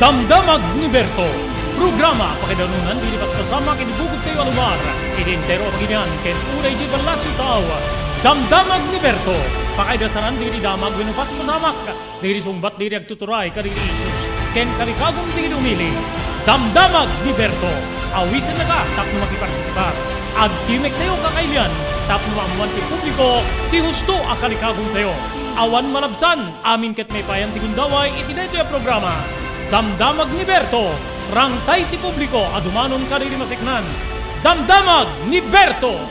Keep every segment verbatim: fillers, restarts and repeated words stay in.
Damdamag ni Berto, programa pakaidanunan dagiti paspasamak iti bukod tayo a lugar, iti entero a pagilian ken unay iti ballasiw tao. Damdamag ni Berto, pakaidasaran dagiti damag wenno paspasamak, dagiti sungbat dagiti agtuturay kadagiti issues, ken kalikagum dagiti umili. Damdamag ni Berto, awisennaka tapno makipartisipar. Agtimek tayo kakailian tapno maammuan ti publiko ti husto a kalikagum tayo. Awan malabsan, amin ket maipayan ti gundaway iti daytoy a programa. Damdamag ni Berto, rangtay ti publiko a dumanon kadagiti maseknan. Damdamag ni Berto!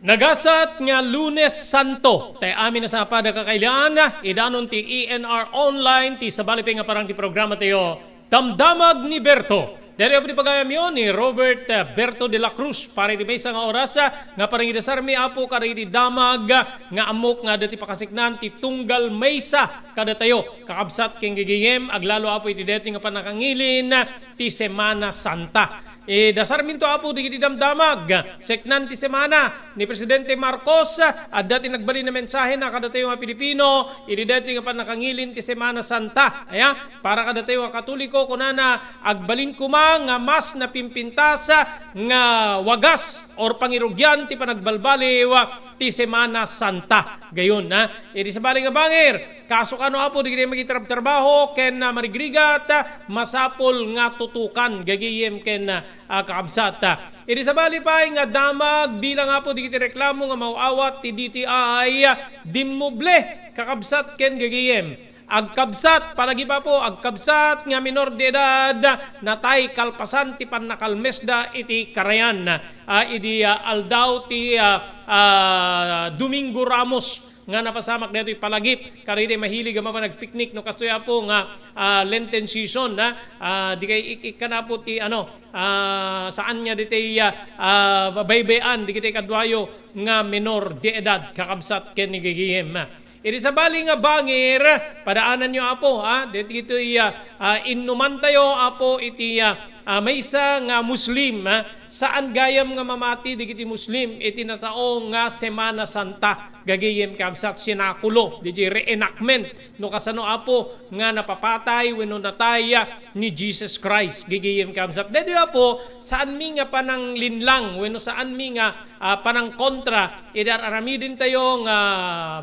Nagasat nga Lunes Santo, tay amin a sapad a kakailian, idanon ti E N R Online, ti sabali pay nga parang ti programa tayo, Damdamag ni Berto. Daytoy apo ti pagayamyo ni Robert, eh, Berto de la Cruz, para iti maysa nga oras, ah, nga panangidasarmi, Apo, kadagiti damag, ah, nga ammok nga adda ti pakaseknan ti tunggal maysa kadatayo, kakabsat ken gagayyem, aglalo, Apo, iti daytoy nga pannakangilin, ah, ti Semana Santa. Idasarminto, Apo, dagiti damdamag, seknan ti semana ni Presidente Marcos, adda ti nagbalin a mensahena kadatayo nga Pilipino, iti daytoy nga pannakangilin ti Semana Santa. Aya, para kadatayo nga Katoliko, kunana, agbalin koma nga mas napimpintas nga wagas or pangirugian ti panagbalbaliw ti Semana Santa. Gayon, ha? Iti sabali nga bangir, kasukano, Apo, dagiti mangitrabtrabaho ken, ah, marigrigat, ah, masapul nga tutukan, gagayyem ken, ah, kakabsat. Iti sabali pay nga damag bilang, Apo, dagiti reklamo nga maaw-awat ti D T I, ah, dimmuble, kakabsat ken gagayyem. Agkabsat, palagip, Apo, agkabsat nga minor de edad, natay kalpasan ti pannakalmesda iti karayan, ah, idi, ah, aldaw ti, ah, ah, Domingo Ramos nga napasamak daytoy palagip kadagiti mahilig a mapan agpiknik no kastoy, Apo, nga, ah, Lenten season, ha? Ah, di kay ik-, ikkan, Apo, ti, ano, ah, saan nga ditoy, ah, ah, baybay-an dagiti kaduayo nga minor de edad, kakabsat ken ni gagayyem. Iti sabali nga bangir, padaananyo, Apo, ha? Ditoy, ah, ah, innumantayo, Apo, iti, ah, ah, maysa nga Muslim, ha? Saan gayam nga mamati dagiti Muslim iti nasao nga Semana Santa, gagayyem, kabsat, sinakulo, ditoy reenactment, no kasano, Apo, nga napapatay wenno natay, ah, ni Jesus Christ, gagayyem, kabsat. Daytoy, Apo, saanmi nga pananglinlang wenno saanmi nga ah, panangkontra iti ar-aramidentayo nga,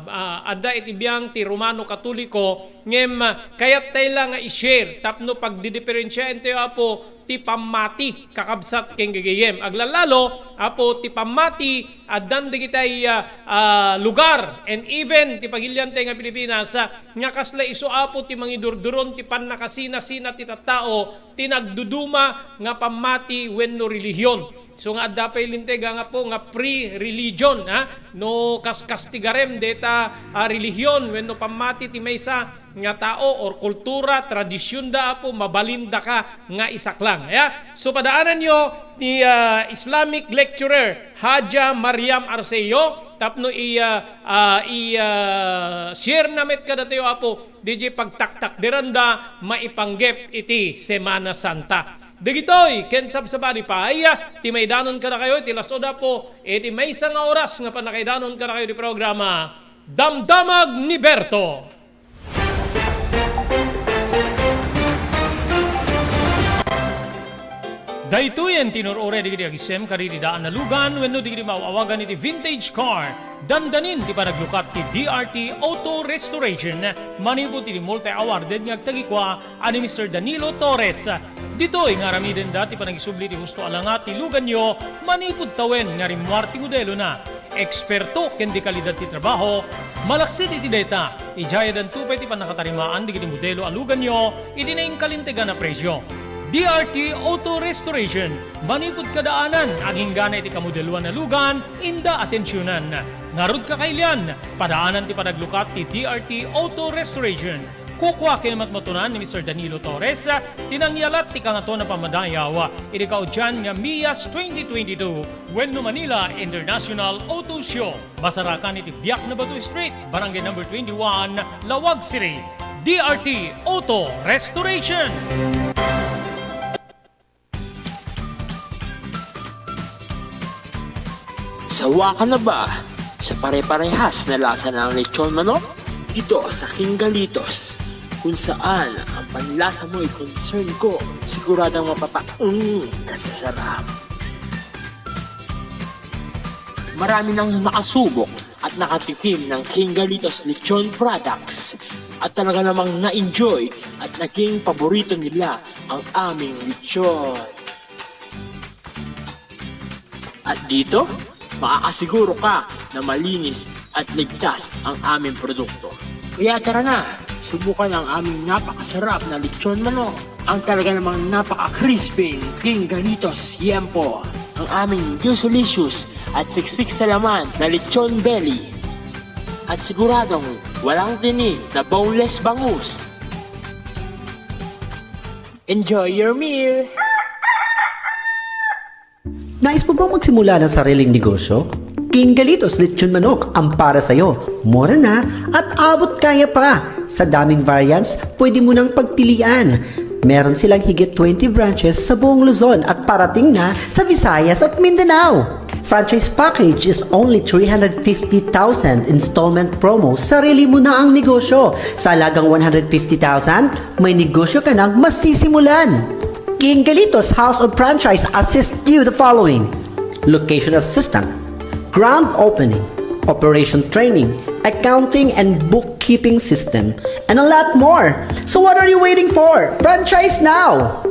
ah, adda iti biang ti Romano Katoliko, ngem, ah, kayattayo la nga i-share tapno pagdidiferensiaentayo, Apo, ti pammati, kakabsat ken gagayyem. Aglalalo, Apo, ti pammati, addan dagiti, ah, ah, lugar, and even ti pagiliantayo nga Pilipinas, ah, nga kasla isu, Apo, ti mangidurduron ti pannakasinasina ti tattao, ti nagduduma nga pammati wenno relihion. So nga adda pay linteg nga, Apo, nga free religion, ha? No kas-, kastigarem deta, ah, relihion wenno pammati ti maysa nga tao or kultura, tradisionda, Apo, mabalindaka nga isaklang. Ya? So padaananyo ti, ah, Islamic lecturer Haja Mariam Arceo tapno i-, ah, ah, i-, ah, share na met kadatayo, Apo, ditoy pagtaktakderanda maipanggep iti Semana Santa. Dagitoy ken sabsabali pay ti maidanon kadakayo iti las-ud, Apo, iti maysa nga oras nga pannakaidanon kadakayo ti programa, Damdamag ni Berto. Daytoyen ti inur-uray dagiti agisem kadagiti daan a lugan wenno dagiti maaw-awagan iti vintage car. Dandanin ti panaglukat ti D R T Auto Restoration manipud iti multi-awarded nga agtagikua a ni Mister Danilo Torres. Ditoy nga aramidenda ti panagisubli ti husto a langa ti luganyo manipud tawen nga rimmuar ti modelona. Eksperto ken de kalidad ti trabaho, malaksid iti dayta, idiay addanto pay ti pannakatarimaan dagiti modelo a luganyo iti naingkalintegan a presio. D R T Auto Restoration, manipud kadaanan, aginggana iti kamodeloan a lugan, inda atensionan. Ngarud kakailian, padaanan ti panaglukat ti D R T Auto Restoration. Kukua ken matmatunan ni Mister Danilo Torres ti nangyalat ti Kangatoan a Pammadayaw iti kaudian nga MIAS twenty twenty-two wenno Manila International Auto Show. Masarakan iti Biak na Bato Street, Barangay Number twenty-one, Laoag City. D R T Auto Restoration. Sawa ka na ba? Sa pare-parehas na lasa ng lechon manok, dito sa King Galitos, kung saan ang panlasa mo'y concern ko, siguradong mapapa-, mm, kasasarap. Marami nang nakasubok at nakatikim ng King Galitos Lechon Products at talaga namang na-enjoy at naging paborito nila ang aming lechon. At dito, makakasiguro ka na malinis at ligtas ang aming produkto. Kaya tara na, subukan ang aming napakasarap na lechon manok, ang talaga namang napaka-crispy King Galitos Yempo, ang aming juicylicious at siksik sa laman na lechon belly. At siguradong walang tinik na boneless bangus. Enjoy your meal! Nais mo bang magsimula ng sariling negosyo? King Galitos Lechon Manok ang para sa'yo. Mura na at abot kaya pa. Sa daming variants, pwede mo nang pagpilian. Meron silang higit twenty branches sa buong Luzon at parating na sa Visayas at Mindanao. Franchise package is only three hundred fifty thousand, installment promo, sarili mo na ang negosyo. Sa halagang one hundred fifty thousand, may negosyo ka nang masisimulan. King Galitos House of Franchise assist you the following: location assistant, grand opening, operation training, accounting and bookkeeping system, and a lot more. So what are you waiting for? Franchise now!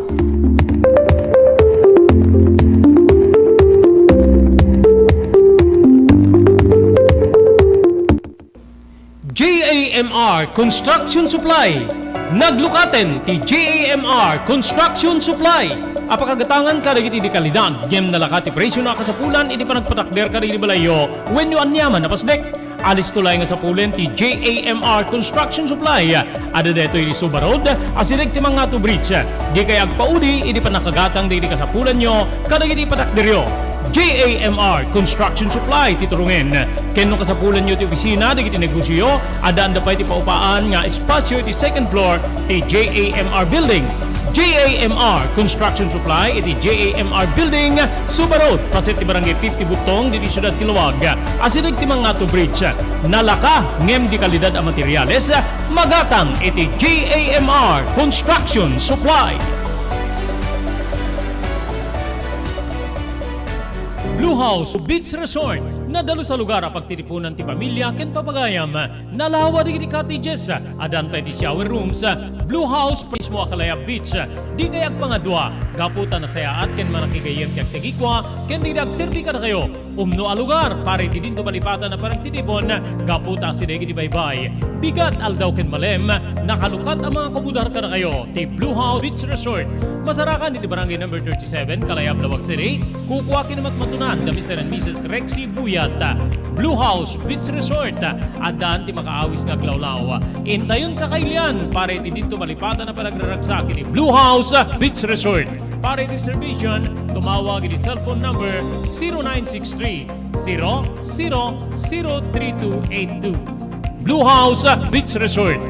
J A M R Construction Supply. Naglukaten ti J A M R Construction Supply a pakagatangan kadagiti di kalidad ngem nalaka ti presio a kasapulan iti panagpatakder kadagiti balayyo wenno aniaman a pasdek. Alisto laeng a sapulen ti J A M R Construction Supply. Adda daytoy iti Suba Road, asideg ti Mangatu Bridge. Dikay agpaudi idi pannakagatang dagiti kasapulanyo kadagiti patakderyo. J A M R Construction Supply ti turungen. Ken no kasapulanyo ti opisina dagiti negosioyo, addaan da pay ti paupaan nga espasio iti second floor ti J A M R Building. J A M R Construction Supply iti J A M R Building, Suba Road, paset ti Barangay fifty Bugtong, ditoy siudad ti Laoag. Asideg ti Mangatu Bridge. Nalaka ngem di kalidad a materiales, magatang iti J A M R Construction Supply. Blue House Beach Resort, nadalus a lugar a pagtitipunan ti pamilya ken papagayam. Nalawa dagiti cottages, addan pay ti shower rooms. Blue House mismo a kalayab beach. Dikay agpangadua, gapu ta nasayaat ken manakigayyem ti agtagikua ken dagiti agserbi kadakayo. Umno a lugar para iti dinto malipatan a panagtitipon, gapu ta asideg iti baybay, bigat, aldaw ken malem, nakalukat a mga komodar kadakayo ti Blue House Beach Resort. Masarakan iti Barangay Number thirty-seven, Kalayab, Laoag City. Kukua ken matmatunan da Mister and Missus Rexy Buyat. Blue House Beach Resort, addaan ti makaawis nga aglawlaw. Intayon kakailian para iti dinto malipatan a panagraragsak iti Blue House Beach Resort. Para iti reservation, tumawag iti cellphone number zero nine six three, zero zero zero three two eight two. Blue House Beach Resort.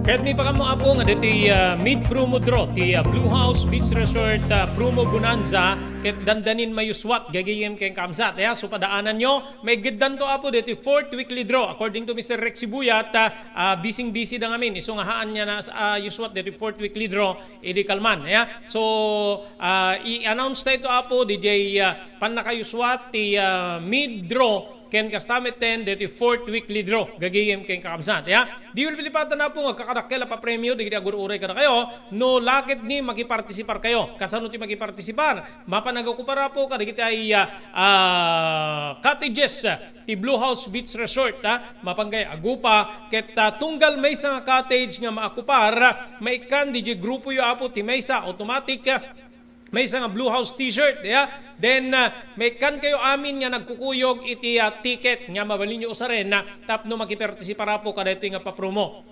Ket maipagammo, Apo, nga ditoy, ah, mid-promo draw ti, ah, Blue House Beach Resort, ah, Promo Bonanza, ket dandanin mayuswat, gagayyem ken kaamsat. Aya, so padaananyo, maigiddanto, Apo, ditoy fourth weekly draw. According to Mister Rex Sibuyat, ah, ah, bising-bisi da ngamin. Isu nga haan niya na, ah, yuswat ditoy fourth weekly draw, idi kalman. Aya, so, ah, i-announce tayo ito, Apo, diay, ah, pannakayuswat ti, ah, mid-draw ken kasta metten ditoy fourth weekly draw, gagayyem ken kaamsat. Ya, di ulpilipatan, Apo, nga agkakadakkel a papremio dagiti agur-uray kadakayo no laketni makipartisiparkayo. Kasano ti makipartisipar? Mapan agukupar, Apo, kadagiti ay, ah, ah, cottages, ah, ti Blue House Beach Resort, ah. Mapan kay agupa ket, ah, tunggal maysa nga cottage nga maakupar, ah, maikkan diay grupoyo, Apo, ti maysa automatic, ah, maysa nga Blue House T-shirt, ya. Then, ah, maikkan kayo amin nga nagkukuyog iti, ah, ticket nga mabalinyo usaren, ah, tapno makipartisipar, Apo, kadaytoy nga papromo.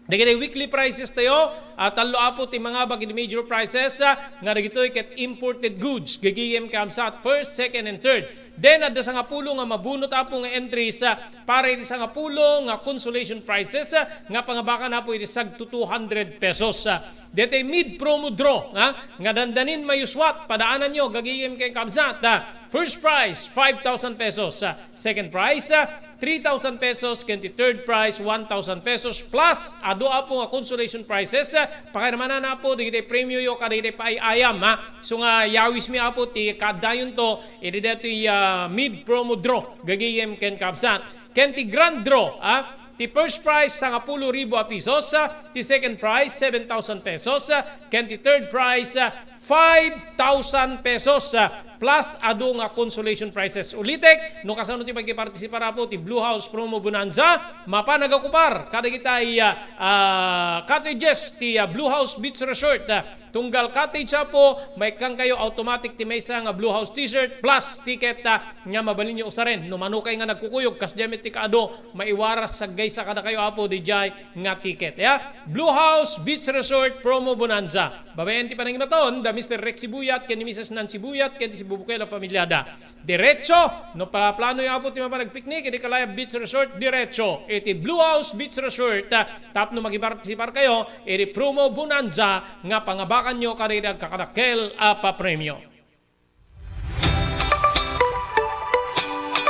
Dagiti weekly prizes tayo, ah, tallo, Apo, ti mangabak iti major prizes, ah, nga dagitoy ket imported goods, gagayyem kaamsat, first, second, and third. Then, adda sangapulo nga mabunot, Apo, nga entries, ah, para iti sangapulo nga consolation prizes, ah, nga pangabakan, Apo, iti sagto two hundred pesos, ah. Daytoy mid-promo draw, ah, nga dandanin mayuswat, padaananyo, gagayem ken kabsat, ah. First prize, five thousand pesos, ah. Second prize, ah, three thousand pesos, ken ti third prize, one thousand pesos, plus adu, Apo, nga consolation prizes, ah, pakairamana, Apo, dagiti premioyo kadagiti paay-ayam, ha. So nga, yawismi, Apo, ti kaaddayonto, idi daytoy, ah, mid-promo draw, gagayem ken kabsat. Ken ti grand draw, ah, ti first prize, sangapulo ribu a pesos, ah, ti second prize, seven thousand pesos, ah, ken ti third prize, ah, five thousand pesos, ah, plus adu nga consolation prizes. Ulitek, no kasano ti makipartisipar, Apo, ti Blue House Promo Bonanza, mapan nagakupar kadagiti, ah, ah, cottages ti, ah, Blue House Beach Resort, ah, tunggal cottage, Apo, maikkankayo automatic ti maysa nga Blue House T-shirt plus ticket, ah, nga mabalinyo usaren. No manokay nga nagkukuyog, kasdiay met ti kaadu, maiwaras saggaysa kadakayo, Apo, didiay nga ticket, ya. Blue House Beach Resort Promo Bonanza. Babaen ti panangimaton, da Mister Rex Sibuyat, ken ni Missus Nancy Buyat, ken ti Sibubukel a familiada. Diretso, no paplanoyo, Apo, ti mapan agpiknik iti Kalayab Beach Resort, diretso iti Blue House Beach Resort, ah, tapno makipartisiparkayo iti Promo Bonanza nga pangabakanyo kadagiti agkakadakkel a papremio.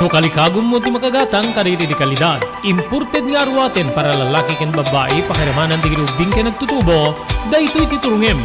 No kalikagummo ti makagatang kadagiti kalidad, imported nga aruaten para lalaki ken babbai, pakiramanan dagiti ubbing ken agtutubo, daytoy ti turongem.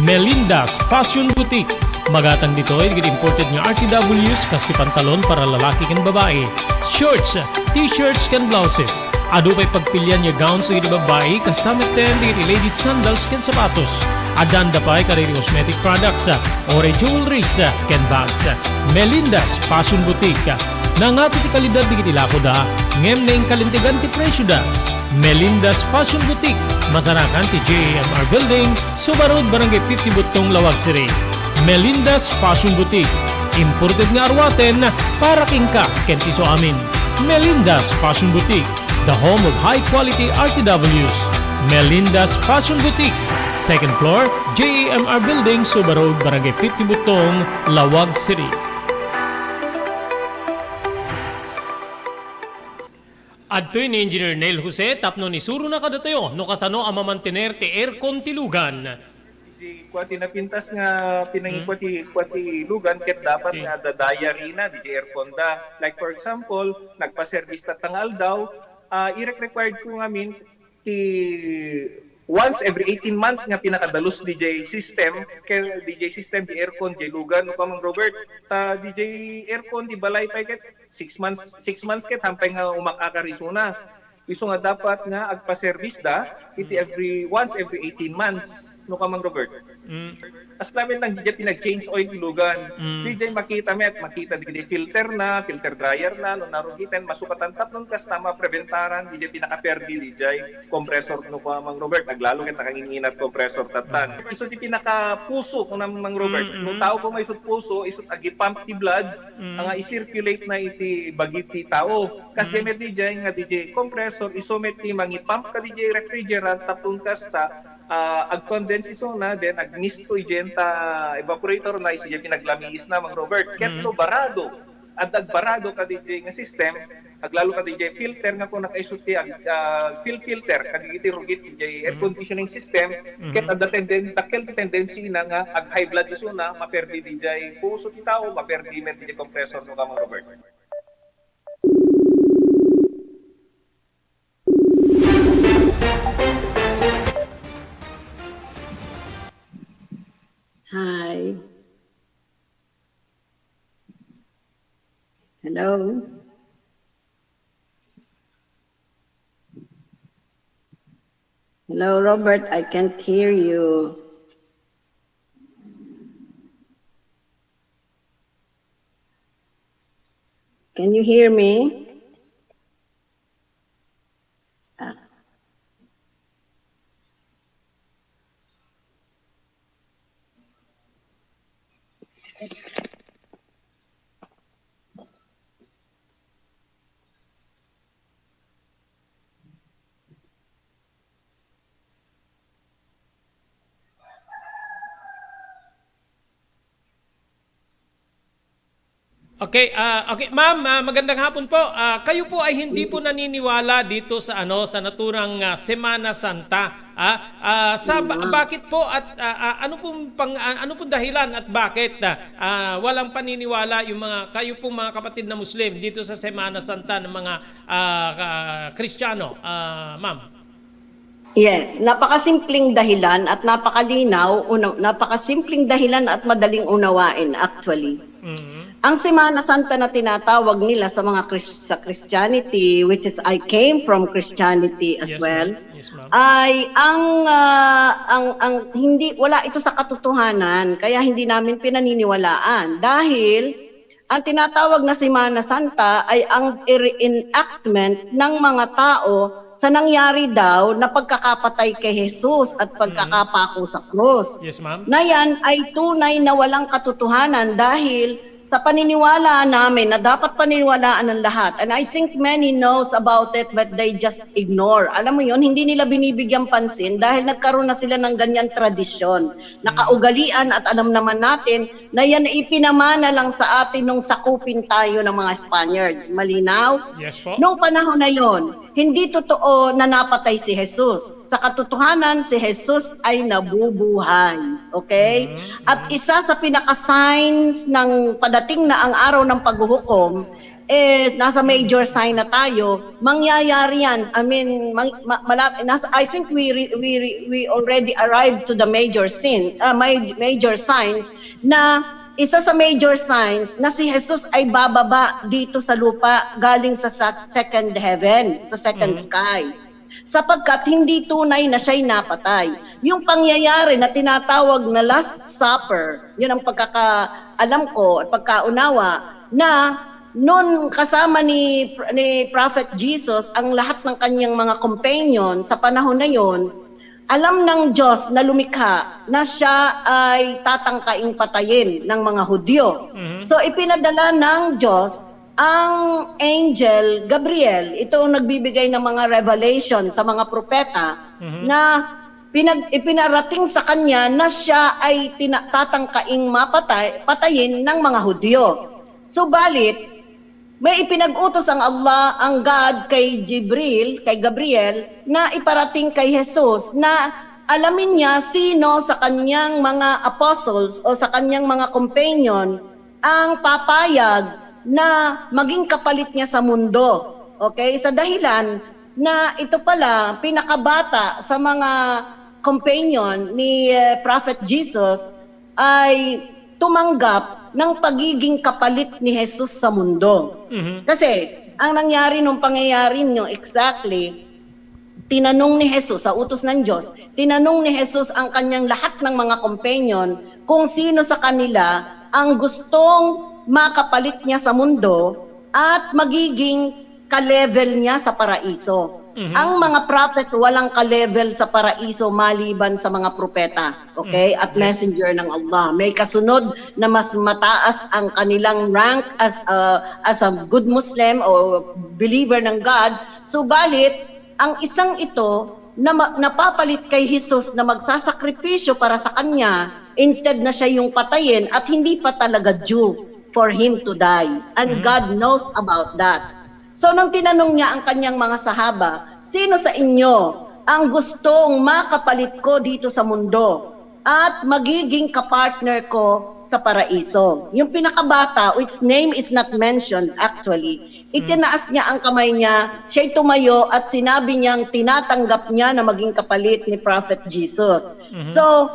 Melinda's Fashion Boutique. Magatang ditoy dagiti imported nga R T Ws kas ti pantalon para lalaki ken babbai, shorts, t-shirts ken blouses. Adu pay pagpilian nga gowns dagiti babbai, kasta metten dagiti ladies sandals ken sapatos. Adda pay kadagiti cosmetic products, uray jewelries, ken bags. Melinda's Fashion Boutique. Nangato ti kalidad dagiti lakoda, ngem naingkalintegan ti presioda. Melinda's Fashion Boutique, masarakan ti J A M R Building, Suba Road, Barangay fifty Buttong, Laoag City. Melinda's Fashion Boutique. Imported nga aruaten para kenka ken ti isuamin. Melinda's Fashion Boutique, the home of high quality R T Ws. Melinda's Fashion Boutique, second floor, J A M R Building, Suba Road, Barangay fifty Buttong, Laoag City. Adtoy ni Engineer Neil Jose tapno isurona kadatayo no kasano a mamantener ti aircon ti lugan. Di kua ti napintas nga pinangikua ti, kua ti lugan ket dapat nga adda diary na, di ti aircon da. Like for example, nagpa-service tatta nga aldaw, ah, irek-required ko ngamin ti once every eighteen months nga pinakadalus D J system, kay D J system, di aircon, di lugan, no, Kamang Robert, ta D J aircon, di balay pay ket six months, six months ket hampay nga umakakar isuna. Isu nga dapat nga agpa-service da, iti every, once every eighteen months, no, Kamang Robert. Mm. As lamin lang, di jay pinag-change oil ti lugan. Mm. Di jay makita met, makita di, di filter na, filter dryer na, no, narugiten, masukatan tapnon kasta mapreventaran, di jay pinakaperdi, di jay compressor, no, Kamang Robert, aglalo ket nakanginginat compressor tattan. Mm. Isu ti pinakapuso, kuna Mang Robert. Mm, mm. No tao ko may isut puso, isut agipump ti blood, mm, nga i-circulate na iti bagi ti tao. Kas mm, met di jay nga di jay compressor, isu met ti mangipump ka di jay refrigerant, tapno kasta, ah, ag-condense isuna, then agmisto idiay ta evaporator na, isu diay pinaglamiis na, Mang Robert. Ket mm, no barado, adda agbarado ka di jay nga system, aglalo ka di jay filter nga kuna isu ti ag-, ah, fil-, filter, kadagiti rugit di jay air mm, conditioning system, mm, ket adda tenden-, dakkel ti tendency na nga ag-high blood isuna, maperdi di jay puso ti tao, maperdi met di jay compressor, no, Kamang Robert. Hi. Hello? Hello, Robert, I can't hear you. Can you hear me? Ah. Okay, ah, okay, ma'am, ah, magandang hapon po. Ah, kayo po ay hindi po naniniwala dito sa ano, sa naturang, ah, Semana Santa. Ah, ah, sa ba- bakit po at ah, ah, ano pong pang ah, ano pong dahilan at bakit ah, ah, walang paniniwala yung mga kayo pong mga kapatid na Muslim dito sa Semana Santa ng mga ah, ah, Kristiyano, ah, ma'am? Yes, napakasimpleng dahilan at napakalinaw, una, napakasimpleng dahilan at madaling unawain actually. Mhm. Ang Semana Santa na tinatawag nila sa mga Chris- sa Christianity, which is I came from Christianity as Yes, well, ma'am. Yes, ma'am. ay ang ah, ang ang hindi, wala ito sa katotohanan, kaya hindi namin pinaniniwalaan dahil ang tinatawag na Semana Santa ay ang reenactment ng mga tao sa nangyari daw na pagkakapatay kay Jesus at pagkakapako sa krus. Yes, ma'am. Na yan ay tunay na walang katotohanan dahil sa paniniwala namin na dapat paniniwalaan ng lahat. And I think many knows about it but they just ignore. Alam mo yun, hindi nila binibigyan pansin dahil nagkaroon na sila ng ganyan tradisyon. Nakaugalian at alam naman natin na yan ay ipinamana lang sa atin nung sakupin tayo ng mga Spaniards. Malinaw? Yes po. Noong panahon na yon, hindi totoo na napatay si Jesus. Sa katotohanan, si Jesus ay nabubuhay. Okay? Mhm. At isa sa pinaka-signs ng padating na ang araw ng paghuhukom, eh, nasa major sign na tayo, mangyayari yan. I mean, mang, ma, malap, nasa, I think we, re, we, re, we already arrived to the major sin, uh, major signs na isa sa major signs na si Jesus ay bababa dito sa lupa galing sa, sa second heaven, sa second Mhm. sky. Sapagkat hindi tunay na siya'y napatay. Yung pangyayari na tinatawag na Last Supper, yun ang pagkakaalam ko at pagkaunawa, na nun kasama ni, ni Prophet Jesus ang lahat ng kanyang mga companion sa panahon na yon, alam ng Diyos na lumikha na siya ay tatangkaing patayin ng mga Hudyo. Mhm. So, ipinadala ng Diyos ang angel Gabriel, ito ang nagbibigay ng mga revelation sa mga propeta Mhm. na pinag, ipinarating sa kanya na siya ay tina, tatangkaing mapatay, patayin ng mga Hudyo. Subalit, may ipinag-utos ang Allah, ang God, kay Jibril, kay Gabriel, na iparating kay Jesus na alamin niya sino sa kanyang mga apostles o sa kanyang mga companion ang papayag na maging kapalit niya sa mundo. Okay? Sa dahilan na ito pala, pinakabata sa mga companion ni eh, Prophet Jesus ay tumanggap ng pagiging kapalit ni Jesus sa mundo. Mhm. Kasi ang nangyari nung pangyayari nyo exactly, tinanong ni Jesus, sa utos ng Diyos, tinanong ni Jesus ang kanyang lahat ng mga companion kung sino sa kanila ang gustong makapalit niya sa mundo at magiging ka-level niya sa paraiso. Mhm. Ang mga prophet walang ka-level sa paraiso maliban sa mga propeta, okay, at Yes. messenger ng Allah. May kasunod na mas mataas ang kanilang rank as a, as a good Muslim o believer ng God. Subalit, ang isang ito na ma, napapalit kay Jesus na magsasakripisyo para sa kanya, instead na siya yung patayin at hindi pa talaga due for him to die. And Mhm. God knows about that. So, nang tinanong niya ang kanyang mga sahaba, "Sino sa inyo ang gustong makapalit ko dito sa mundo at magiging kapartner ko sa paraiso?" Yung pinakabata, which name is not mentioned actually, itinaas niya ang kamay niya, siya'y tumayo at sinabi niyang tinatanggap niya na maging kapalit ni Prophet Jesus. Mhm. So,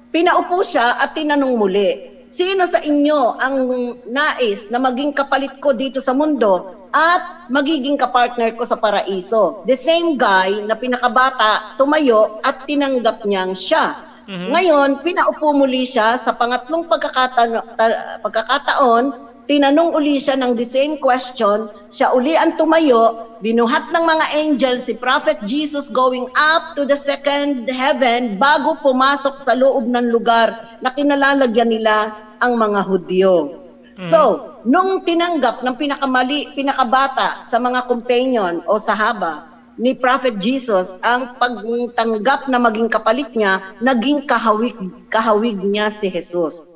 pinaupo siya at tinanong muli, "Sino sa inyo ang nais na maging kapalit ko dito sa mundo at magiging kapartner ko sa paraiso?" The same guy na pinakabata tumayo at tinanggap niyang siya. Mhm. Ngayon, pinaupo muli siya sa pangatlong pagkakata, ta, pagkakataon, tinanong uli siya ng the same question, siya uli ang tumayo, binuhat ng mga angel si Prophet Jesus going up to the second heaven bago pumasok sa loob ng lugar na kinalalagyan nila ang mga Hudyo. Mhm. So, nung tinanggap ng pinakamali, pinakabata sa mga companion o sahaba ni Prophet Jesus ang pagtanggap na maging kapalit niya, naging kahawig, kahawig niya si Jesus.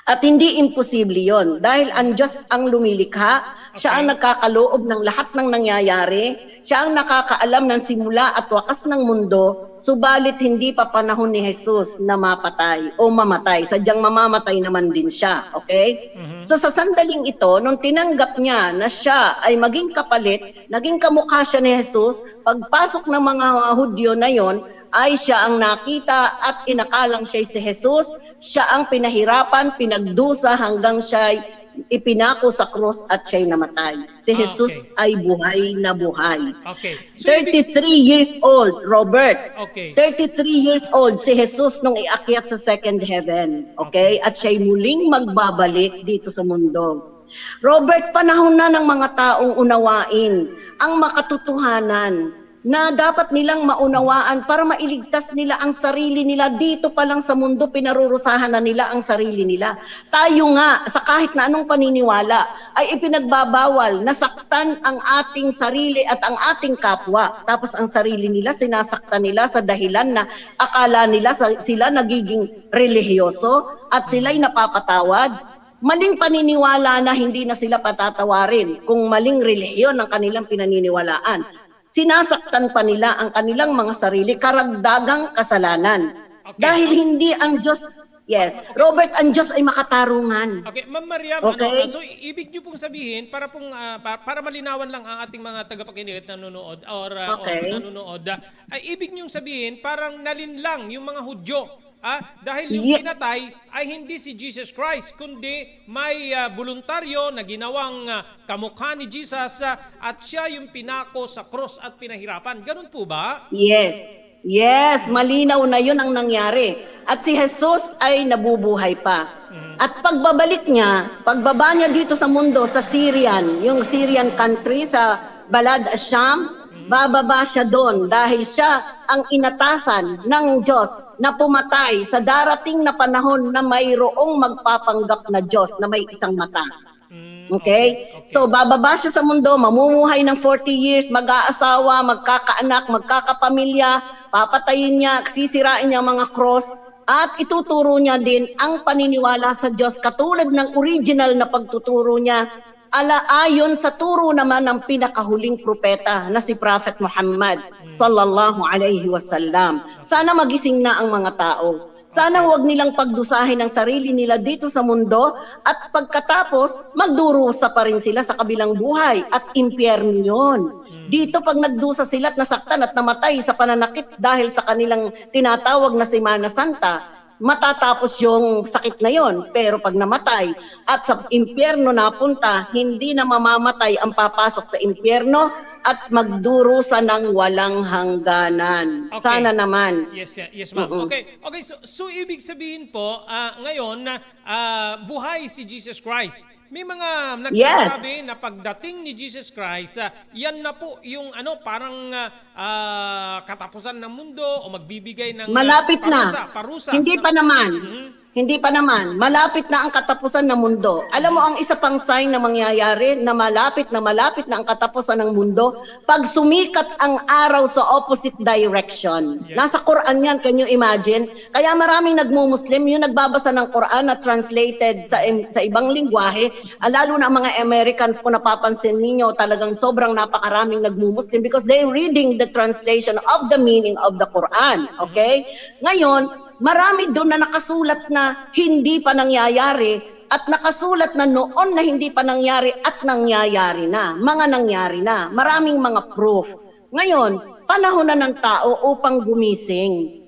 At hindi imposible yon dahil ang Diyos ang lumilikha, siya ang Okay. nagkakaloob ng lahat ng nangyayari, siya ang nakakaalam ng simula at wakas ng mundo, subalit hindi pa panahon ni Jesus na mapatay o mamatay. Sadyang mamamatay naman din siya, okay? Mhm. So sa sandaling ito, nung tinanggap niya na siya ay maging kapalit, naging kamukha siya ni Jesus, pagpasok ng mga Hudyo na yon, ay siya ang nakita at inakalang siya si Jesus, siya ang pinahirapan, pinagdusa hanggang siya'y ipinako sa krus at siya'y namatay. Si Ah, Jesus okay. ay buhay na buhay. Okay. So, ibig, thirty-three years old, Robert. Okay. thirty-three years old si Jesus nung iakyat sa second heaven. Okay? Okay. At siya'y muling magbabalik dito sa mundo. Robert, panahon na ng mga taong unawain ang makatotohanan na dapat nilang maunawaan para mailigtas nila ang sarili nila. Dito pa lang sa mundo, pinarurusahan na nila ang sarili nila. Tayo nga, sa kahit na anong paniniwala, ay ipinagbabawal na saktan ang ating sarili at ang ating kapwa. Tapos ang sarili nila, sinasaktan nila sa dahilan na akala nila sa, sila nagiging relihiyoso at sila'y napapatawad. Maling paniniwala na hindi na sila patatawarin kung maling relihiyon ang kanilang pinaniniwalaan. Sinasaktan pa nila ang kanilang mga sarili, karagdagang kasalanan. Okay. Dahil hindi ang Diyos, yes, Okay. Robert, ang Diyos ay makatarungan. Okay, Ma'am Mariam, Okay. ano, so i- ibig niyo pong sabihin para pong ah, pa- para malinawan lang ang ating mga tagapakinig at nanonood or ah, Okay. o nanonood, ah, ay ibig niyong sabihin parang nalinlang yung mga Hudyo, ah, dahil yung Ye- pinatay ay hindi si Jesus Christ kundi may ah, voluntaryo na ginawang ah, kamukha ni Jesus ah, at siya yung pinako sa krus at pinahirapan. Ganun po ba? Yes. Yes, malinaw na yun ang nangyari. At si Jesus ay nabubuhay pa. Mhm. At pagbabalik niya, pagbaba niya dito sa mundo, sa Syrian, yung Syrian country, sa Balad Asham, bababa siya doon dahil siya ang inatasan ng Diyos na pumatay sa darating na panahon na mayroong magpapanggap na Diyos na may isang mata. Mm, Okay? okay. So, bababa siya sa mundo, mamumuhay ng forty years, mag-aasawa, magkakaanak, magkakapamilya, papatayin niya, sisirain niya ang mga cross, at ituturo niya din ang paniniwala sa Diyos katulad ng original na pagtuturo niya ala ayon sa turo naman ng pinakahuling propeta na si Prophet Muhammad sallallahu alaihi wasallam. Sana magising na ang mga tao. Sana huwag nilang pagdusahin ang sarili nila dito sa mundo at pagkatapos magdurusa pa rin sila sa kabilang buhay at impyerno yon. Dito pag nagdusa sila at nasaktan at namatay sa pananakit dahil sa kanilang tinatawag na Semana Santa, matatapos yung sakit na yon. Pero pag namatay at sa impyerno napunta, hindi na mamamatay ang papasok sa impyerno at magdurusa ng walang hangganan. Okay. Sana naman. Yes, yeah, yes, ma'am. Mm-mm. Okay, okay. So, so ibig sabihin po, ah, ngayon na ah, buhay si Jesus Christ. May mga Yes. nagsasabi na pagdating ni Jesus Christ, ah, yan na po yung ano, parang ah, ah, katapusan ng mundo o magbibigay ng ah, Malapit na. parusa, parusa. Hindi pa naman. Mhm. Hindi pa naman. Malapit na ang katapusan ng mundo. Alam mo, ang isa pang sign na mangyayari na malapit na malapit na ang katapusan ng mundo, pag sumikat ang araw sa opposite direction. Yes. Nasa Quran yan. Can you imagine? Kaya maraming nagmumuslim, yung nagbabasa ng Quran na translated sa, sa ibang lingwahe, ah, lalo na ang mga Americans po, napapansin ninyo, talagang sobrang napakaraming nagmumuslim because they're reading the translation of the meaning of the Quran. Okay? Ngayon, marami doon na nakasulat na hindi pa nangyayari at nakasulat na noon na hindi pa nangyari at nangyayari na. Mga nangyari na. Maraming mga proof. Ngayon, panahon na ng tao upang gumising.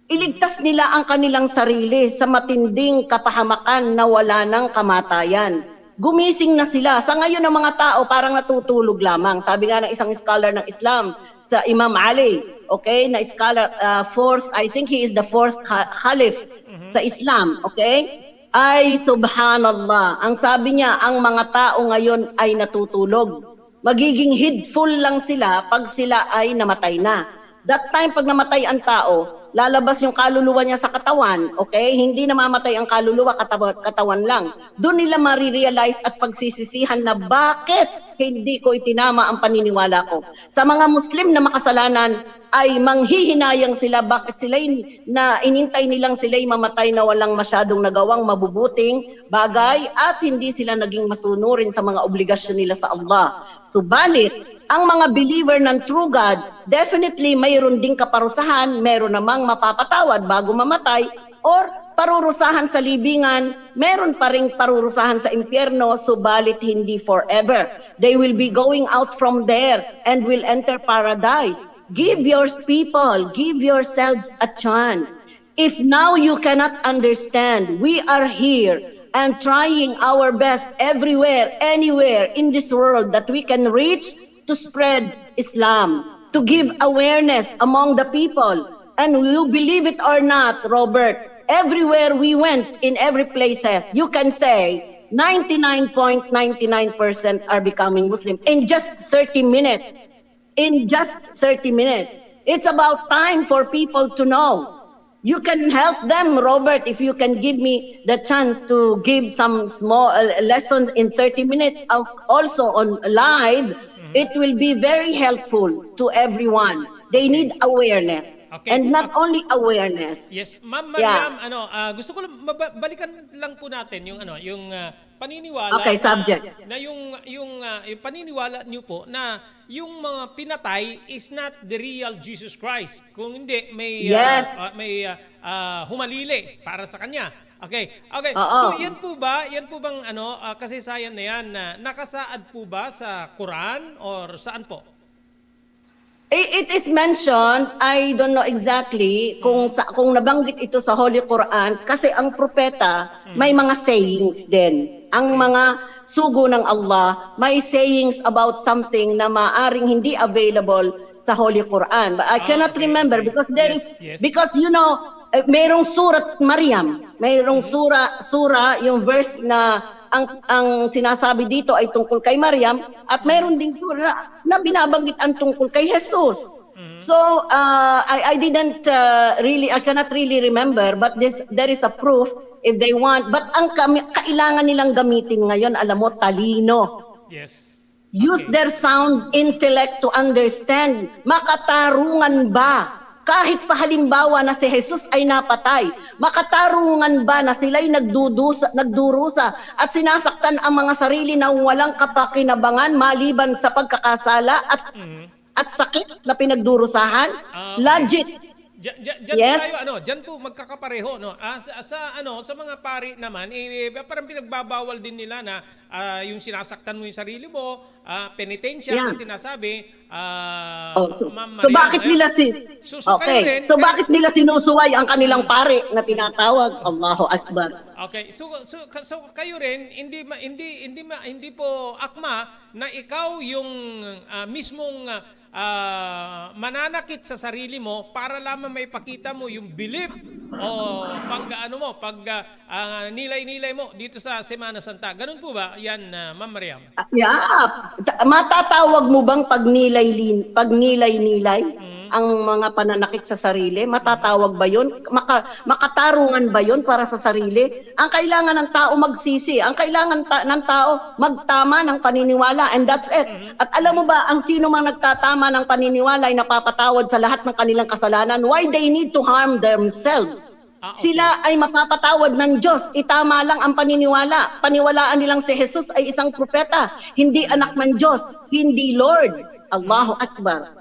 Iligtas nila ang kanilang sarili sa matinding kapahamakan na wala nang kamatayan. Gumising na sila. Sa ngayon, ang mga tao parang natutulog lamang. Sabi nga ng isang scholar ng Islam, sa Imam Ali, okay, na scholar, ah, fourth, I think he is the fourth ca- caliph sa Islam, okay? Ay, subhanallah. Ang sabi niya, ang mga tao ngayon ay natutulog. Magiging heedful lang sila pag sila ay namatay na. That time, pag namatay ang tao, lalabas yung kaluluwa niya sa katawan, okay? Hindi namamatay ang kaluluwa, katawa- katawan lang. Doon nila marirealize at pagsisisihan na bakit hindi ko itinama ang paniniwala ko. Sa mga Muslim na makasalanan ay manghihinayang sila, bakit sila'y na inintay nilang sila'y mamatay na walang masyadong nagawang mabubuting bagay at hindi sila naging masunurin sa mga obligasyon nila sa Allah. Subalit, ang mga believer ng true God, definitely mayroon ding kaparusahan, meron namang mapapatawad bago mamatay, or parurusahan sa libingan, meron pa ring parurusahan sa impyerno, subalit hindi forever. They will be going out from there and will enter paradise. Give your people, give yourselves a chance. If now you cannot understand, we are here and trying our best everywhere, anywhere in this world that we can reach to spread Islam, to give awareness among the people. And you believe it or not, Robert, everywhere we went, in every places, you can say ninety-nine point ninety-nine percent are becoming Muslim in just thirty minutes. In just thirty minutes. It's about time for people to know. You can help them, Robert, if you can give me the chance to give some small uh, lessons in thirty minutes, uh, also on live. It will be very helpful to everyone. They need awareness. Okay. And not only awareness. Yes, Ma'am Yeah. Mariam, ano, ah, gusto ko lang maba- balikan lang po natin yung ano, yung ah, paniniwala Okay, na, subject. na yung yung ah, yung paniniwala niyo po na yung mga pinatay is not the real Jesus Christ. Kung hindi, may ah, Yes. ah, may ah, ah, humalili para sa kanya. Okay. Okay. Oo. So, yan po ba? Yan po bang ano, ah, kasaysayan na yan na nakasaad po ba sa Quran or saan po? I- It is mentioned, I don't know exactly kung sa, kung nabanggit ito sa Holy Quran, kasi ang propeta may mga sayings din. Ang mga sugo ng Allah, may sayings about something na maaring hindi available sa Holy Quran. But I Ah, cannot okay, remember okay. because there Yes, is yes. because you know, eh, merong surat Maryam, merong sura sura yung verse na ang ang sinasabi dito ay tungkol kay Maryam at meron ding sura na binabanggit ang tungkol kay Jesus. So uh, I, I didn't uh, really, I cannot really remember, but this there is a proof if they want. But ang kami, kailangan nilang gamitin ngayon, alam mo, talino. Yes. Use Okay. Their sound intellect to understand. Makatarungan ba? Kahit pa halimbawa na si Jesus ay napatay, makatarungan ba na sila'y nagdudusa, nagdurusa at sinasaktan ang mga sarili na walang kapakinabangan maliban sa pagkakasala at Mhm. at sakit na pinagdurusahan? Ah, okay. Logic. Diyan, diyan, diyan Yes. po tayo, ano, diyan po magkakapareho, no? Ah, sa, sa, ano, sa mga pari naman, eh, parang pinagbabawal din nila na ah, yung sinasaktan mo yung sarili mo, ah, penitensya Yeah. na sinasabi, ah, Oh, so, Ma'am so Mariam, bakit eh? nila si So, so kayo Okay, rin, so kayo- bakit nila sinusuway ang kanilang pari na tinatawag? Allahu Akbar. Okay, so so ka- so kayo rin hindi ma, hindi hindi ma, hindi po akma na ikaw yung ah, mismong ah, ah, mananakit sa sarili mo para lamang maipakita mo yung belief o pag ano mo, pag ah, ah, nilay-nilay mo dito sa Semana Santa. Ganun po ba? Yan, ah, Ma'am Mariam. Ah, yeah. Ta- Matatawag mo bang pagnilay-lin, pagnilay-nilay ang mga pananakit sa sarili? Matatawag ba 'yon? Maka, makatarungan ba 'yon para sa sarili? Ang kailangan ng tao magsisi, ang kailangan ta- ng tao magtama ng paniniwala, and that's it. At alam mo ba, ang sino mang nagtatama ng paniniwala ay napapatawad sa lahat ng kanilang kasalanan. Why they need to harm themselves? Ah, okay. Sila ay mapapatawad ng Diyos. Itama lang ang paniniwala. Paniwalaan nilang si Jesus ay isang propeta, hindi anak ng Diyos, hindi Lord. Allahu Akbar.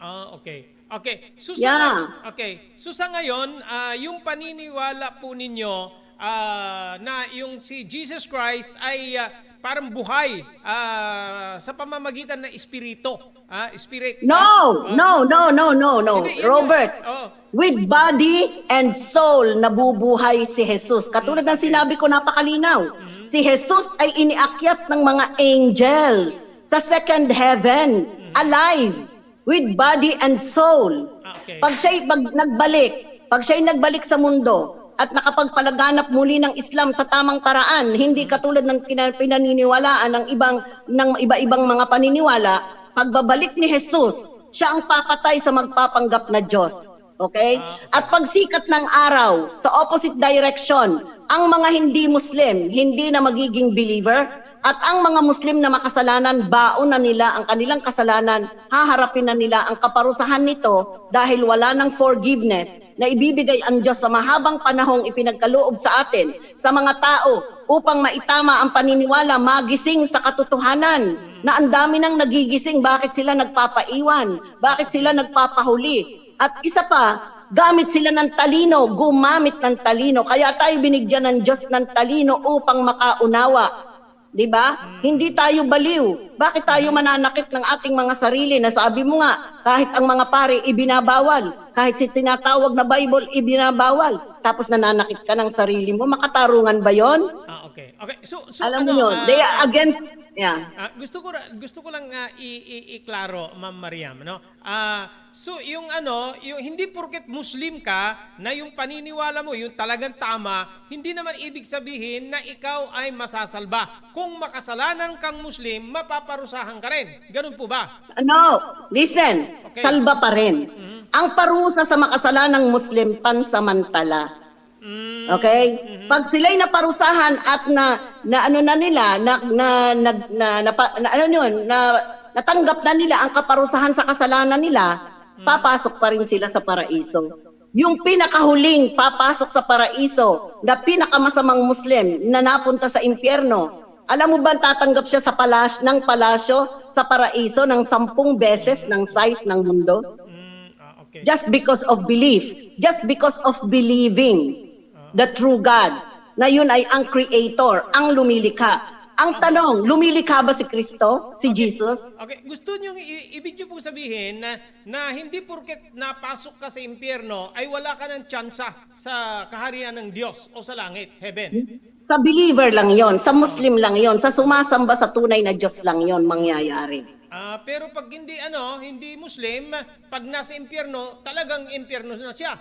Ah, okay. Okay. So sa Yeah. ngayon, okay. So sa ngayon, ah, yung paniniwala po ninyo ah, na yung si Jesus Christ ay ah, parang buhay ah, sa pamamagitan ng espiritu. Ah, spirit. No, Ah, no, no, no, no, no. Hindi, yun, Robert, yun. Oh. With body and soul, nabubuhay si Jesus. Katulad ng sinabi ko, napakalinaw. Si Jesus ay iniakyat ng mga angels sa second heaven, alive, with body and soul. Ah, okay. Pag siya'y pag nagbalik, pag siya'y nagbalik sa mundo at nakapagpalaganap muli ng Islam sa tamang paraan, hindi katulad ng pina- pinaniniwalaan ng ibang ng iba-ibang mga paniniwala, pagbabalik ni Jesus, siya ang papatay sa magpapanggap na Diyos. Okay? Ah, okay. At pagsikat ng araw sa opposite direction, ang mga hindi Muslim, hindi na magiging believer, At ang mga Muslim na makasalanan, baon na nila ang kanilang kasalanan, haharapin na nila ang kaparusahan nito dahil wala nang forgiveness na ibibigay ang Diyos sa mahabang panahong ipinagkaloob sa atin, sa mga tao, upang maitama ang paniniwala, magising sa katotohanan na ang dami nang nagigising, bakit sila nagpapaiwan, bakit sila nagpapahuli. At isa pa, gamit sila ng talino, gumamit ng talino. Kaya tayo binigyan ng Diyos ng talino upang makaunawa. Di ba? Hindi tayo baliw. Bakit tayo mananakit ng ating mga sarili na sabi mo nga, kahit ang mga pare ibinabawal, kahit si tinatawag na Bible ibinabawal, tapos nananakit ka ng sarili mo, makatarungan ba yon? Ah, okay. Okay. So, so Alam mo ano, yun, ah, they are against, yeah. Ah, gusto ko ra- gusto ko lang ah, i- i- iklaro, Ma'am Mariam, no? Ah, so yung ano, yung hindi porket Muslim ka na yung paniniwala mo yung talagang tama, hindi naman ibig sabihin na ikaw ay masasalba. Kung makasalanan kang Muslim, mapaparusahan ka rin. Ganun po ba? No, listen, Okay. Salba pa rin. Ang parusa sa makasalanang Muslim, pansamantala. Mm. Okay? Pag sila'y naparusahan at na, na ano na nila, na, na, na, na, napa- na ano yun, na, natanggap na nila ang kaparusahan sa kasalanan nila, papasok pa rin sila sa paraiso. Yung pinakahuling papasok sa paraiso na pinakamasamang Muslim na napunta sa impyerno, alam mo ba tatanggap siya sa palas ng palasyo sa paraiso ng sampung beses ng size ng mundo? Mm, ah, okay. Just because of belief, just because of believing the true God, na yun ay ang creator, ang lumilikha. Ang tanong, lumilikha ba si Kristo, si Jesus? Okay, gusto niyo i- ibig niyo pong sabihin na, na hindi porket napasok ka sa impyerno ay wala ka ng tsansa sa kaharian ng Diyos o sa langit, heaven. Sa believer lang yon, sa Muslim lang yon, sa sumasamba sa tunay na Diyos lang yon mangyayari. Ah, pero pag hindi ano, hindi Muslim, pag nasa impyerno, talagang impyerno na siya.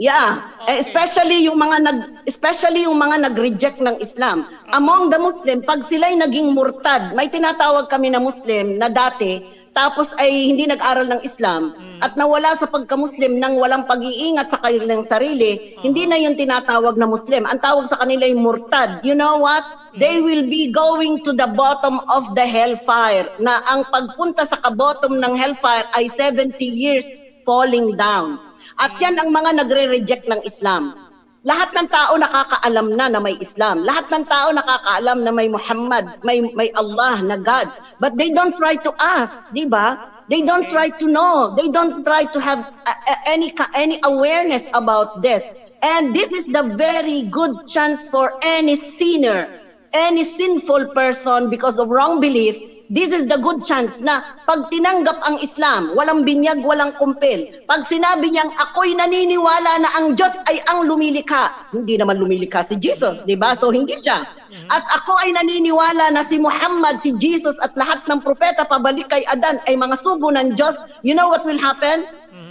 Yeah, eh, Okay. especially yung mga nag especially yung mga nag-reject ng Islam. Among the Muslim, pag sila'y naging murtad, may tinatawag kami na Muslim na dati, tapos ay hindi nag-aral ng Islam at nawala sa pagka-Muslim nang walang pag-iingat sa kanilang sarili, hindi na yun tinatawag na Muslim. Ang tawag sa kanila yung murtad. You know what? They will be going to the bottom of the hellfire, na ang pagpunta sa ka-bottom ng hellfire ay seventy years falling down. At yan ang mga nagre-reject ng Islam. Lahat ng tao nakakaalam na na may Islam. Lahat ng tao nakakaalam na may Muhammad, may, may Allah na God. But they don't try to ask, di ba? They don't try to know. They don't try to have uh, uh, any ka- any awareness about this. And this is the very good chance for any sinner, any sinful person, because of wrong belief. This is the good chance na pag tinanggap ang Islam, walang binyag, walang kumpil. Pag sinabi niyang, "Ako'y naniniwala na ang Diyos ay ang lumilikha," hindi naman lumilikha si Jesus, di ba? So hindi siya. "At ako ay naniniwala na si Muhammad, si Jesus at lahat ng propeta pabalik kay Adan ay mga sugo ng Diyos." You know what will happen?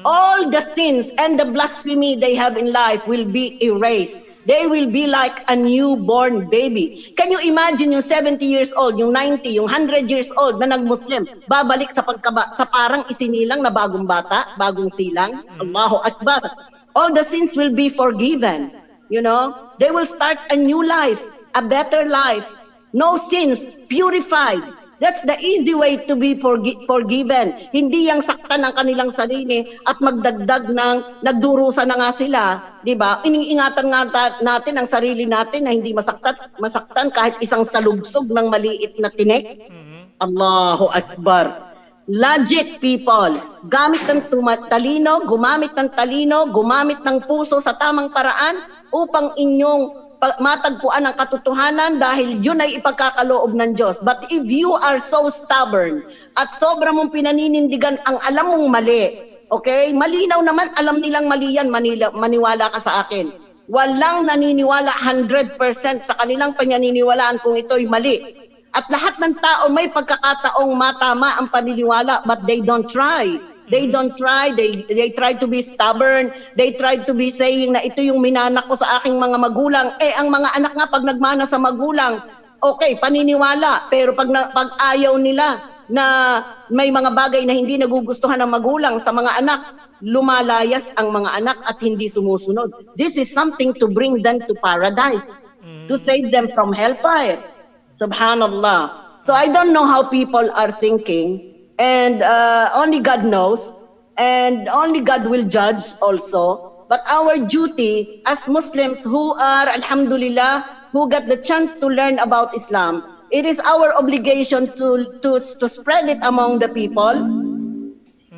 All the sins and the blasphemy they have in life will be erased. They will be like a newborn baby. Can you imagine yung seventy years old, yung ninety, yung hundred years old na nag-Muslim, babalik sa pagkaba sa parang isinilang na bagong bata, bagong silang? Allahu Akbar. All the sins will be forgiven. You know, they will start a new life, a better life. No sins, purified. That's the easy way to be forgi- forgiven. Hindi yang saktan ang kanilang sarili at magdagdag ng nagdurusa na nga sila, di ba? Iniingatan nga ta- natin ang sarili natin na hindi masaktan, masaktan kahit isang salugsog ng maliit na tinik. Allahu Akbar. Logic, people. Gamit ng tuma- talino, gumamit ng talino, gumamit ng puso sa tamang paraan upang inyong pa- matagpuan ang katotohanan dahil yun ay ipagkakaloob ng Diyos. But if you are so stubborn at sobra mong pinaninindigan ang alam mong mali, okay? Malinaw naman, alam nilang mali yan, manila, maniwala ka sa akin. Walang naniniwala hundred percent sa kanilang pananiniwalaan kung ito'y mali. At lahat ng tao may pagkakataong matama ang paniniwala, but they don't try. They don't try. They, they try to be stubborn. They try to be saying na ito yung minanak ko sa aking mga magulang. Eh, ang mga anak nga, pag nagmana sa magulang, okay, paniniwala. Pero pag, na, pag ayaw nila na may mga bagay na hindi nagugustuhan ng magulang sa mga anak, lumalayas ang mga anak at hindi sumusunod. This is something to bring them to paradise, to save them from hellfire. Subhanallah. So I don't know how people are thinking, and uh, only God knows, and only God will judge also. But our duty as Muslims who are, alhamdulillah, who got the chance to learn about Islam, it is our obligation to, to, to spread it among the people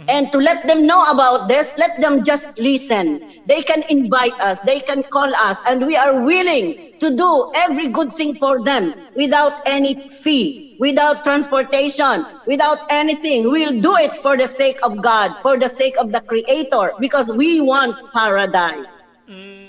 and to let them know about this. Let them just listen. They can invite us, they can call us, and we are willing to do every good thing for them without any fee, without transportation, without anything. We'll do it for the sake of God, for the sake of the Creator, because we want paradise.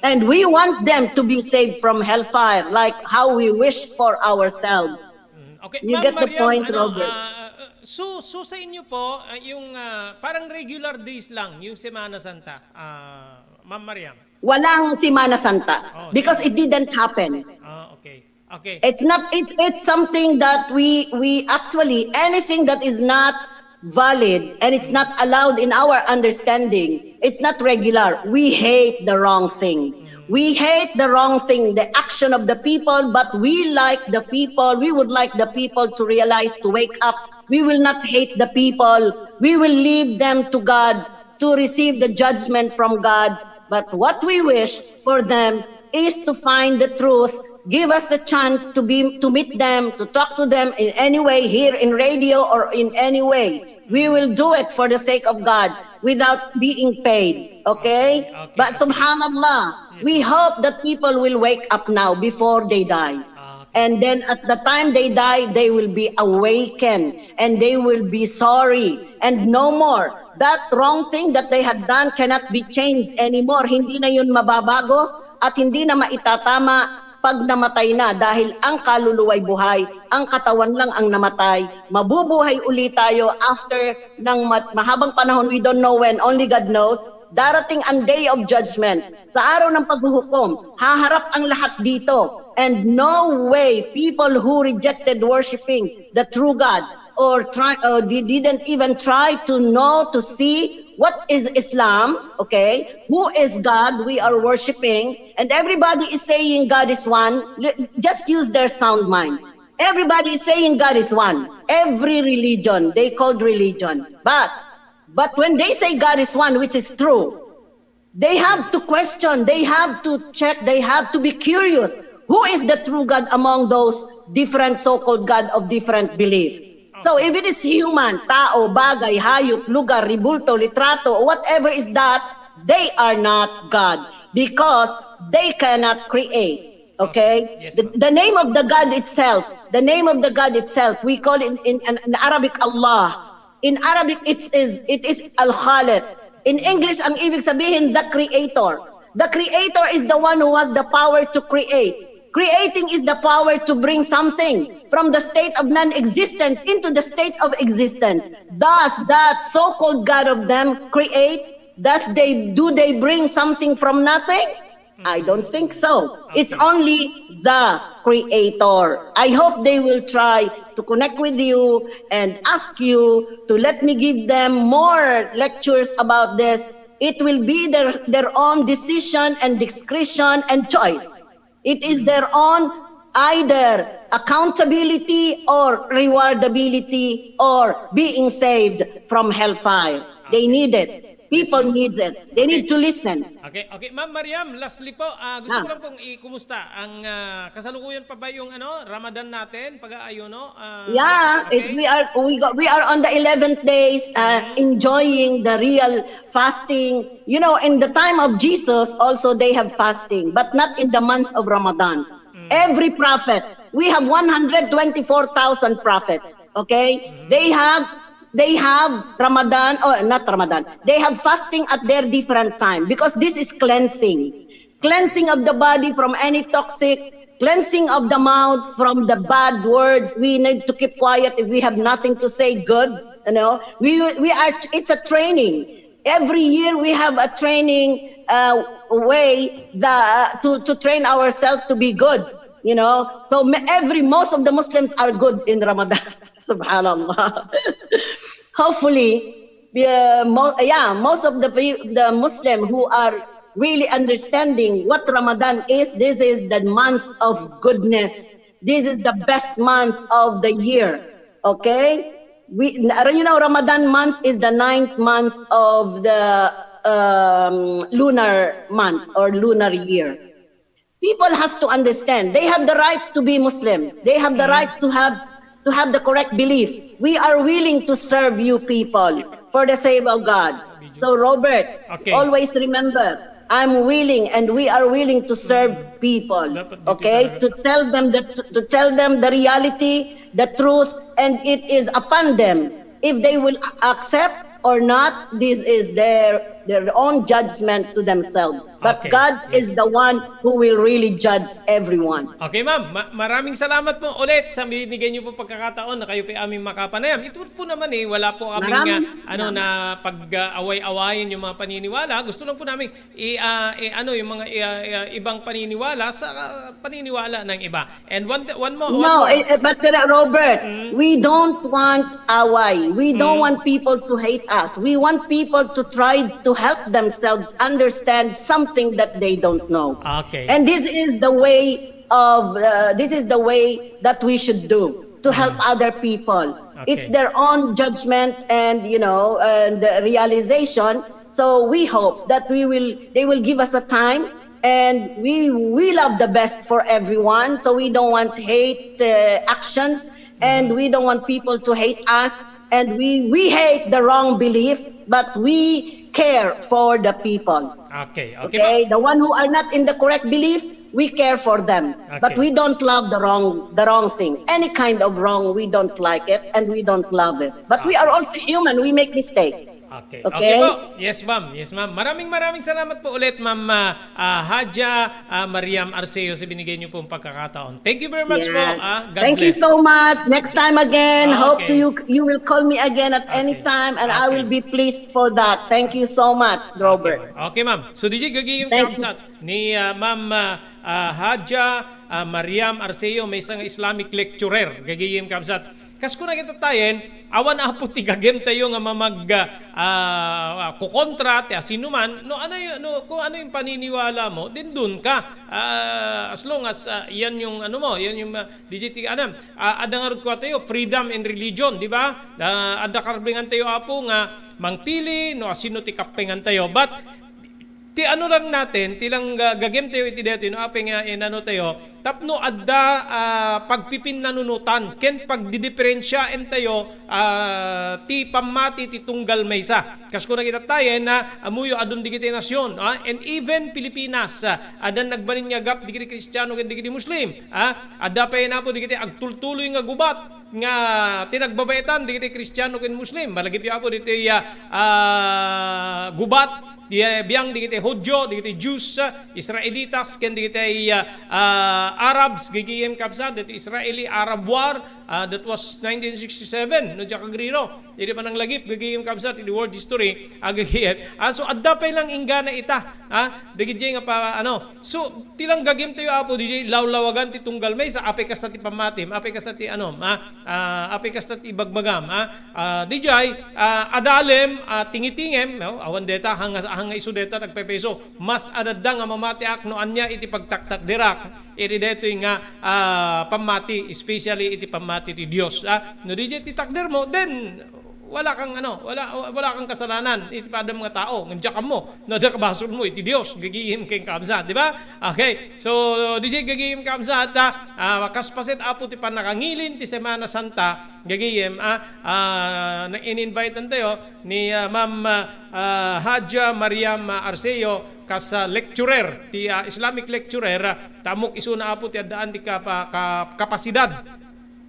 And we want them to be saved from hellfire, like how we wish for ourselves. Mm, okay, You Ma'am get the Mariam, point, ano, Robert. Ah, so, so sa inyo po, ah, yung ah, parang regular days lang, yung Semana Santa, ah, Ma'am Mariam? Walang Semana Santa Oh, because sige. It didn't happen. Ah, okay. Okay. It's not it's it's something that we we actually, anything that is not valid and it's not allowed in our understanding, it's not regular. We hate the wrong thing. We hate the wrong thing, the action of the people, but we like the people. We would like the people to realize, to wake up. We will not hate the people. We will leave them to God to receive the judgment from God. But what we wish for them is to find the truth. Give us the chance to be to meet them, to talk to them in any way, here in radio or in any way. We will do it for the sake of God without being paid. Okay? Okay, okay, But okay. Subhanallah, we hope that people will wake up now before they die. Ah, okay. And then at the time they die, they will be awakened and they will be sorry. And no more. That wrong thing that they had done cannot be changed anymore. Hindi na yun mababago at hindi na maitatama pag namatay na, dahil ang kaluluwa'y buhay, ang katawan lang ang namatay. Mabubuhay uli tayo after ng mat- mahabang panahon, we don't know when, only God knows. Darating ang day of judgment. Sa araw ng paghuhukom, haharap ang lahat dito. And no way, people who rejected worshiping the true God or try, uh, they didn't even try to know, to see what is Islam, okay? Who is God we are worshiping? And everybody is saying God is one. Li- Just use their sound mind. Everybody is saying God is one. Every religion, they called religion. But but when they say God is one, which is true, they have to question, they have to check, they have to be curious. Who is the true God among those different so-called God of different belief? So if it is human, tao, bagay, hayop, lugar, rebulto, litrato, whatever is that, they are not God because they cannot create. Okay? Yes, the, ma'am. the name of the God itself, the name of the God itself, we call it in, in, in Arabic Allah. In Arabic, it is it is Al-Khaliq. In English, ang ibig sabihin, the creator. The creator is the one who has the power to create. Creating is the power to bring something from the state of non-existence into the state of existence. Does that so-called God of them create? Does they do they bring something from nothing? I don't think so. It's Okay. Only the creator. I hope they will try to connect with you and ask you to let me give them more lectures about this. It will be their, their own decision and discretion and choice. It is their own either accountability or rewardability or being saved from hellfire. They need it. People needs it. They need to listen. Okay, okay. Ma'am Mariam, lastly po, ah, gusto Ah. ko lang pong ikumusta ang ah, kasalukuyan pa ba yung ano, Ramadan natin, pag-aayuno? Ah, Yeah, okay? it's we are we got we are on the eleventh days, uh, enjoying the real fasting. You know, in the time of Jesus, also they have fasting, but not in the month of Ramadan. Every prophet, we have one hundred twenty-four thousand prophets. Okay, they have they have Ramadan, or not Ramadan. They have fasting at their different time because this is cleansing, cleansing of the body from any toxic, cleansing of the mouth from the bad words. We need to keep quiet if we have nothing to say good. You know, we we are. It's a training. Every year we have a training uh, way the, to to train ourselves to be good. You know, so ma- every most of the Muslims are good in Ramadan. Subhanallah. Hopefully, yeah, mo- yeah, most of the pe- the Muslim who are really understanding what Ramadan is, this is the month of goodness. This is the best month of the year. Okay? We, you know, Ramadan month is the ninth month of the um, lunar months or lunar year. People has to understand they have the rights to be Muslim. They have the right to have to have the correct belief. We are willing to serve you people for the sake of God. So Robert, Okay. Always remember, I'm willing and we are willing to serve people. Dapat dito Okay? talaga. To tell them the to tell them the reality, the truth, and it is upon them if they will accept or not. This is their their own judgment to themselves. But Okay, God yes. is the one who will really judge everyone. Okay, ma'am. Ma- maraming salamat po ulit sa binigay niyo po pagkakataon na kayo po aming makapanayam. Ito po naman eh, wala po kaming Maraming ah, ano na pag-away-awayin yung mga paniniwala. Gusto lang po namin i, ah, i- ano yung mga i- ah, i- ah, ibang paniniwala sa ah, paniniwala ng iba. And one one more one No, more. eh, eh, but uh, Robert, we don't want away. We don't want people to hate us. We want people to try to help themselves understand something that they don't know. Okay. And this is the way of uh, this is the way that we should do to help other people. Okay. It's their own judgment and you know and the realization. So we hope that we will they will give us a time, and we we love the best for everyone. So we don't want hate uh, actions, and we don't want people to hate us. And we we hate the wrong belief, but we care for the people. Okay, okay, Okay, the one who are not in the correct belief, we care for them. But Okay. We don't love the wrong the wrong thing. Any kind of wrong, we don't like it and we don't love it. But we are also human, we make mistake. Okay. Okay? Okay po. Yes, ma'am. Yes, ma'am. Maraming maraming salamat po ulit, ma'am ah, ah, Haja ah, Mariam Arceo, sa binigay niyo pong pagkakataon. Thank you very much po. Yes. Ah. God Thank you bless. So much. Next time again, Ah, hope okay. To you you will call me again at any Okay. time, and I Okay. Will be pleased for that. Thank you so much, Okay, Robert. ma'am. Okay, ma'am. So, D J, gagayem Thank you. Kabsat ni ah, ma'am ah, ah, Haja ah, Mariam Arceo, maysa nga Islamic lecturer. Gagayem Kabsat. Kas kuna kita tayen, awan apo ti gagem tayo nga mamag ah, ah, kukontra ti asinuman, no ano y- no kung ano yung paniniwala mo, dindun ka. Ah, as long as ah, yan yung ano mo, yan yung ah, D J T ano, ah, adda nga rod kua tayo, freedom in religion, di ba? Ah, adda karbengan tayo apo nga mangpili no asino ti kappengan tayo. But ti ano lang natin, ti lang ga- gagem tayo iti daytoy no apay nga inano tayo, tapno adda ah, pagpipinnanunutan ken pagdidiferensiaen tayo ah, ti pammati ti tunggal maysa. Kas kuna kita tayen na amuyo adun digiti nasion, ah, and even Pilipinas, ah, addan nagbalin nga gap digiti Kristiano ken digiti Muslim, ah, adda pay napo digiti agtultuloy nga gubat nga tinagbabaetan digiti Kristiano ken Muslim. Malagipyo apo ditoy ah, ah, gubat, di, biang digiti Hudyo, digiti Jews, ah, Israelitas, ken digiti ah, ah, Arabs, gigiyem kabsat, ditoy Israeli-Arab war, ah, that was nineteen sixty-seven, no, diak agrino. Idi pananglagip, gigiyem kabsat, iti world history, agigiyem. Ah, so, adda pay lang inggana ita, ah, dagiti nga pa, ano, So, ti lang gagem tayo, Apo, di lawlawagan ti tunggal maysa, apay kasta ti pammatim, apay kasta ti ano, ah, ah, apay kasta ti ibagbagam, ah, ah, dijay, ah, adalem, ah, tingitingem, no? Awan deta, hanga, hanga isu deta, tagpaypayso. Mas adadda nga mamatiak no ania iti pagtaktakderak, iti daytoy nga, ah, pammati, especially iti pammati ti Dios, ah. No, dijay ti takder mo, then, wala kang ano, wala wala kang kasalanan iti padam nga tao, ngem diak ammo no adda kabasolmo iti Dios, gagayem ken kabsat, di ba? Okay. So, dijay gagayem kabsat, ah, ah, kas paset, Apo, ti pannakangilin ti Semana Santa, gagayem, ah, ah, na in-invitean tayo ni, ah, Ma'am, ah, ah, Hadja Mariam, ah, Arceo, kas, ah, lecturer, ti, ah, Islamic lecturer, ah, ta ammok isuna, Apo, ti addaan ti kapa-, ka-, kapasidad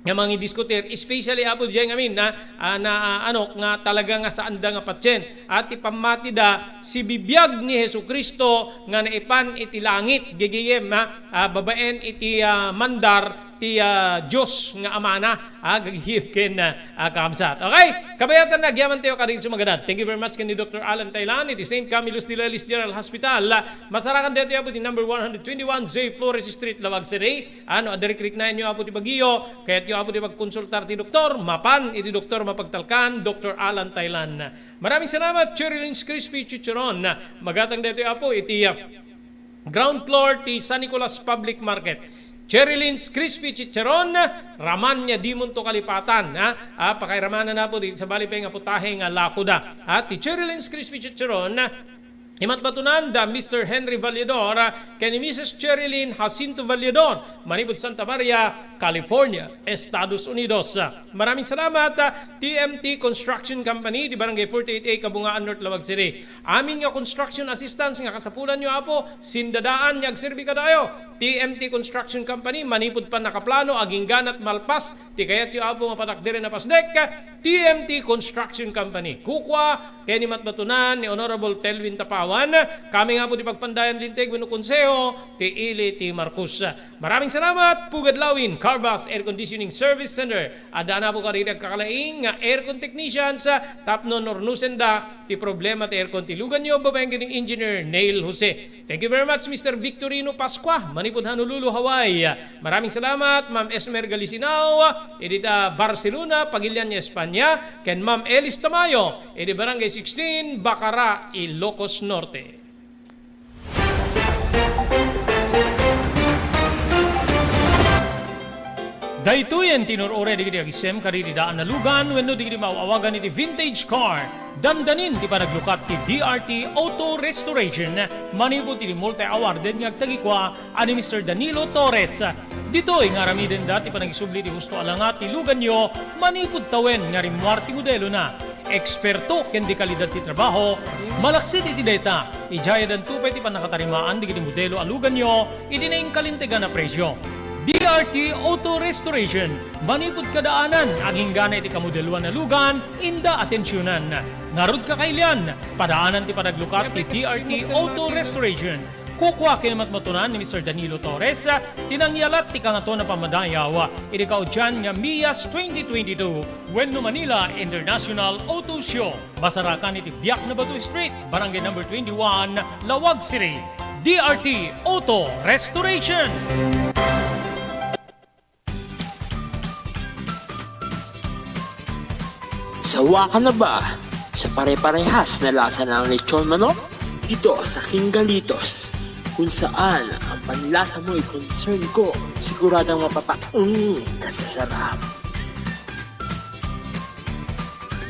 nga mangidiskutir, especially, Apo, diay ngamin na, ah, na, ah, ano, nga talaga nga saanda nga patien. At ti pammatida, sibibiag ni Jesu-Cristo nga naipan iti langit, gigiyem, ha, ah, babaen iti, ah, mandar ti, ah, Dios nga Amana, ah, gigiyem ken, ah, ah, kabsat. Okay, kabayatan na, agyaman tayo, kadagiti sumagadan. Thank you very much ken ni Doctor Alan Tailan iti Saint Camillus de Lellis General Hospital. Ah, masarakan daytoy, Apo, ti number one hundred twenty-one J Flores Street, Laoag City. Ano, adda rikriknaenyo, Apo, ti bagyo, kayatyo, Apo, ti pagkonsultar ti doktor, mapan iti doktor mapagtalkan, Doctor Alan Tailan. Maraming salamat, Cherry Lynch Crispy Chicharon. Magatang daytoy, Apo, iti, ah, ground floor ti San Nicolas Public Market. Cherry Lynn's Crispy Chicharon, raman nga dimonto kalipatan, ha? Ah, pakairamanan na po di sabali pay nga putahe nga lakoda. Ha? Ti Cherry Lynn's Crispy Chicharon, imatmatunan da Mister Henry Valledor, ah, ken ni Missus Cherry Lynn Jacinto Valledor, manipud Santa Maria, California, Estados Unidos. Maraming salamat, ah, T M T Construction Company, di Barangay forty-eight A, Kabungaan, North Laoag City. Amin nga construction assistance nga kasapulanyo, Apo, sindadaan nga agserbi kadayo. T M T Construction Company, manipud pannakaplano, agingganat malpas ti kayatyo, Apo, nga patakderen a pasdek, T M T Construction Company. Kukua, ken ni matmatunan ni Honorable Telvin Tapawan, kami nga, Apo, ti pagpandayan linteg wenno konseho ti ili ti Marcos. Maraming salamat, Pugad Lawin, Carbas Air Conditioning Service Center. Adda na po kadagiti agkakalaing nga aircon technicians, ah, tapno nurnusenda ti problema ti aircon ti luganyo, babaen ken ni Engineer Neil Jose. Thank you very much, Mister Victorino Pascua, manipud Honolulu, Hawaii. Maraming salamat, Ma'am Esmer Galisinao, idi ta Barcelona, Pagilian, Espanya, ken Ma'am Elis Tamayo, idi Barangay sixteen, Bacara, Ilocos Norte. Daytoyen ti inur-uray dagiti agisem kadagiti daan a lugan wenno dagiti maaw-awagan iti vintage car. Dandanin ti panaglukat ti D R T Auto Restoration manipud iti multi-awarded nga agtagikua a ni Mister Danilo Torres. Ditoy nga aramidenda ti panagisubli ti husto a langa ti luganyo manipud tawen nga rimmuar ti modelona. Eksperto ken de kalidad ti trabaho, malaksid iti dayta, idiay addanto pay ti pannakatarimaan dagiti modelo a luganyo iti nainkalintegan a presio. D R T Auto Restoration, manipud kadaanan, agingga iti kamodeloan a lugan, inda atensionan. Ngarud, kakailian, padaanan ti panaglukat ti D R T Auto Restoration. Kukua ken matmatunan ni Mister Danilo Torres, ti nangyalat ti Kangatoan a Pammadayaw iti kaudian nga MIAS twenty twenty-two wenno Manila International Auto Show. Masarakan iti Biak na Bato Street, Barangay Number twenty-one, Laoag City. D R T Auto Restoration. Sawa ka na ba sa pare-parehas na lasa ng lechon manok? Dito sa King Galitos, kung saan ang panlasa mo'y concern ko, siguradong mapapaung ka sa sarap.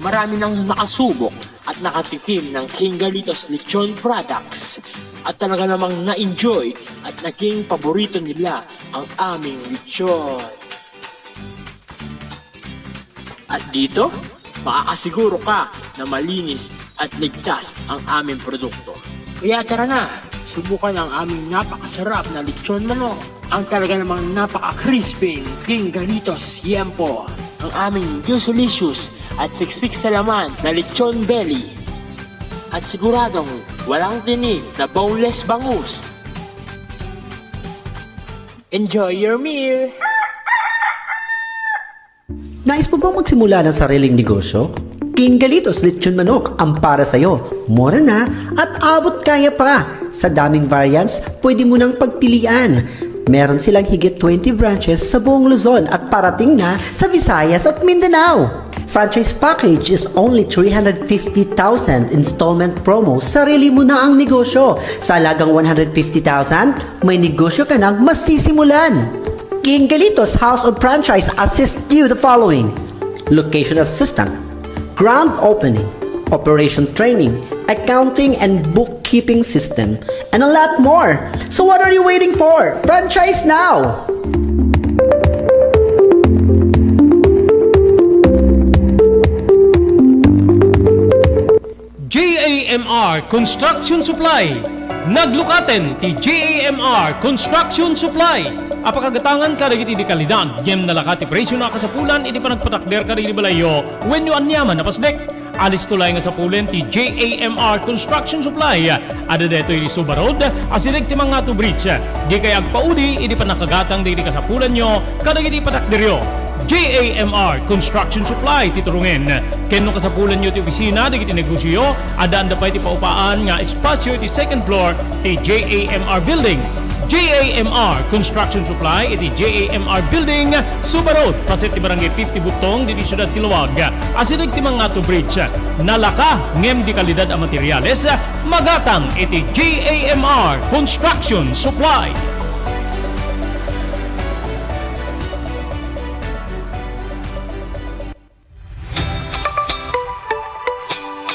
Marami nang nakasubok at nakatikim ng King Galitos Lechon Products at talaga namang na-enjoy at naging paborito nila ang aming lechon. At dito, makakasiguro ka na malinis at ligtas ang aming produkto. Kaya tara na, subukan ang aming napakasarap na lechon manok. Ang talaga namang napaka-crispy King Galitos Yempo. Ang aming juicy-licious at siksik sa laman na lechon belly. At siguradong walang tinik na boneless bangus. Enjoy your meal! Nais mo bang magsimula ng sariling negosyo? King Galitos Lechon Manok ang para sa'yo. Mura na at abot kaya pa. Sa daming variants, pwede mo nang pagpilian. Meron silang higit twenty branches sa buong Luzon at parating na sa Visayas at Mindanao. Franchise package is only three hundred fifty thousand, installment promo, sarili mo na ang negosyo. Sa halagang one hundred fifty thousand, may negosyo ka nang masisimulan. King Galitos House of Franchise assist you the following: location assistant, grand opening, operation training, accounting and bookkeeping system, and a lot more. So what are you waiting for? Franchise now! J A M R Construction Supply. Naglukaten ti J A M R Construction Supply a pakagatangan kadagiti de kalidad ngem nalaka ti presio a kasapulan iti panagpatakder kadagiti balayyo wenno aniaman a pasdek. Alisto laeng nga sapulen ti J A M R Construction Supply. Adda daytoy iti Suba Road, asideg ti Mangato Bridge. Dikay agpaudi iti pannakagatang dagiti kasapulanyo kadagiti patakderyo. J A M R Construction Supply ti turongen. Ken no kasapulanyo ti opisina dagiti negosioyo, addaanda pay ti paupaan nga espasio iti second floor ti J A M R Building. J A M R Construction Supply iti J A M R Building, Suba Road, paset ti Barangay fifty Butong, ditoy siudad ti Laoag. Asideg ti Mangato Bridge. Nalaka ngem de kalidad a materiales, magatang iti J A M R Construction Supply.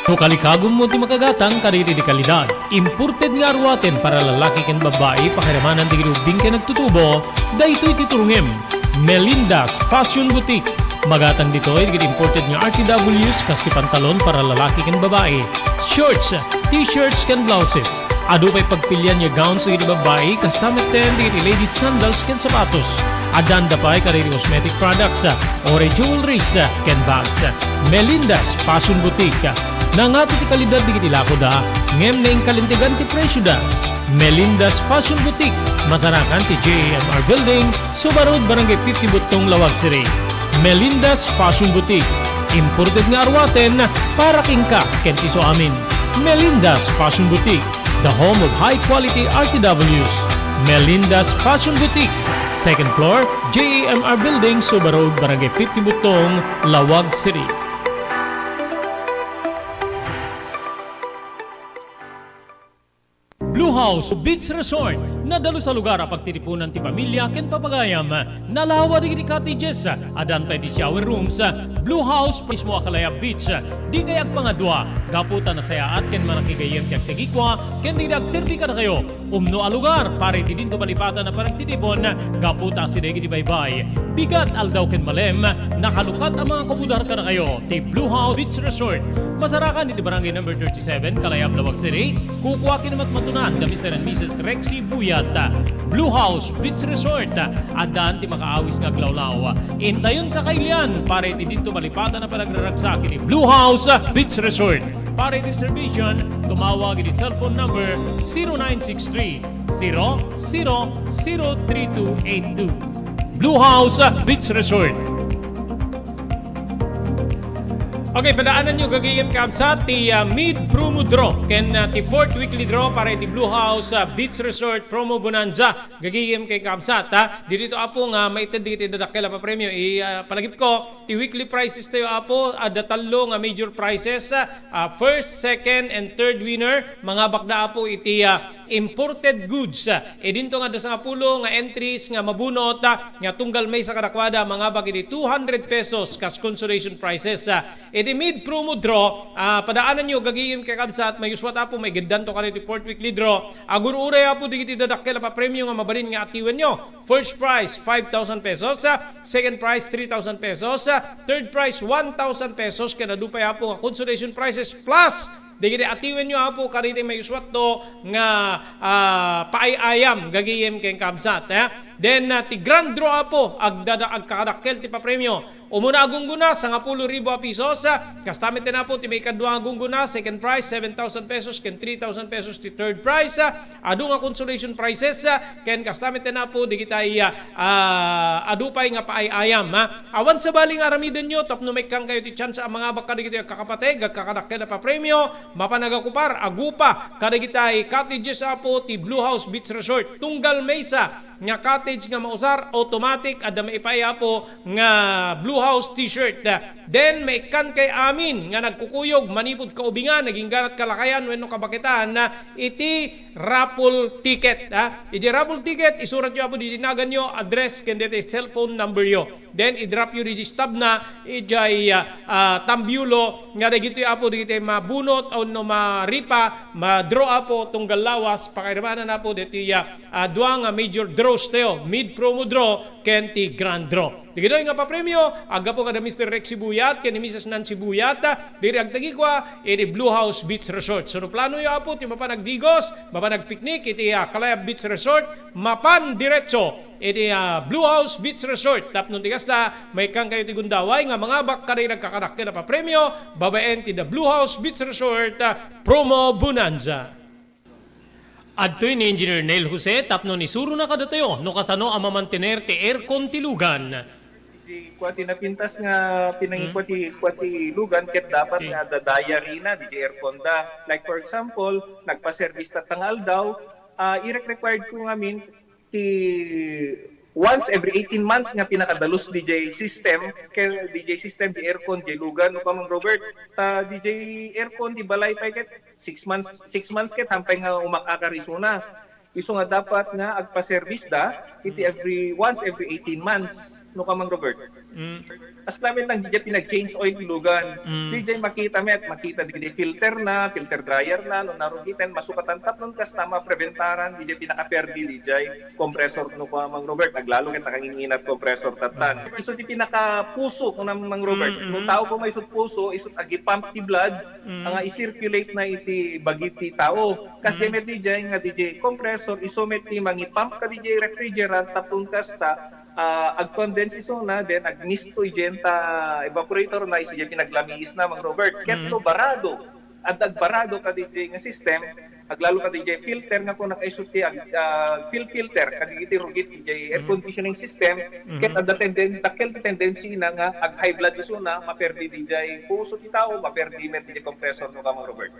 No kalikagummo ti makagatang kadagiti kalidad, imported nga aruaten para lalaki ken babbai, pakiramanan dagiti ubbing ken agtutubo, daytoy ti turongem. Melinda's Fashion Boutique. Magatang ditoy dagiti imported nga R T Ws kas ti pantalon para lalaki ken babbai, shorts, t-shirts ken blouses. Adu pay pagpilian nga gowns dagiti babbai, kasta metten dagiti ladies sandals ken sapatos. Addan da pay kadagiti cosmetic products, uray jewelries, ken bags. Melinda's Fashion Boutique. Nangato ti kalidad dagiti lakoda, ngem naingkalintegan ti presioda. Melinda's Fashion Boutique, masarakan ti J A M R Building, Suba Road, Barangay fifty Buttong, Laoag City. Melinda's Fashion Boutique. Imported nga aruaten para kenka ken ti isuamin. Melinda's Fashion Boutique, the home of high quality R T Ws. Melinda's Fashion Boutique, second floor, J A M R Building, Suba Road, Barangay fifty Buttong, Laoag City. Blue House Beach Resort, nadalus a lugar a pagtitipunan ti pamilia ken papagayam. Nalawa dagiti cottages, addan pay ti shower rooms. Blue House mismo a Kalayab Beach. Dikay agpangadua, gapu ta nasayaat ken manakigayyem ti agtagikua ken dagiti agserbi kadakayo. Umno a lugar para iti dinto malipatan a panagtitipon, gapu ta asideg iti baybay, bigat, aldaw ken malem, nakalukat a mga kumudar kadakayo ti Blue House Beach Resort. Masarakan iti Barangay Number thirty-seven, Kalayab, Laoag City. Kukua ken matmatunan da Mister and Missus Rexy Buyat. Blue House Beach Resort, addan ti makaawis nga aglawlaw. Intayon kakailian para iti dinto malipatan a panagraragsak iti Blue House Beach Resort. Para iti reservation, tumawag iti cellphone number zero nine six three, zero zero zero three two eight two. Blue House Beach Resort. Okay, padaananyo gagayem kabsat ti, ah, mid promo draw ken, ah, ti fourth weekly draw para iti Blue House, ah, Beach Resort Promo Bonanza. Gagayem ken kabsat, ha. Ditoy apo nga maited dagiti dadakkel a papremio. I, ah, palagipko, ti weekly prizes tayo apo, adda tallo nga major prizes, ah, first, second, and third winner. Mangabakda apo iti, ah, imported goods. Ah, idinto nga adda sangapulo nga entries nga mabunot, ah, nga tunggal maysa kadakuada, mangabak iti two hundred pesos kas consolation prizes. Ah, iti mid promo draw, ah, padaananyo gagayem kakabsat, mayuswat apo, maigeddanto kadagiti fourth weekly draw. Agur-uray apo dagiti dadakkel a papremio nga mabalin nga atiwenyo. First prize, five thousand pesos. Ah, second prize, three thousand pesos. Ah, third prize, one thousand pesos. Ken adu pay apo nga consolation prizes plus dagiti atiwenyo apo kadagiti mayuswatto nga, ah, paay-ayam gagayem ken kabsat, eh. Then, ah, ti grand draw apo, agdada-, agkakadakkel ti papremio. Umuna a gunggona, sangapulo ribu a pesos. Ah, kasta met ti napo ti maikadua a gunggona, second prize, seven thousand pesos, ken three thousand pesos ti third prize. Ah, adu nga consolation prizes, ah, ken kasta met ti napo digitay, ah, ah, adu pay nga paay-ayam, ha. Awan sabali nga aramidenyo tapno maikkan kayo ti tsansa a mangabak kadagiti agkakapateg, agkakadakkel a papremio, mapan agakupar, agupa, kadagitay cottages apo ti Blue House Beach Resort. Tunggal maysa nga cottage nga mausar, automatic, adda maipaay apo nga Blue House T-shirt. Then, maikkan kay amin nga nagkukuyog manipud kaubingan, nagingganat kalakayan wenno kabaketan, iti raffle ticket, ha. Iti raffle ticket, isuratyo apo di naganyo, address, ken deti cellphone number yo. Then, i-drop yo di stub na, ijay, ah, ah, tambiulo, nga dagitoy apo, dagitoy mabunot, wenno maripa, ma-draw apo, tunggal lawas, pakairumanan apo, deti, ah, ah, dua nga major draws tayo, mid promo draw, ken ti grand draw. Dagitoy nga papremio, aggapu kada Mister Rex Sibuyat, ken ni Missus Nan Sibuyat, diri agtagikua, iti Blue House Beach Resort. So, no plano yo apo, ti mapan agdigos, mapan agpiknik, iti, ah, Kalayab Beach Resort, mapan diretso, iti, ah, Blue House Beach Resort. Tapno ti kasta, maikkan kayo ti gundaway nga mangabak kada nagkakadakkel a papremio, babaen ti The Blue House Beach Resort, ah, Promo Bonanza. Adtoy ni Engineer Neil Jose tapno ni surona kadatayo no kasano a mamantener ti aircon ti lugan. Di kua ti napintas nga pinangikua ti, kua ti lugan ket dapat nga adda diary na, di aircon da. Like for example, nagpa-service ta nga aldaw, ah, irek-required ko ngamin ti once every eighteen months nga pinakadalus D J system, kay D J system, di aircon, di lugan, no pa, Ma'am Robert, ta D J aircon, di balay pay ket six months, six months ket hampay nga umakakar isuna. Isu nga dapat nga agpa-service da, iti every, once every eighteen months. no ka, Mang Robert. Mm. As lamin lang, didiay pinag-change oil ilugan. Mm. Didiay makita met, makita didiay filter na, filter dryer na, no narugiten, masukatan tapnon kasta mapreventaran, didiay pinakaperdi, didiay compressor no ka, Mang Robert. Aglalo ket nakanginginat compressor tattan. Mm. Isu ti pinakapuso, kuna, Mang Robert. Mm, mm. No tao ko may isut puso, isut agi-pump ti blood, mm, nga i-circulate na iti bagi ti tao. Kasi mm, met didiay nga didiay compressor, isu met ti mangi-pump ka didiay refrigerant, tapon kasta, ah, ag-condense isuna, then agmisto idiay ta evaporator na, isu diay pinaglamiis na, Mang Robert. Ket mm, no barado, adda agbarado ka didiay nga system, aglalo ka didiay filter nga kuna, isu ti ag-, ah, fil-, filter kadagiti rugit didiay air mm, conditioning system, mm, ket adda tenden-, dakkel ti tendency na nga ag-high blood isuna, maperdi didiay puso ti tao, maperdi met didiay compressor no ka, Mang Robert.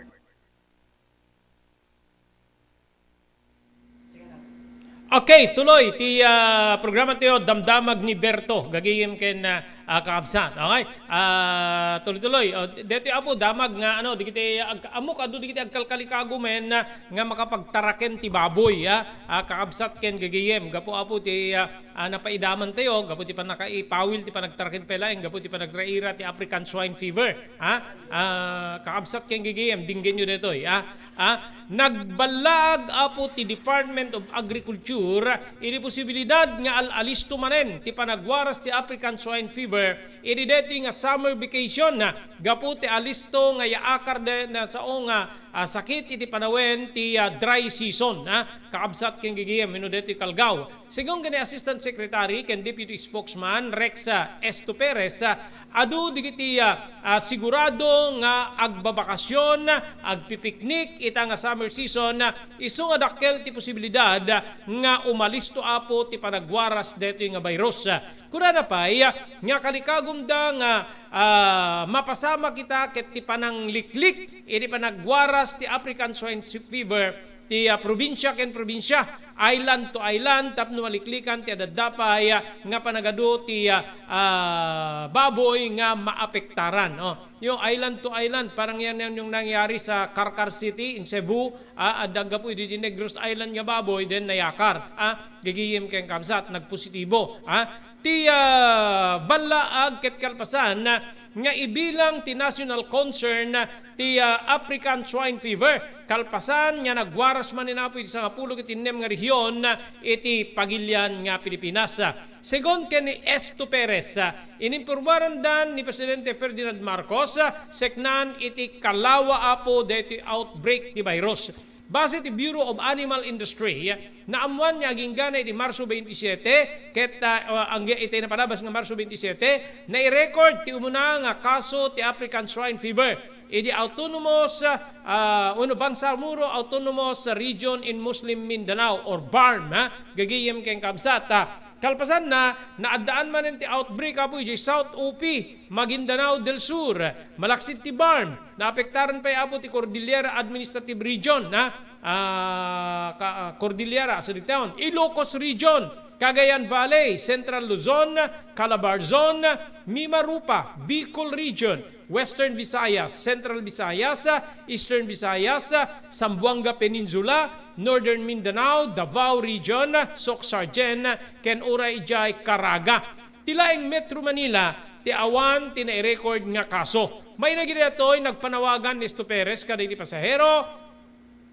Okay, tuloy ti, ah, programa tayo, Damdamag ni Berto, gagayem ken, ah, ah, kakabsat. Okay? Ah, tuloy-tuloy. O, deti apo, damag nga, ano, digiti ag-, ammok adu digiti agkalkalikago men, ah, nga makapagtaraken ti baboy, ah, ah, kakabsat ken gagayem. Gapu apo ti, ah, ah, napaidaman tayo, gapu ti pannakaipawil ti panagtaraken pay laeng, gapu ti panagraira ti African swine fever, ha? Ah, kakabsat ken gagayem, dinggenyo detoy, ha? Ah, nagballaag apo ti Department of Agriculture iti posibilidad nga al-alisto manen ti panagwaras ti African swine fever iti detoy nga summer vacation, ah, gapu ti alisto nga yaakar de-, na sao nga, ah, sakit iti panawen ti, ah, dry season, ah, kakabsat ken gagayem wenno detoy kalgaw. Segun ken ni Assistant Secretary ken Deputy Spokesman Rex, ah, Esto Perez, ah, adu digiti, ah, ah, sigurado nga agbabakasyon, agpipiknik ita nga summer season, ah, isu nga dakkel ti posibilidad, ah, nga umalisto apo ti panagwaras detoy nga virus. Kunana pay, ah, nga kalikagumda nga, ah, mapasamak ita ket ti panangliklik iti panagwaras ti African swine fever ti, ah, probinsia ken probinsia, island to island, tapno maliklikan ti adda pay, ah, nga panagadu ti, ah, ah, baboy nga maapektaran. Oh, yo, island to island, parang yan, yan yung nangyari sa Carcar City in Cebu, ah, adda gapu idi di Negros Island nga baboy, then nayakar, ah, gagayem ken kabsat, nagpositibo, ah. Ti, ah, ballaag ket kalpasan, ah, nga ibilang ti national concern, ah, ti, ah, African swine fever. Kalpasan nga nagwaras manen apo iti sangapulo ket innem nga rehiyon, ah, iti pagilian nga Pilipinas. Segun ken ni Esto Perez, ah, inimpormarandan ni Presidente Ferdinand Marcos, ah, seknan iti kalawa apo daytoy outbreak ti virus. Base ti Bureau of Animal Industry, naammuan nga agingga iti Marso twenty-seven, ket, ah, angga iti napalabas nga Marso twenty-seven, nai-record ti umuna nga kaso ti African swine fever idi Autonomous, ah, wenno Bangsamoro Autonomous Region in Muslim Mindanao or BARMM, ha? Gagayem ken kabsat, ha? Kalpasanna, naaddaan manen ti outbreak apo idiay South O P, Maguindanao del Sur, malaksid ti BARMM, naapektaran pay apo ti Cordillera Administrative Region, ha? Ah, ka-, ah, Cordillera, Surigao, Ilocos Region, Cagayan Valley, Central Luzon, Calabarzon, Mimaropa, Bicol Region, Western Visayas, Central Visayas, Eastern Visayas, Zamboanga Peninsula, Northern Mindanao, Davao Region, Sooksargen, ken uray idiay Caraga. Ti laeng Metro Manila, ti awan ti nai-record nga kaso. Maina daytoy, nagpanawagan ni Esto Perez kadagiti pasahero,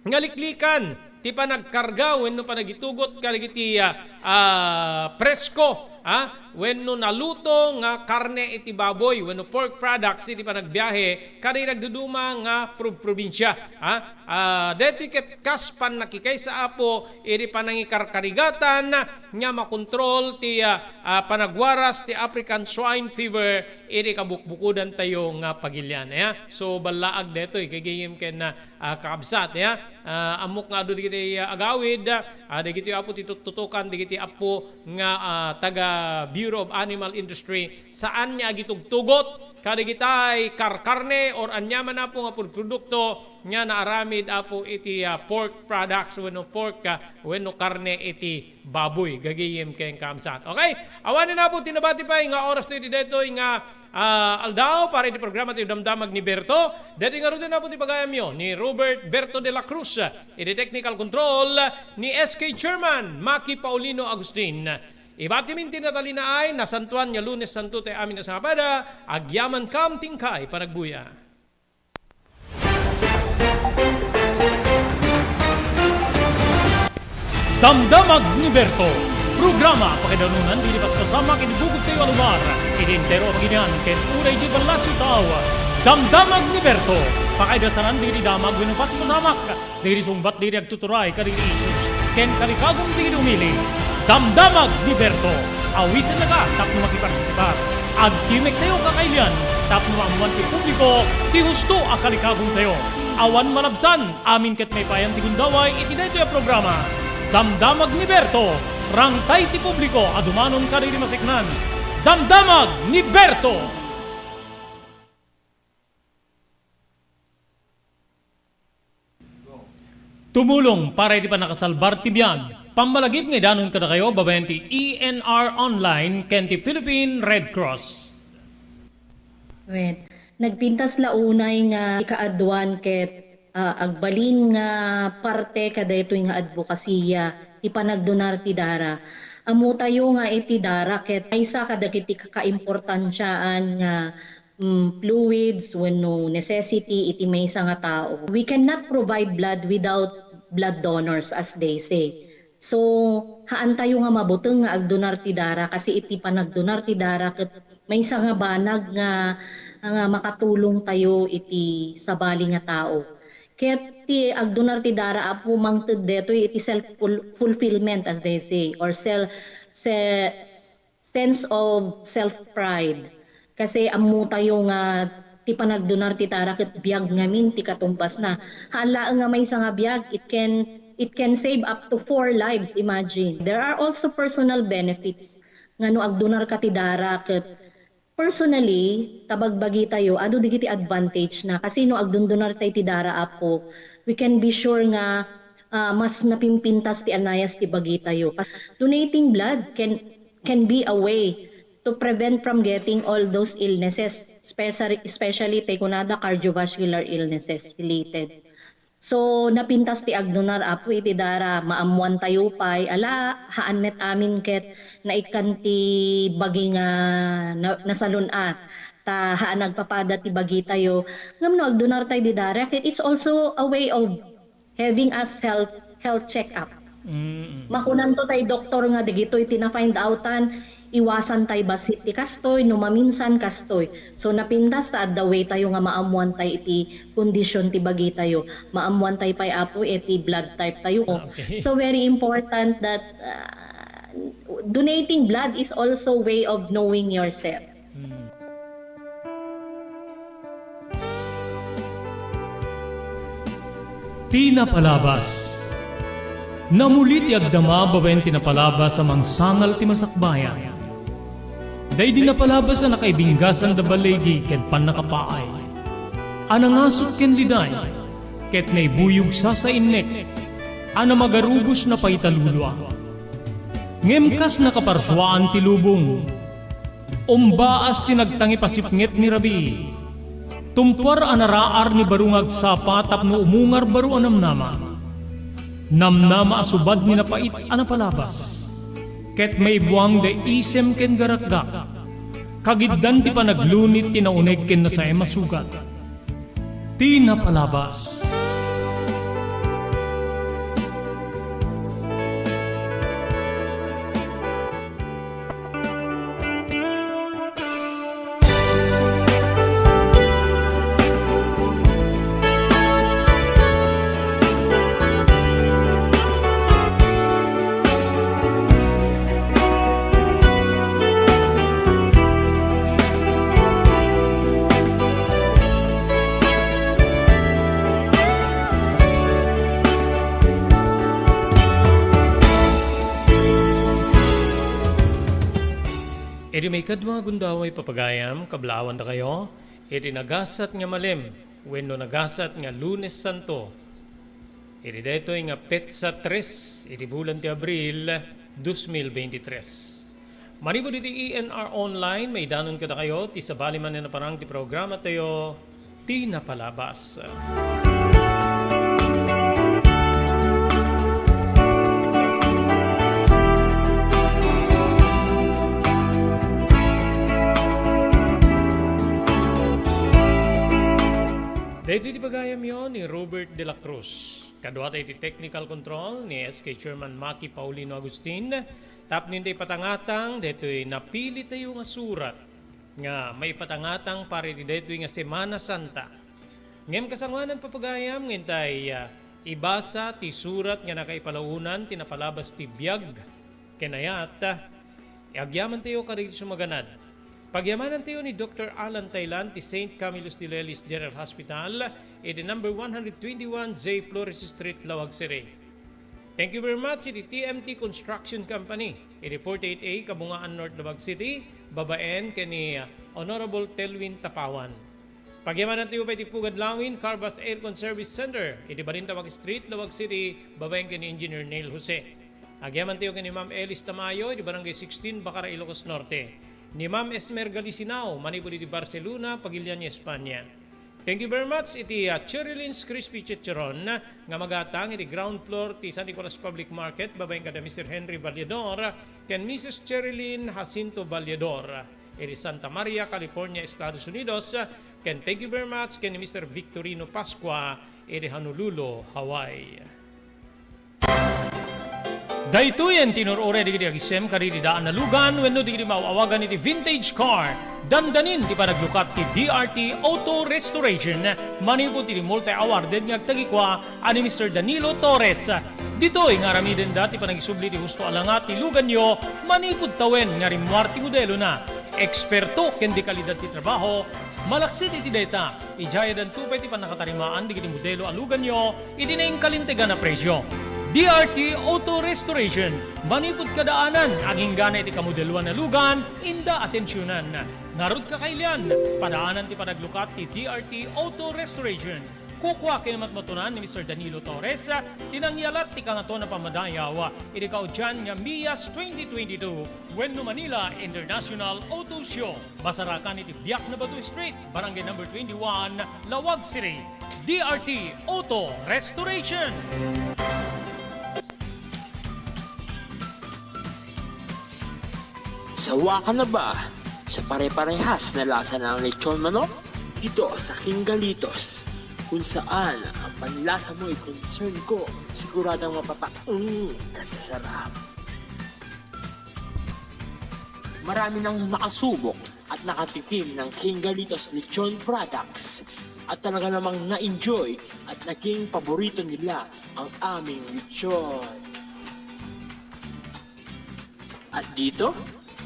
nga liklikan ti panagkarga wenno panagitugot kadagiti, ah, ah, presko, ah, wenno naluto nga karne iti baboy wenno pork products iti panagbiahe kadagiti nagduduma nga prob-, probinsia, ah. Ah, daytoy ket kas pannakikaysa apo iti panangikarkarigatan nga makontrol ti, ah, ah, panagwaras ti African swine fever iti kabukbukodantayo nga pagilian, ya. So, ballaag daytoy, gagayem ken, ah, ah, kakabsat, ya. Ah, ammok nga adu dagiti, ah, agawid, ah, dagiti apo ti tuttutukan, dagiti apo nga, ah, taga Bureau of Animal Industry, saan nga agitugtugot kadagitay karkarne or aniaman apo nga pudprodukto nga naaramid apo iti, ah, pork products wenno pork, ah, wenno karne iti baboy, gagayem ken kabsat. Okay? Awanen apo ti nabati pay nga oras to iti daytoy nga, ah, aldaw para iti programa ti Damdamag ni Berto. Daytoy ngaruden apo ti pagayamyo ni Robert Berto de la Cruz, iti technical control ni S K Chairman Maki Paulino Agustin. Ibatimin ti natalinaay, nasantoan nga Lunes Santo ti amin a sangapada, agyamankam ti inkay panagbuya. Damdamag ni Berto, programa pakaidanunan ti paspasama ken ibugogtayo a lugar, iti entero a Pangilinan ken uray di ballasiw tao. Damdamag ni Berto, pakaidasanan ti damag wenno paspasamak, dagiti sungbat dagiti agtuturay kadagiti issues ken kalikagum dagiti umili. Damdamag ni Berto, awisennaka tapno makipartisipar. Agtimek tayo kakailian tapno maammuan ti publiko ti husto a kalikagumtayo. Awan malabsan, amin ket maipayan ti gundaway iti daytoy a programa. Damdamag ni Berto, rangtay ti publiko a dumanon kadagiti maseknan. Damdamag ni Berto! Tumulong para iti pannakasalbar ti biag. Pammalagip nga idanon kadakayo babaen ti E N R Online ken ti Philippine Red Cross. Wen, nagpintas la unay nga ikaaduan ket, ah, agbalin nga parte kadaytoy nga adbokasiya ti panagdonar ti dara. Ammotayo nga iti dara ket maysa kadagiti kakaimportansiaan nga mm, fluids wenno necessity iti maysa nga tao. We cannot provide blood without blood donors, as they say. So, haantayo nga mabuteng nga agdonar ti dara kasi iti panagdonar ti dara ket maysa nga banag nga, nga makatulong tayo iti sabali nga tao. Ket ti agdonar ti dara, Apo, mangted detoy iti self ful-, fulfillment, as they say, or sel-, se-, sense of self-pride. Kasi ammo tayo nga ti panagdonar ti dara ket biag ngamin ti katumbasna. Haan laeng nga maysa nga biag, it can, it can save up to four lives, imagine. There are also personal benefits nga no agdonar ka ti dara ket personally, ta bagbagi tayo, adu dagiti advantage na. Kasi no agdundunar tayo ti dara, Apo, we can be sure nga, ah, mas napimpintas ti anayas ti bagi tayo. Donating blood can can be a way to prevent from getting all those illnesses, especially, especially tay kunada cardiovascular illnesses related. So, napintas ti agdonar, Apo, iti dara, maammoan tayo pay, ala, haan met amin ket naikkan ti bagi nga na-, nasalun-at, ta haan agpapada ti bagi tayo. Ngem no agdonar tayo di dara, ket it's also a way of having us health, health check-up. Mm. Makunanto tay doktor nga dagitoy ti na-find outan, iwasan tay bassit ti kastoy, no maminsan kastoy. So, napintas ta adda way tayo nga maammuan tay iti kondisyon ti bagi tayo. Maammuan tay pay, Apo, iti blood type tayo. Ah, okay. So, very important that, ah, donating blood is also way of knowing yourself. Hmm. Ti napalabas. Namuli ti agdama babaen ti napalabas a mangsangal ti masakbayan. Daydi napalabas a nakaibinggasan da baligi ken pannakapaay. A nangasut ken liday, ket naibuyog sasainnek, a namagarubos napaitalulua. Ngem kas nakaparsuaan ti lubong, umbaas ti nagtangipasipnget ni rabii. Tumpuar a naraar ni baro nga agsapa tapno umungar baro a namnama. Namnama a subad ni napait a napalabas. Ket maibuang da isem ken garakgak. Kagiddan ti panaglunit ti nauneg ken nasaem a sugat. Ti napalabas. Iti maikadua a gundaway, papagayam, kablaawan dakayo iti nagasat nga malem wenno nagasat nga Lunes Santo. Iti daytoy nga petsa tres iti bulan ti Abril, dos mil veintitres. Manipud iti E N R Online, maidanon kadakayo ti sabali manen a parang ti programatayo, Ti Napalabas. Iti pagayamyo ni Robert de la Cruz. Kaduata iti technical control ni S K Chairman Maki Paulino Agustin. Tapno ipatangtang daytoy napilitayo nga surat nga maipatangtang para iti daytoy nga Semana Santa. Ngem kasangoanan, papagayam, nga intay, ah, ibasa ti surat nga nakaipalaunan ti napalabas ti biag ken ayat, agyamantayo kadagiti sumaganad. Pagyamanantayo ni Doktor Alan Taylan ti Saint Camillus de Lelis General Hospital, iti number one hundred twenty-one J Flores Street, Laoag City. Thank you very much iti T M T Construction Company, iti forty-eight A Kabungaan North, Laoag City, babaen ken ni, uh, Honorable Telwin Tapawan. Pagyamanantayo pay ti Pugad Lawin Carvas Aircon Service Center, iti Balintawak Street, Laoag City, babaen ken ni Engineer Neil Jose. Agyamantayo ken ni Ma'am Elis Tamayo, iti Barangay sixteen, Bacara, Ilocos Norte. Ni Ma'am Esmer Galisinao, manipud iti Barcelona, Pagilian, Espanya. Thank you very much iti, ah, Cherry Lynn's Crispy Chicharon nga magatang iti ground floor ti San Nicolas Public Market, babaen kada Mister Henry Valledor ken Missus Cherry Lynn Jacinto Valledor iti Santa Maria, California, Estados Unidos, ken thank you very much ken Mister Victorino Pascua iti Honolulu, Hawaii. Daytoyen ti inur-uray dagiti agisem kadagiti daan a lugan wenno dagiti maaw-awagan iti vintage car. Dandanin ti panaglukat ti D R T Auto Restoration manipud ti multi-awarded nga agtagikua a ni Mister Danilo Torres. Ditoy nga aramidenda ti panangisubli ti husto a langa ti luganyo manipud tawen nga rimmuar ti modelona. Eksperto ken dekalidad ti trabaho, malaksid iti dayta, idiay addanto pay ti pannakatarimaan dagiti modelo a luganyo iti nainkalintegan a presio. D R T Auto Restoration, manipud kadaanan, agingga iti kamodeloan a lugan, inda atensionan. Ngarud, kakailian, padaanan ti panaglukat ti D R T Auto Restoration. Kukua ken matmatunan ni Mister Danilo Torres ti nangyalat ti Kangatoan a Pammadayaw iti kaudian nga MIAS twenty twenty-two wenno Manila International Auto Show. Masarakan iti Biak na Bato Street, Barangay Number twenty-one, Laoag City. D R T Auto Restoration. Sawa ka na ba sa pare-parehas na lasa ng lechon manok? Dito sa King Galitos, kung saan ang panlasa mo'y concern ko, siguradong mapapaung ka sa sarap. Marami nang nakasubok at nakatikim ng King Galitos Lechon Products at talaga namang na-enjoy at naging paborito nila ang aming lechon. At dito,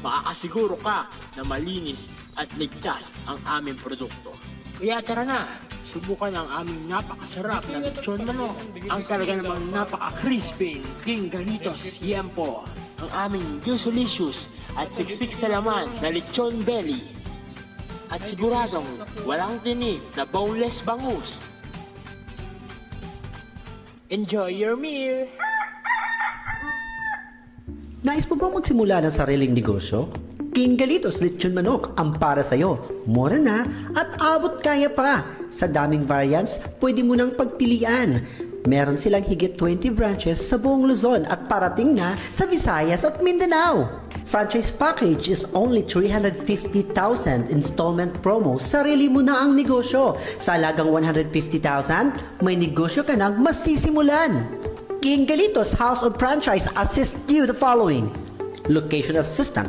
makakasiguro ka na malinis at ligtas ang aming produkto. Kaya tara na, subukan ang aming napakasarap na lechon manok, ang talaga namang napaka-crispy King Galitos Yempo, ang aming juicylicious at siksik sa laman na lechon belly, at siguradong walang tinik na boneless bangus. Enjoy your meal! Nais mo bang magsimula ng sariling negosyo? King Galitos Lechon Manok ang para sa'yo. Mura na at abot kaya pa. Sa daming variants, pwede mo nang pagpilian. Meron silang higit twenty branches sa buong Luzon at parating na sa Visayas at Mindanao. Franchise package is only three hundred fifty thousand, installment promo, sarili mo na ang negosyo. Sa halagang one hundred fifty thousand, may negosyo ka nang masisimulan. King Galitos House of Franchise assist you the following: location assistant,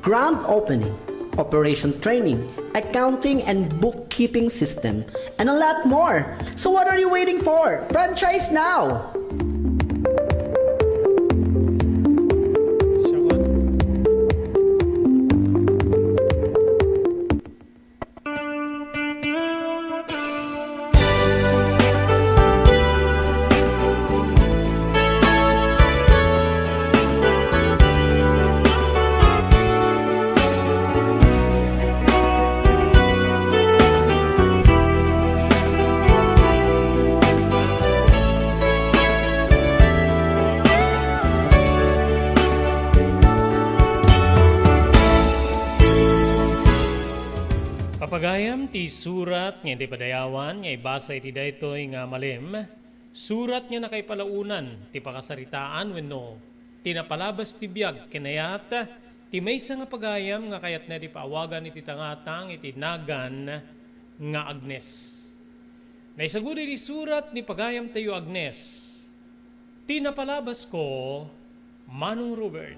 grand opening, operation training, accounting and bookkeeping system, and a lot more. So what are you waiting for? Franchise now! Papagayam ti surat nga intay padayawan nga ibasa iti daytoy nga malem, surat nga nakaipalaunan ti pakasaritaan wenno ti napalabas ti biag ken ayat ti maysa nga pagayam nga kayatna ti paawagan iti tangatang iti nagan nga Agnes. Naisagud iti surat ni pagayamtayo Agnes, ti napalabasko, Manong Robert.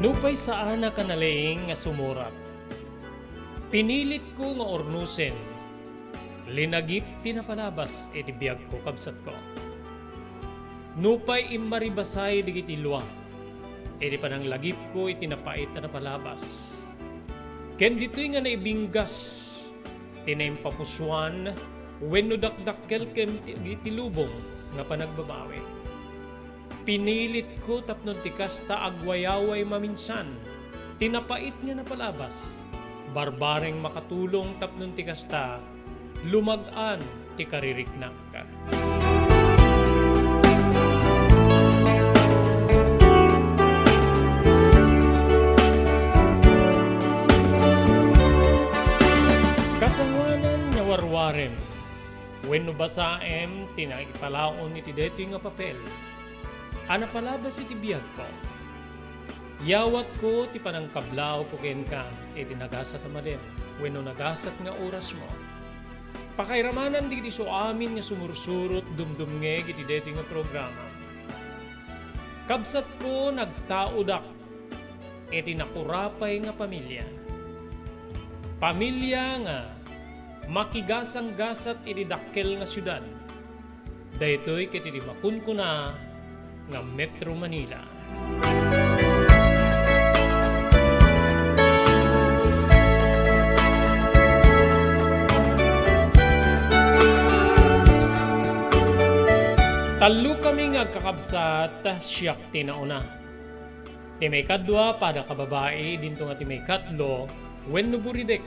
Nupay saanak a nalaing nga sumurat, pinilitko nga urnosen, linagip ti napalabas iti biagko, kabsatko. Nupay immaribasay dagiti lua, iti pananglagipko iti napait a napalabas, ken ditoy nga naibinggas ti naimpapusoan wenno dakdakkel ken ti, ti lubong nga panagbabawi. Pinilitko tapno ti kasta agwayaway maminsan ti napait nga napalabas. Barbareng makatulong tapno ti kasta lumag-an ti kaririknak. Kasangoanan nga warwarem wenno basaem ti naipalaon iti daytoy nga papel a napalabas iti biagko. Yawatko ti panangkablaawko kenka iti nagasat a malem wenno nagasat nga orasmo. Pakairamanan dagiti isuamin nga sumursurot dumdumngeg iti daytoy nga programa. Kabsatko, nagtaodak iti nakurapay nga pamilia. Pamilia nga makigasanggasat iti dakkel nga siudad. Daytoy ket iti makunkuna nga Metro Manila. Tallokami nga agkakabsat, siak ti nauna. Ti maikadua, pada ka babai, idinto nga ti maikatlo, wenno buridek,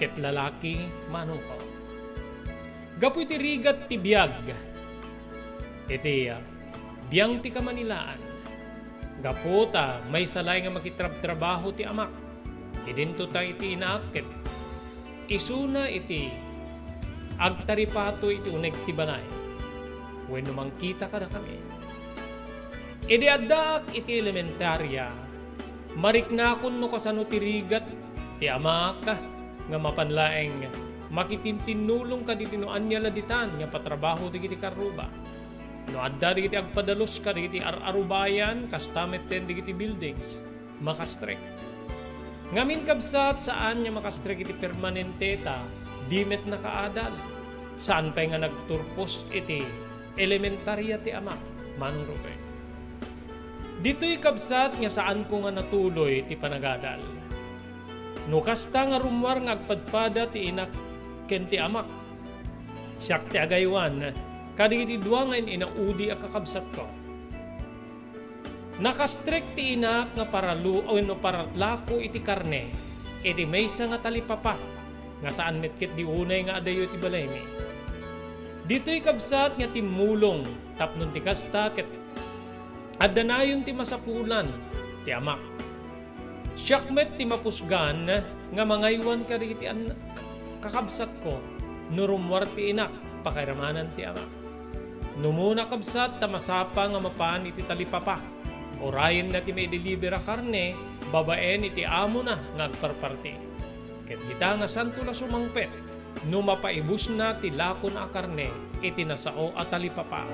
ket lalaki, manongko. Gapu iti rigat ti biag, iti, ah, biang ti Kamanilaan, gapu ta maysa laeng nga makitrabtrabaho ti amak, idinto ta iti inaak ket isuna iti agtaripato iti uneg ti balay wenno mangkita kadakami. Idi addaak iti elementaria, mariknakon no kasano ti rigat ti amak nga mapan laeng makitintinnulong kaditi no ania la ditan nga patrabaho dagiti karruba. No adda dagiti agpadalus kadagiti ar-arubayan, kasta metten dagiti buildings, makastrek. Ngamin, kabsat, saan nga makastrek iti permanente ta di met nakaadal. Saan pay nga nagturpos iti elementaria ti amak, Manong Robert. Ditoy, kabsat, nga saanko nga natuloy ti panagadal. No kasta nga rummuar nga agpadpada ti inak ken ti amak, siak ti agaywan kadagiti dua nga in-inaudi a kakabsatko. Nakastrek ti inak nga paralu-, wenno paralako iti karne iti maysa nga talipapa nga saan met ketdi unay nga adayo iti balaymi. Ditoy, kabsat, nga timmulong tapno ti kasta ket adda nayon ti masapulan ti amak. Siak met ti mapusgan nga mangaywan kadagiti an-, kakabsatko no rummuar ti inak, pakairamanan ti amak. No umuna, kabsat, ta masapa nga mapan iti talipapa, urayenna ti maideliver a karne babaen iti amona nga agparparti. Ket dita nga santo la sumangpet no mapaibusna ti lakona a karne iti nasao a talipapa.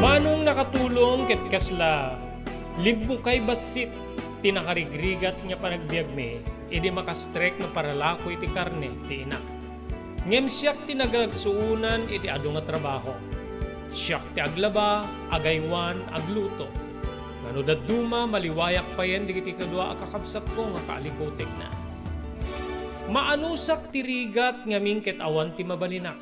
Manong nakatulong ket kasla limmukay bassit ti nakarigrigat nga panagbiagmi idi makastrek nga paralako iti karne ti inak. Ngem siak ti nagagsuonan iti adu nga trabaho. Siak ti aglaba, agaywan, agluto. Nga no dadduma, maliwayak payen dagiti kadua a kakabsatko nga kaalikotekna. Maanusak ti rigat ngamin ket awan ti mabalinak.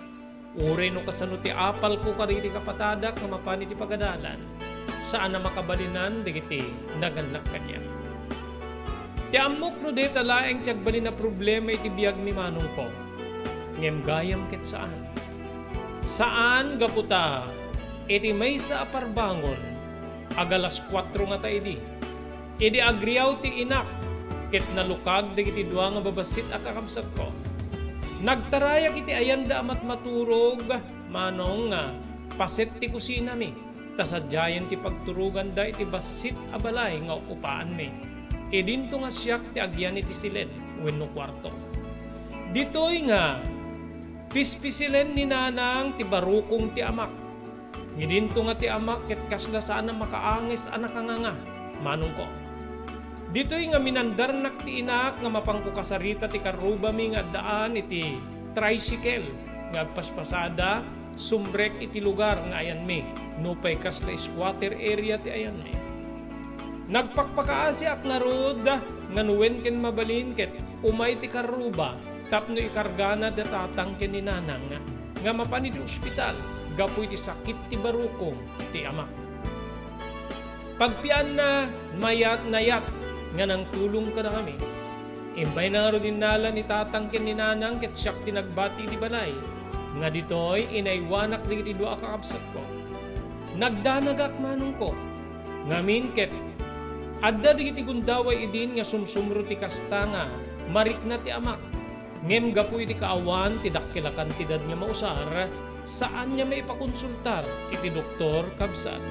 Uray no kasano ti apalko kadagiti kapatadak nga mapan iti pagadalan. saan a makabalinan dagiti nagannak kaniak. Ti ammok no dayta laeng ti agbalin a problema iti biagmi, manongko, ngem gayam ket saan. Saan gapu ta iti maysa a parbangon, ag-alas kuatro ngata idi, idi agriaw ti inak ket nalukag dagiti dua nga babassit a kakabsatko. Nagtarayak iti ayanda a matmaturog, manong, nga paset ti kusinami, ta sadiayen ti pagturoganda iti bassit a balay nga upaanmi. Idinto nga siak ti agyan iti siled wenno kuarto. Ditoy nga pispisilen ni Nanang ti barukong ti amak. Ngidinto nga ti amak ket kasla saan a makaangis a nakanganga, manongko. Ditoy nga minandarnak ti inak nga mapanko kasarita ti karrubami nga addaan iti tricycle nga agpaspasada sumrek iti lugar nga ayanmi, nupay kasla squatter area ti ayanmi. Nagpakpakaasiak ngarud nga no wen ken mabalin ket umay ti karruba tapno ikargana da tatang ken ni nanang nga mapan iti ospital gapu iti sakit ti barukong ti ama. Pagpianna, mayat-nayat nga nangtulong kadakami. Imbay na ngarud innala ni tatang ken ni nanang ket siak ti nagbati iti balay nga ditoy inaywanak dagiti dua a kakabsatko. Nagdanagak manongko. Ngamin ket adda dagiti gundaway idin nga sumsumro ti kasta nga marikna ti amak. Ngem gapu iti kaawan ti dakkel a kantidad nga mausar, saan nga maipakonsultar iti doktor, kabsat.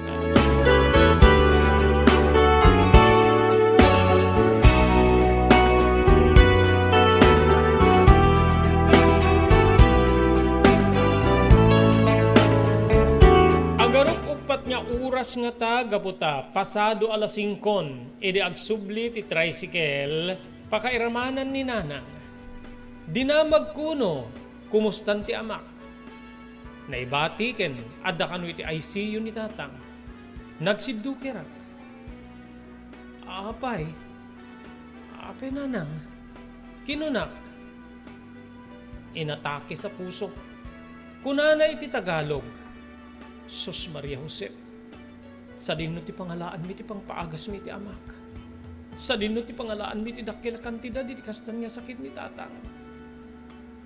Agarup uppat nga oras ngata gapu ta pasado alas singkon idi agsubli ti tricycle, pakairamanan ni Nanang. Dinamagko no kumustan ti amak. Naibati ken adda kano iti I C U ni tatang. Nagsiddukerak. Apay, apay nanang, kinunak. Inatake sa puso. Kunana iti Tagalog, "Sus Maria Josep, sadino ti pangalaanmi ti pangpaagasmi iti amak? Sadino ti pangalaanmi ti dakkel a kantidad iti kastan nga sakit ni tatang?"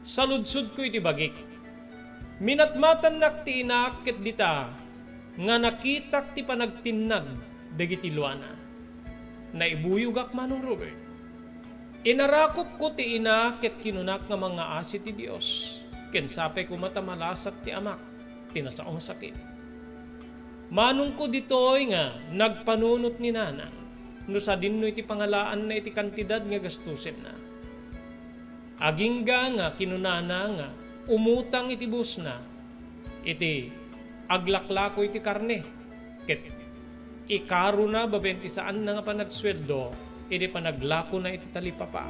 Saludsodko iti bagik. Minatmatannak ti inak ket dita nga nakitak ti panagtinnag dagiti luana. Naibuyogak, Manong Robert. Inarakupko ti ina ket kinunak nga mangngaasi ti Dios, ken sapay koma ta malasat ti amak ti nasao nga sakit. Manongko ditoy nga nagpanunot ni Nanang no sadinno iti pangalaanna iti kantidad nga gastusenna. Agingga nga kinunana nga umutang iti busna iti aglaklako iti karne, ket ikaruna babaen ti saanna nga panagsueldo iti panaglakona iti talipapa.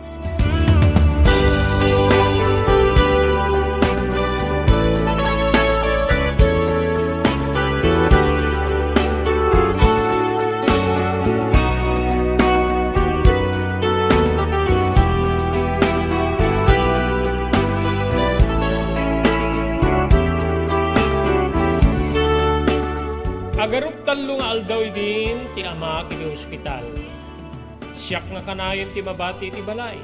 Agarup tallo nga aldaw idin ti amak iti ospital. Siak nga kanayon ti mabati iti balay.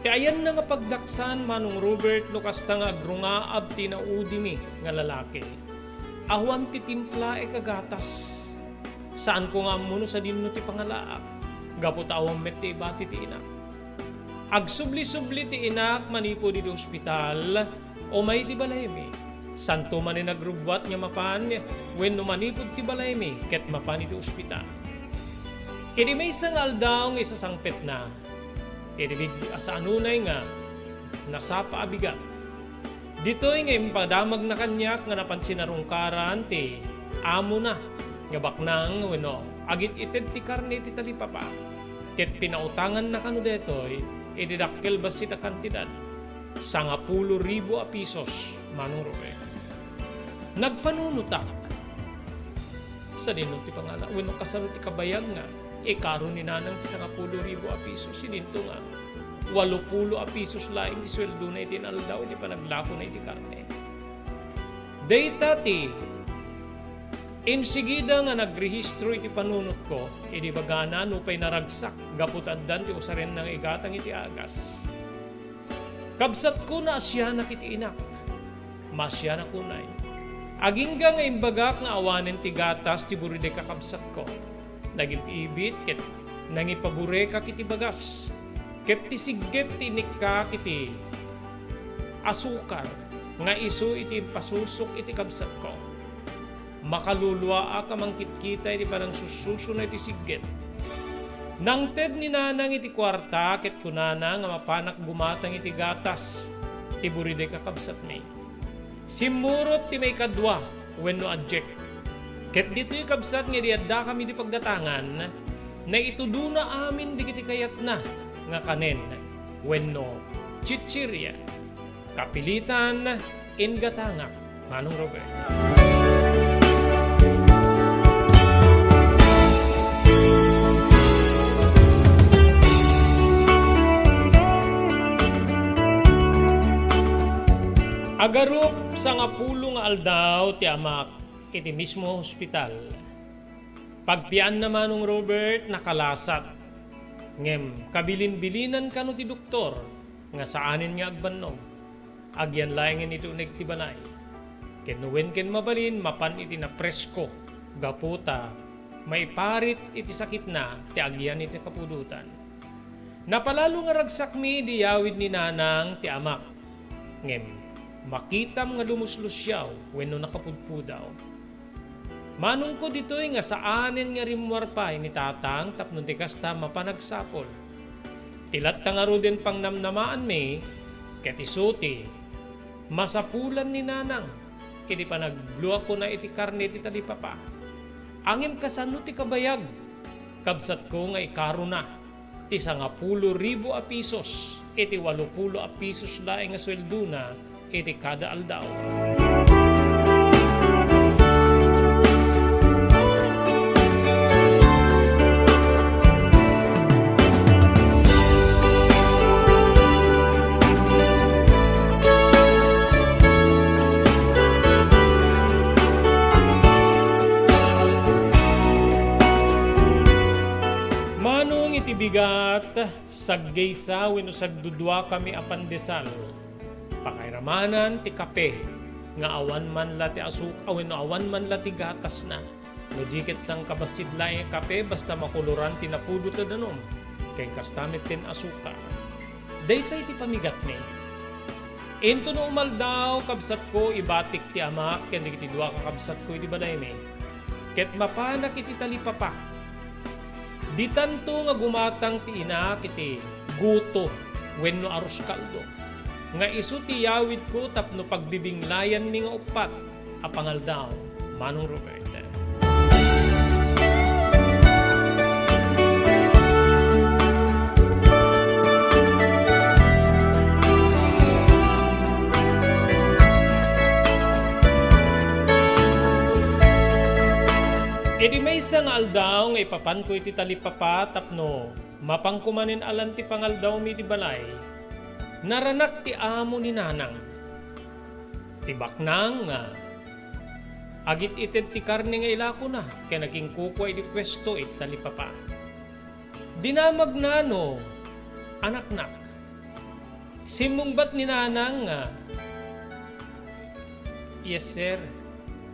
Ti ayanna nga pagdaksan, Manong Robert, no kasta nga agrungaab ti inaudimi nga lalaki. Awan ti timplaek a gatas. Saanko nga ammo no sadinno ti pangalaak, gapu ta awan met ti ibati ti inak. Agsubli-subli ti inak manipud iti ospital, umay ti balaymi. Santo manen agrubbuat nga mapan, wenno manipud ti balaymi ket mapan iti ospital. Iti maysa nga aldaw nga isasangpetna, iti bigdi a saanunay nga nasapa a bigat. Ditoy nga impadamagna kaniak nga napan sinarungkaran ti amona nga baknang wenno agit-ited ti karne iti talipapa. Ket pinautanganna kano daytoy iti dakkel bassit a kantidad, sangapulo ribu a pisos, Manong Robert. Nagpanunotak. Sadino ti pangala-, wenno kasano ti kabayag nga ikaro ni nanang ti sangapulo ribu a pisos, idinto nga walopulo a pisos laeng ti sueldona iti inaldaw iti panaglakona iti karne. Dayta ti Insigida nga nagrehistro iti panunotko, idi ibagana nupay naragsak gapu ta addan ti usarenna nga igatang iti agas. Kabsatko, naasianak iti inak. Maasianak unay. Agingga nga imbagak nga awanen ti gatas ti buriday kakabsatko. Nagib-ibit ket nangipaburekak iti bagas. Ket ti sigget ti inikkak iti asukar nga isu iti impasusok iti kabsatko. Makaluluaak a mangkitkita iti panangsussusona iti sigget. Nangted ni Nanang iti kuarta ket kunana nga mapanak gumatang iti gatas ti buriday kakabsatmi. Simmurot ti maikadua wenno adjek. Ket ditoy, kabsat, nga idi addakami iti paggatangan, naitudona amin dagiti kayatna nga kanen wenno chichirya. Kapilitan, inggatangak, Manong Robert. Agarup sangapulo nga aldaw ti amak iti mismo hospital. Pagpianna, Manong Robert, nakalasat. Ngem kabilin-bilinan kano ti doktor nga saanen nga agbannog. Agyan laengen iti uneg ti balay. Ken no wen ken mabalin, mapan iti napresko, gapu ta maiparit iti sakitna ti agyan iti kapudotan. Napalalo nga ragsakmi idi yawid ni Nanang ti amak. Ngem makitam nga lumuslusiaw wenno nakapudpudaw. Manongko ditoy nga saanen nga rimmuar pay ni Tatang tapno ti kasta mapanagsapul. Ti latta ngaruden pangnamnamaanmi ket isu ti masapulan ni Nanang idi panagbluakona iti karne ti talipapa. Ngem kasano ti kabayag, kabsatko, nga ikarona ti sangapulo ribu a pisos iti walupulo a pisos laeng nga sueldona iti kada aldaw. Manong iti bigat, saggaysa wenno sagduduakami a pandesal. Pakairamanan ti kape nga awan man la ti asuk-, a wenno awan man la ti gatasna. No di ket sangkabassit laeng a kape, basta makoloran ti napudot a danum ken kasta met ti asukar. Daytoy ti pamigatmi. Intono umaldaw, kabsatko, ibatik ti amak ken dagiti dua kakabsatko iti balaymi, ket mapanak iti talipapa. Ditanto nga gumatang ti inak iti guto wenno arroz caldo, nga isu ti yawidko tapno pagbibinglayanmi nga uppat a pangaldaw, Manong Robert. Iti maysa nga aldaw nga ipapanko iti talipapa tapno mapanko manen a lan ti pangaldawmi iti balay, naranak ti amo ni Nanang. Ti baknang nga agit-ited ti karne nga ilakona ken aginkukua iti puesto iti talipapa. Dinamagna no anaknak. Simmungbat ni Nanang nga, "Yes, sir.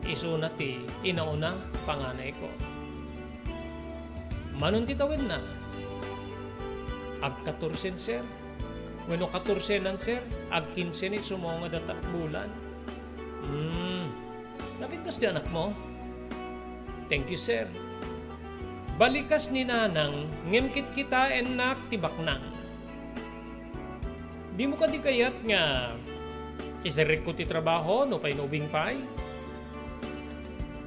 Isuna ti inauna panganayko." "Manon ti tawenna?" "Agkatorsen, sir." "Wenno katorsenan, sir? Agkinse ni sumo nga data bulan." "Hmm. Napigtas ti anakmo?" "Thank you, sir." Balikas ni Nanang, ngem kitkitaennak ti baknang. "Dimo kadi kayat nga iserrekko ti trabaho nupay no ubing pay?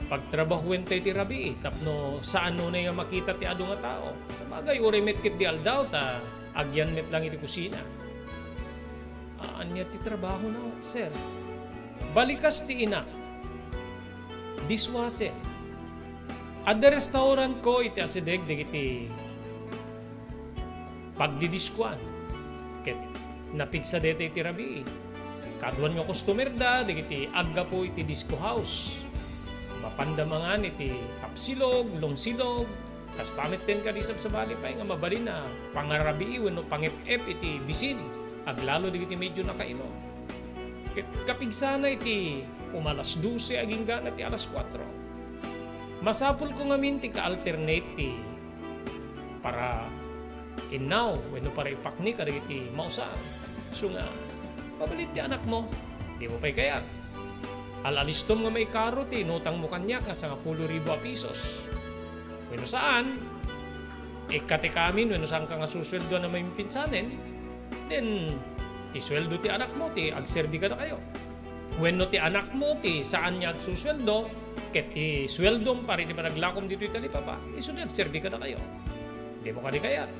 Pagtrabahuenta iti rabii tapno saan unay nga makita ti adu nga tao. Sabagay, uray met ketdi aldaw ta agyan met lang iti kusina." "Ania ti trabahona, sir?" Balikas ti ina. "Dishwasher. Adda restaurantko iti asideg dagiti pagdidiskuan. Ket napigsa dayta iti rabii. Kaduan nga customerda dagiti aggapu iti disco house. Mapanda mangan iti Tapsilog, Lungsilog, kasta metten kadi sabsabali pay nga mabalin a pangarabii wenno pangep-ep iti bisin, aglalo dagiti medyo nakainom. Ket kapigsana iti umalas dose agingga na ti alas kuatro. Masapulko ngamin ti ka-alternate ti para innaw wenno para ipakni kadagiti mausaan. Isu nga, mabalin ti anakmo, dimo pay kayat. Al-alistom nga maikaro ti inutangmo kaniak nga sangapulo ribu a pisos. Wenno saan, ikkatek amin wenno saanka nga susueldoan a maimpinsanen, then ti sueldo ti anakmo ti agserbi kadakayo. Wenno ti anakmo ti saan nga agsusueldo, ket ti sueldom para iti panaglakom ditoy talipapa, isu ti agserbi kadakayo. Dimo kadi kayat?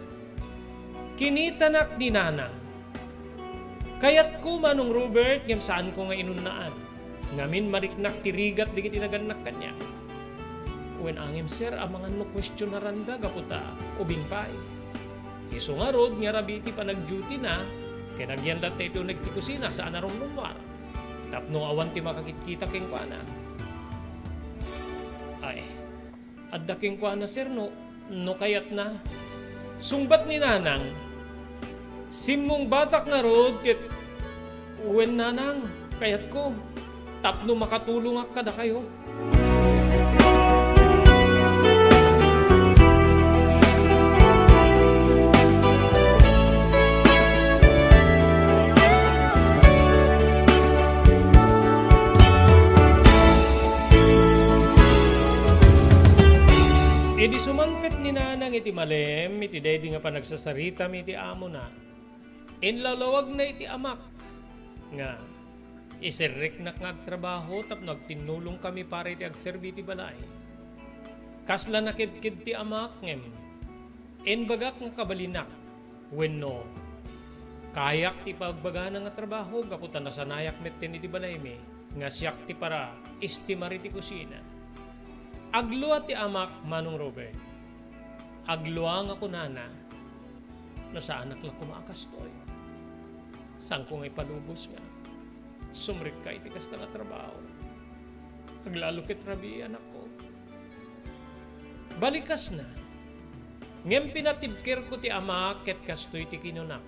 Kinitanak ni Nanang. Kayatko, Manong Robert, ngem saanko nga inunnaan. Ngamin, mariknak ti rigat dagiti nagannak kaniak. Wen angem, sir, amangan no kuestionaranda gapu ta ubing pay. Isu ngarud nga rabii ti panag-duty-na, ket agyan latta iti uneg ti kusina, saan a rumrummuar. Tapno awan ti makakitkita kenkuana. Ay, adda kenkuana, sir, no, no kayatna. Sungbat ni Nanang, simmungbatak ngarud ket, "Wen, Nanang, kayatko, tapno makatulongak kadakayo." Idi sumangpet ni Nanang iti malem, iti daydi nga panagsasaritam iti amona, inlawlawagna iti amak nga iserreknak nga agtrabaho tapno agtinnulongkami para iti agserbi iti balay. Kasla nakedked ti amak ngem imbagak nga kabalinak wenno kayak ti ipagbagana nga trabaho gapu ta nasanayak metten iti balaymi nga siak ti para istimar iti kusina. Aglua ti amak, Manong Robert. Aglua nga kunana, "No saanak la koma a kastoy, saanko nga ipalubos nga sumrekka iti kasta nga trabaho? Aglalo ket rabii, anakko." Balikasna. Ngem pinatibkerko ti ama ket kastoy ti kinunak,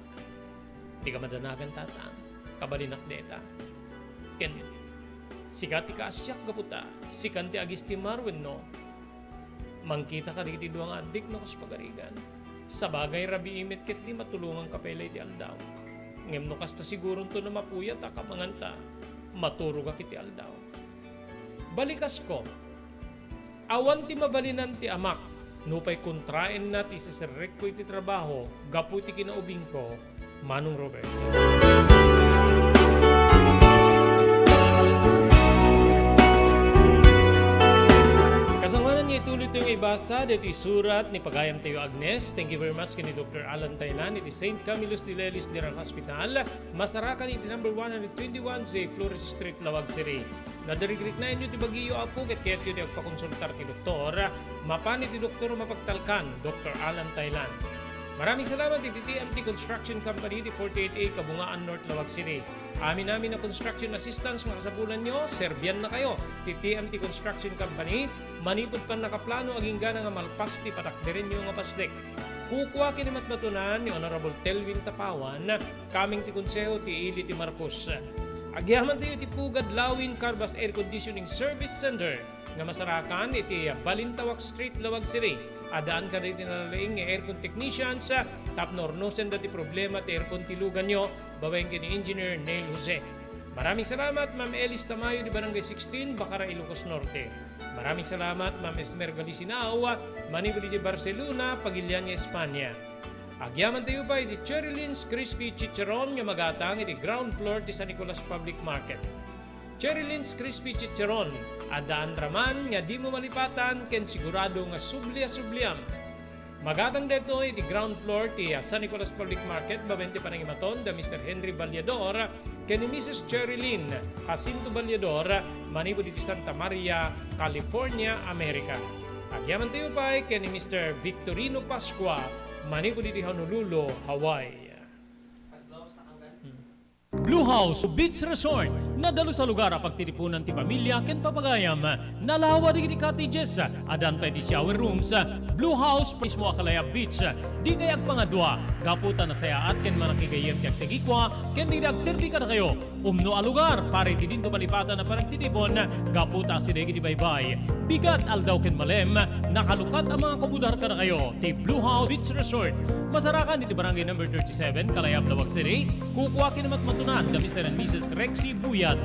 "Dika madanagan, tata. Kabalinak dayta. Ken sika ti kaasiak gapu ta sikan ti agistimar wenno mangkita kadagiti dua nga addik no kas pagarigan. Sabagay, rabii met ket di matulonganka pay la iti aldaw. Ngem no kasta, siguronto no mapuyat a kamangan ta maturogak iti aldaw." Balikasko. Awan ti mabalinan ti amak nupay kontraenna ti iseserrekko iti trabaho gapu iti kinaubingko, Manong Robert. Kasangoanan nga ituloytayo nga ibasa daytoy surat ni pagayamtayo Agnes. Thank you very much ken ni Doctor Alan Taylan iti Saint Camillus de Lelis General Hospital, masarakan iti number one hundred twenty-one C Flores Street, Laoag City. No adda rikriknaenyo ti bagiyo, Apo, ket kayatyo ti agpakonsultar ti doktor, mapan iti doktor a mapagtalkan, Doctor Alan Taylan. Maraming salamat iti T M T Construction Company iti forty-eight A Kabungaan North, Laoag City. Amin-amin a construction assistance nga kasapulanyo, serbiannakayo ti T M T Construction Company manipud pannakaplano agingga na nga malpas ti patakderenyo nga pasdek. Kukua ken ni matmatunan ni Honorable Telvin Tapawan, kameng ti Konseho ti Ili ti Marcos. Agyamantayo iti Pugad Lawin Carbas Air Conditioning Service Center nga masarakan iti Balintawak Street, Laoag City. Addaan kadagiti nalaing nga aircon technicians tapno urnosenda ti problema ti aircon ti luganyo, babaen ken ni Engineer Neil Jose. Maraming salamat, Ma'am Elis Tamayo, di Barangay sixteen, Bacara, Ilocos Norte. Maraming salamat, Ma'am Esmer Galisinao, manipud iti Barcelona, Pagilian, Espanya. Agyamantayo pay iti Cherry Lynn's Crispy Chicharon nga magatang iti ground floor ti San Nicolas Public Market. Cherry Lynn's Crispy Chicharon, addaan ra man nga dimo malipatan ken sigurado nga subli a subliam. Magatang daytoy iti ground floor ti, ah, San Nicolas Public Market, babaen ti panangimaton da Mister Henry Ballador ken ni Missus Cherry Lynn Jacinto Ballador, manipud iti Santa Maria, California, America. Agyamantayo pay ken ni Mister Victorino Pascua, manipud iti Honolulu, Hawaii. Hmm. Blue House Beach Resort, nadalus a lugar a pagtitipunan ti pamilia ken papagayam. Nalawa dagiti cottages, addan pay ti shower rooms. Blue House mismo a Kalayab Beach, dikay agpangadua, gapu ta nasayaat ken manakigayyem ti agtagikua ken dagiti agserbi kadakayo. Umno a lugar para iti dinto malipatan a panagtitipon, gapu ta asideg iti baybay, bigat, aldaw ken malem, nakalukat a mga kumudar kadakayo ti Blue House Beach Resort. Masarakan iti Barangay Number thirty-seven, Kalayab, Laoag City. Kukua ken matmatunan da Mister and Missus Rexy Buyat.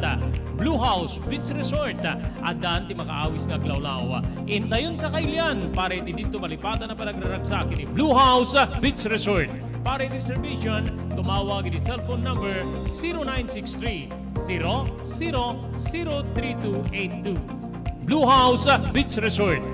Blue House Beach Resort, addan ti makaawis nga aglawlaw. Intayon kakailian para iti dinto malipatan a panagraragsak iti Blue House Beach Resort. Para iti reservation, tumawag iti cellphone number zero nine six three, zero zero zero three two eight two. Blue House Beach Resort.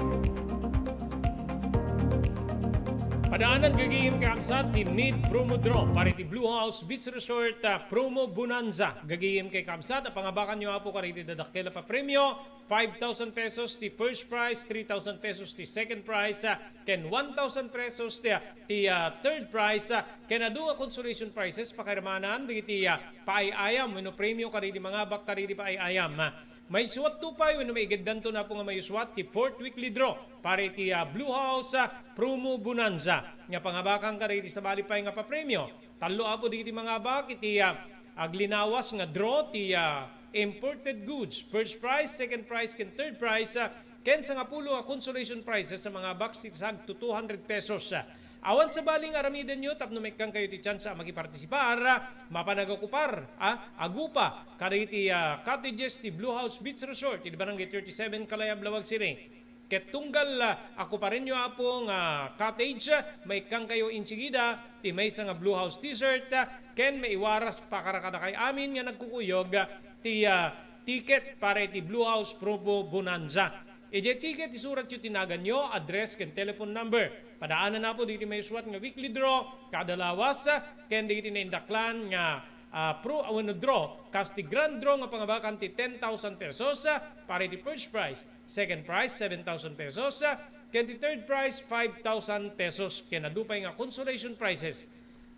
Padaanan gagayem kakabsat ti mid promo draw para iti Blue House Beach Resort, ah, Promo Bonanza. Gagayem kakabsat a pangabakanyo, Apo, kadagiti dadakkel a papremio, five thousand pesos ti first prize, three thousand pesos ti second prize, ah, ken one thousand pesos ti, ah, ti, ah, third prize, ah, ken adu nga consolation prizes, pakiramanan dagiti, ah, paay-ayam wenno premio kadagiti mangabak kadagiti paay-ayam. Ah, maisuatto pay wenno maigiddanto, Apo, nga maisuat ti fourth weekly draw para iti, ah, Blue House, ah, Promo Bonanza nga pangabakan kadagiti sabali pay nga papremio. Tallo, Apo, dagiti mangabak iti, ah, aglinawas nga draw ti, ah, imported goods, first prize, second prize, ken third prize, ah, ken sangapulo nga consolation prizes a mangabak ti sagto two hundred pesos. Ah, awan sabali nga aramidenyo tapno maikkankayo ti tsansa a makipartisipar, ah, mapan agakupar, ah, agupa kadagiti, ah, cottages ti Blue House Beach Resort iti Barangay thirty-seven, Kalayab, Laoag City. Ket tunggal, ah, akuparenyo, Apo, nga cottage, ah, maikkankayo insigida ti maysa nga Blue House T-shirt, ah, ken maiwaras pakadakay amin nga nagkukuyog, ah, ti, ah, ticket para iti Blue House Promo Bonanza. Idiay ticket, isuratyo ti naganyo, address, ken telephone number. Padaanan, Apo, dagiti maisuat nga weekly draw kada lawas, ah, ken dagiti naindaklan nga, ah, pro, ah, wenno draw, kas ti grand draw nga pangabakan ti ten thousand pesos, ah, para iti first prize. Second prize, seven thousand pesos, ah, ken ti third prize, five thousand pesos, ken adu pay nga consolation prizes.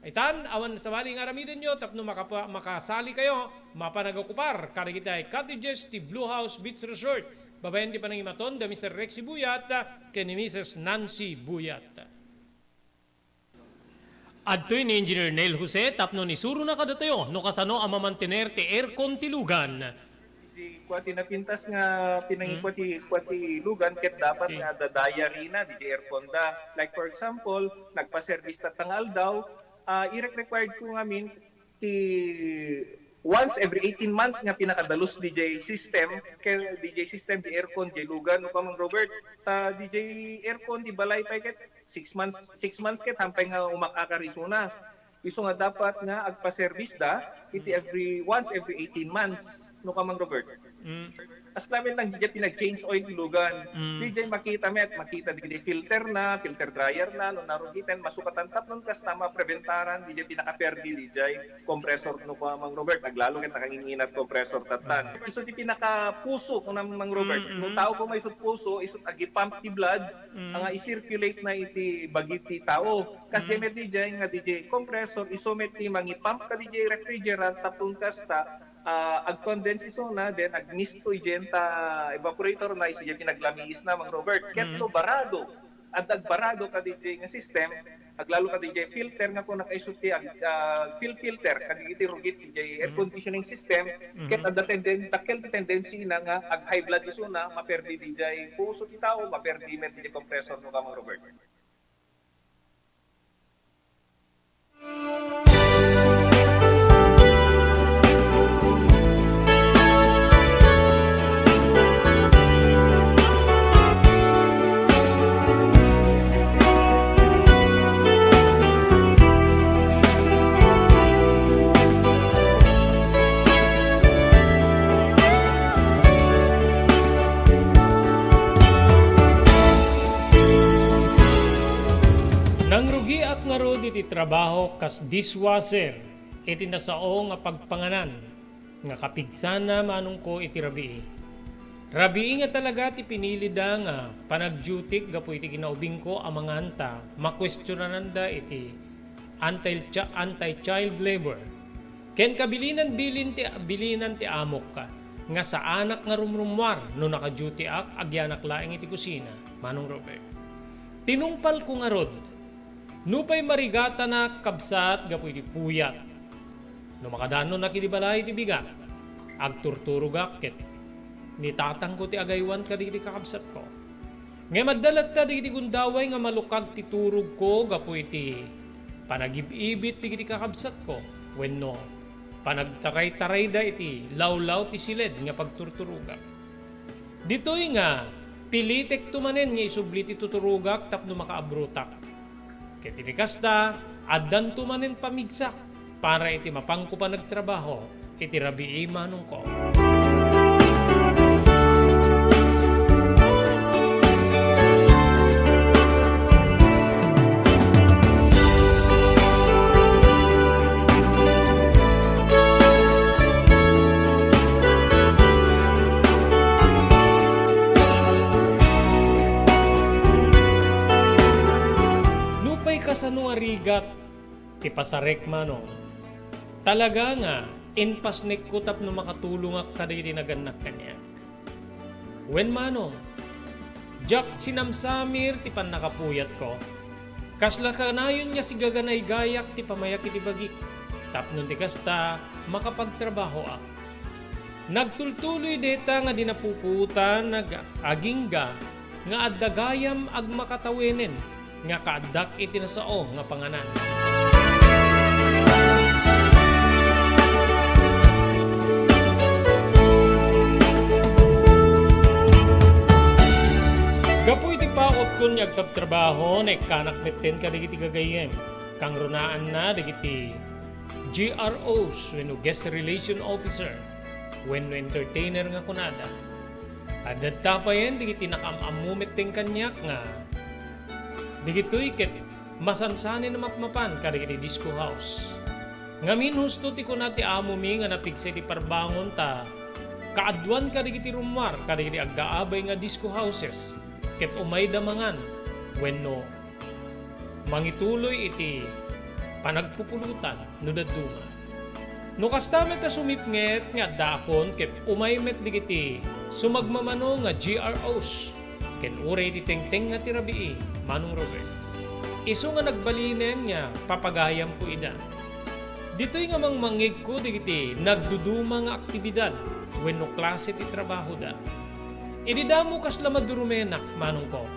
Itan, awan sabali nga aramidenyo tapno makapa-, makasali kayo, mapan agakupar kadagiti cottages ti Blue House Beach Resort. Babaen ti panangimaton da Mister Rexy Buyat, ah, ken ni Missus Nancy Buyat. Adtoy ni Engineer Neil Jose tapno isurona kadatayo no kasano a mamantener ti aircon ti lugan. Di kua ti napintas nga pinangiku-, hmm, ti kua ti lugan ket dapat, okay, nga adda diary na diay aircon da. Like, for example, nagpa-service tatta nga aldaw, ah, irek-required ko ngamin ti once every eighteen months nga pinakadalus diay system, ken diay system ti aircon diay lugan, no, Kamang Robert. Ta diay aircon ti balay pay ket six months, six months ket hampay nga umak-akar isuna. Isu nga dapat nga agpa-service da iti, mm, every, once every eighteen months, no, Kamang Robert? Mm. As lamin lang, diay pinag-change oil ti lugan. Mm. Diay makita met, makita diay filter na, filter dryer na, no, narugiten, masukatan tapnon kasta mapreventaran diay pinakaperdi diay compressor, no, Kamang Robert, aglalo ket nakanginginat compressor tattan. Mm. Isu ti pinakapuso, kuna Mang Robert. Mm, mm. No tao ko maisut puso, isut agipump ti blood, mm, nga i-circulate na iti bagi ti tao. Kas, mm, met diay nga diay compressor, isu met ti mangipump kadiay refrigerant, tapno kasta, ah, agcondense isuna, then agmisto idiay ta evaporator na, isu diay pinaglamiis na, Mang Robert. Ket, mm, no barado, adda agbarado kadiay nga system, aglalo kadiay filter nga kuna kaisu ti ag-, ah, fil-, filter, kadagiti rugit diay air, mm, conditioning system, mm-hmm, ket adda tenden-, dakkel ti tendency na nga ag-high blood isuna, maperdi diay puso ti tao, maperdi met diay compressor, no, Kamang Robert. Nangrugiak ngarud iti trabaho kas dishwasher iti nasao nga pagpanganan nga kapigsana manongko iti rabii. Rabii nga talaga ti pinilida nga panagdiotik gapu iti kinaubingko a mangan ta makuestionananda iti anti-, anti-child labor. Ken kabilinan bilin ti, bilinan ti amok, nga saanak nga rumrummuar no naka-dutyak, agyanak laeng iti kusina, Manong Robert. Tinungpalko ngarud, nupay marigatanak, kabsat, gapu iti puyat. No makadanonak idi balay ti bigat, agturturogak ket nitatangko ti agaywan kadagiti kakabsatko. Ngem adda latta dagiti gundaway nga malukag ti turogko gapu iti panagib-ibit dagiti kakabsatko wenno panagtaraytarayda iti lawlaw ti siled nga pagturturogak. Ditoy nga, pilitekto manen nga isubli ti tuturogak tapno makaabrotak. Ket iti kasta, addanto manen pamigsak para iti mapanko panagtrabaho iti rabii, manongko. Nupay kasano a rigat ti pasarek, manong, talaga nga impasnekko tapno makatulongak kadagiti nagannak kaniak. Wen, manong, diak sinamsamir ti pannakapuyatko. Kasla kanayon nga sigaganaygayak ti pamayak iti bagik, tapno ti kasta, makapagtrabahoak. Nagtultuloy dayta nga di napupuotan nga agingga nga adda gayam agmakatawenen nga kaaddak iti nasao nga panganan. Gapu iti paotkon nga agtabtrabaho, naikkanak metten kadagiti gagayyem, kangrunaanna dagiti G R Os wenno Guest Relation Officer wenno entertainer nga kunada. Adda payen dagiti nakaam-ammo metten kaniak nga dagitoy ket masansanen a mapmapan kadagiti disco house. Ngamin, husto ti kuna ti amomi nga napigsa iti parbangon ta kaaduan kadagiti rummuar kadagiti aggaabay nga disco houses ket umayda mangan wenno mangituloy iti panagpupulutan no dadduma. No kasta met a sumipnget nga addaakon ket umay met dagiti sumagmamano nga G R Os ken uray ti tengtengnga ti rabii, Manong Robert. Isu nga nagbalinen nga papagayamko ida. Ditoy nga mangmangngegko dagiti nagduduma nga aktibidad wenno klase ti trabahoda. Idi damo kasla madurumenak, manongko,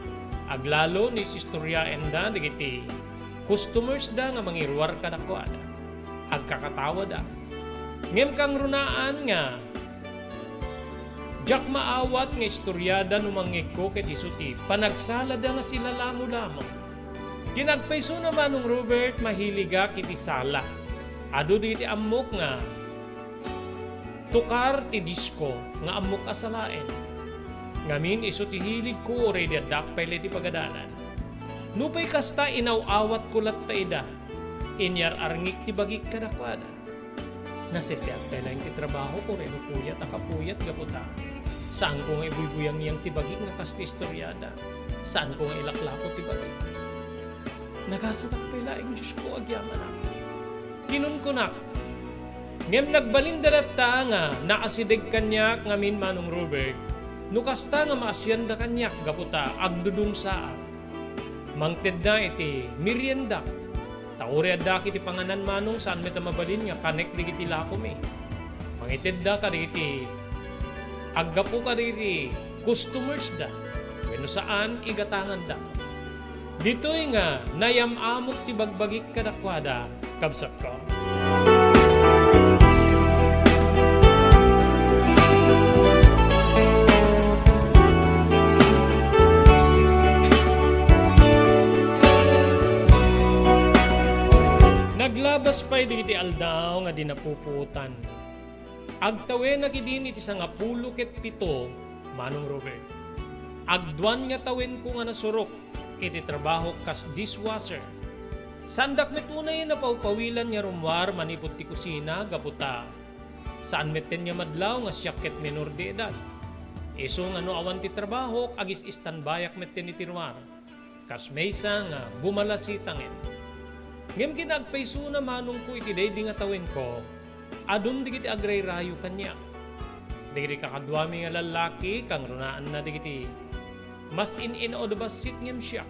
aglalo no isistoriaenda dagiti customersda nga mangiruar kadakuada. Agkakatawada. Ngem kangrunaan nga diak maawat nga istoriada no mangngegko ket isu ti panagsalada nga silalamolamo. Ken agpaysona, Manong Robert, mahiligak iti sala. Adu dagiti ammok nga tukar ti disko nga ammok a salaen. Ngamin, isu ti hiligko uray di addaak pay la iti pagadalan. Nupay kasta, inaw-awatko latta ida. Inyar-arngik ti bagik kadakuada. Nasisiak pay laeng ti trabahok uray no puyat a kapuyat gapu ta saanko nga ibuybuyangyang ti bagik nga kas ti istoriada. Saanko nga ilaklako ti bagik. Nagasatak pay laeng, Diosko, agyamanak. Kinunkunak. Ngem nagbalinda latta nga naasideg kaniak ngamin, Manong Robert, no kasta nga maasianda kaniak gapu ta agdudungsaak. Mangtedda iti merienda. Ta uray addaak iti panganan, manong, saan met a mabalin nga kanek dagiti lakomi. Mangitedda kadagiti aggapu kadagiti customersda wenno saan, igatanganda. Ditoy nga nayam-amok ti bagbagik kadakuada, kabsatko. Naglabas pay dagiti aldaw nga di napupuotan. Agtawenak idin iti sangapulo ket pito, Manong Robert. Agduan nga tawenko nga nasurok iti trabahok kas dishwasher. Saandak met unay a napawpawilan nga rummuar manipud ti kusina gapu ta saan metten nga madlaw nga siak ket menor de edad. Isu nga no awan ti trabahok, agis-istanbayak metten iti ruar. Kas maysa nga bumalasitangin. Ngem ken agpaysona, manongko, iti daydi nga tawenko, Adun dagiti agrayrayo kaniak. Dagiti kakaduami nga lallaki, kangrunaanna dagiti mas in-inaw a bassit ngem siak.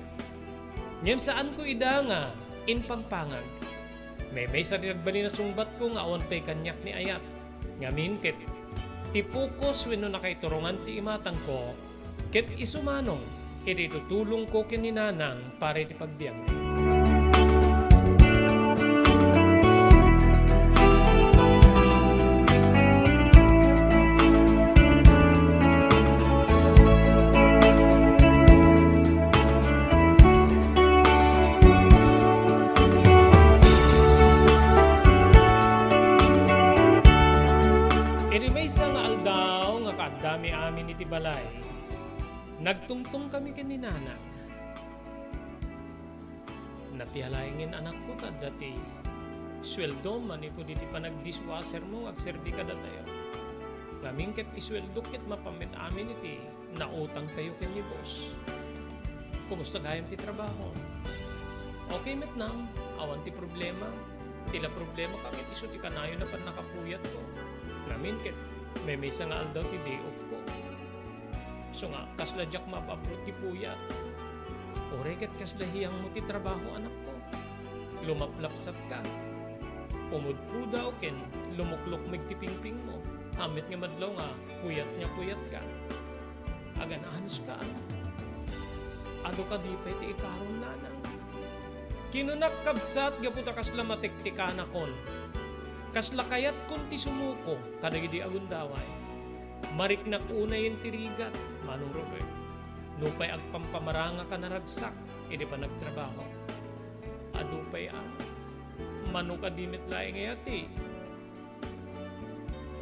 Ngem saanko ida nga impampangag. Maymaysa ti nagbalin a sungbatko nga awan pay kaniak ni ayat. Ngamin ket ti focus wenno nakaiturongan ti imatangko, ket isu manong iti tutulongko ken ni Nanang para iti pagbiag. Iti maysa nga aldaw nga kaaddami amin iti balay, nagtungtongkami ken ni Nanang. Napia laengen, anakko, ta adda ti sueldo manipud iti panagdishwashermo nga agserbi kadatayo. Ngamin ket ti sueldok ket mapan met amin iti nautangtayo ken ni boss. Kumusta gayam ti trabaho? Okay met, Nang, awan ti problema. Ti la problema ka ket isu ti kanayon a pannakapuyatko. Ngamin ket maymaysa nga aldaw ti day off ko. Isu nga, kasla diak maab-abro ti puyat. Uray ket kasla hiyangmo ti trabaho, anakko. Lumaplapsatka. Pumudpudaw ken lumuklukmeg ti pingpingmo. Amin nga madlaw nga puyat nga puyatka. Agan-anuska, ano? Adu kadi pay ti iparon, Nanang? Kinunak, kabsat, gapu ta kasla matektekanakon. Kasla kayatkon ti sumuko kadagidi a gundaway. Mariknak unayen ti rigat, Manong Robert. Nupay agpampamarangak a naragsak iti panagtrabaho. Adu pay a. Mano kadi met laeng aya ti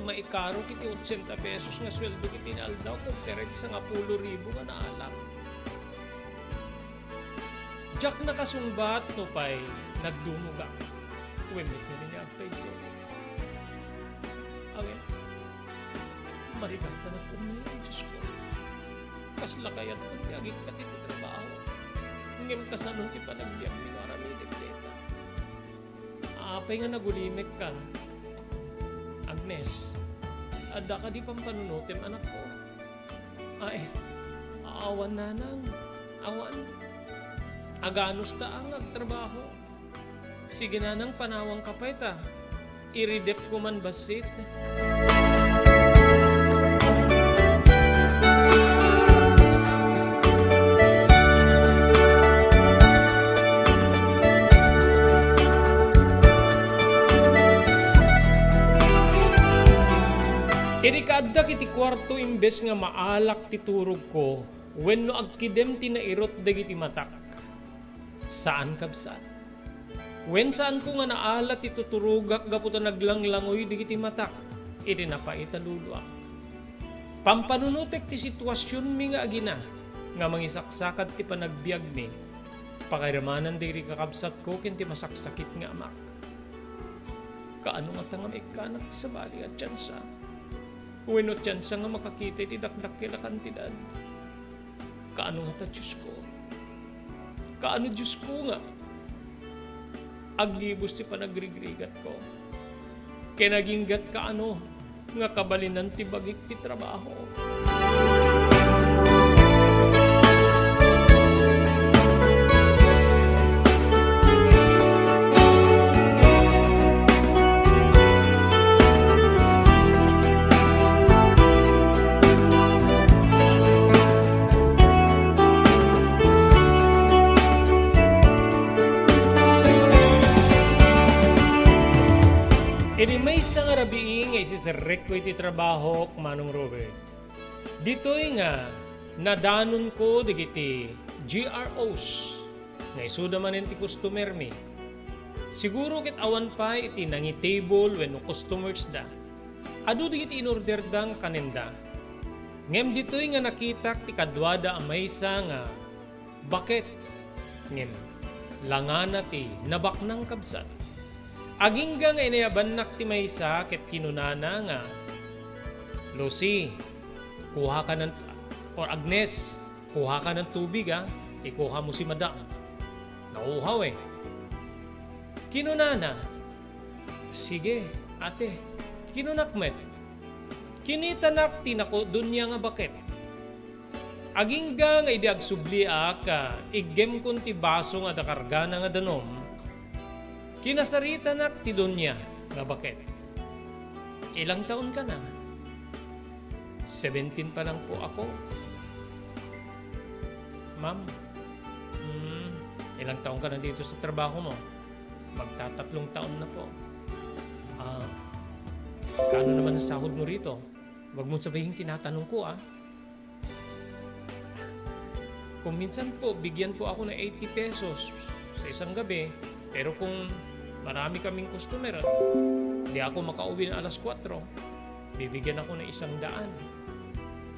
maikarok iti otsenta pesos nga sueldo iti inaldaw, kumpara iti sangapulo ribu nga naalak. Diak nakasungbat nupay nagdumogak. Wen met nga rin nga agpayso. Awen, marigatanak unay, Diosko. Kasla kayat ti agikkat iti trabaho. Ngem kasano ti panagbiagmi nga aramidek dayta? Apay nga nagulimekka, Agnes? Adda kadi pampanunotem, anakko? Ay, awan, Nanang. Awan. Aganusta a nga agtrabaho. Sige, Nanang, panawangka pay ta iridepko man bassit. Idi kaaddak iti kuarto, imbes nga maalak ti turogko wenno agkidem ti nairut dagiti matak, saan, kabsat. Wen, saanko nga naala ti tuturogak gapu ta naglanglangoy dagiti matak iti napait a luluak. Pampanunotek ti situasionmi nga agina nga mangisaksakad ti panagbiagmi. Pakairamanan dagiti kakabsatko ken ti masaksakit nga amak. Kaano ngata nga maikkanak ti sabali a tiansa? Wenno tiansa nga makakita iti dakdakkel a kantidad? Kaano ngata, Diosko? Kaano, Diosko, nga aggibus ti panagrigrigatko? Ken aginggat kaano nga kabalinan ti bagik ti trabaho? Idi maysa nga rabii nga isiserrekko iti trabahok, Manong Robert, ditoy nga nadanonko dagiti G R Os nga isuda manen ti customermi. Siguro ket awan pay iti nangitable wenno customersda. Adu dagiti inorderda nga kanenda. Ngem ditoy nga nakitak ti kaduada a maysa nga baket. Ngem langana ti nabaknang, kabsat. Agingga nga inayabannak ti maysa ket kinunana nga, "Lucy, kuhakanan," or, "Agnes, kuhakanan tubig, a. Ikuhamo si Madam." Nauhaw, e. Kinunana, "Sige." Ate, kinunak met, kinitanak ti nakudonia nga baket. Agingga nga idi agsubliak, ah, iggemkon ti baso nga adda kargana nga danum, kinasaritanak ti donia nga baket. Ilang taon ka na? Seventeen pa lang po ako. Ma'am, hmm, ilang taon ka na dito sa trabaho mo? Magtatatlong taon na po. Ah, kano naman ang sahod mo rito? Wag mong sabihin tinatanong ko, ah. Kung minsan po, bigyan po ako ng eighty pesos sa isang gabi. Pero kung marami kaming customer, di ako makauwi ng alas kwatro, bibigyan ako ng isang daan.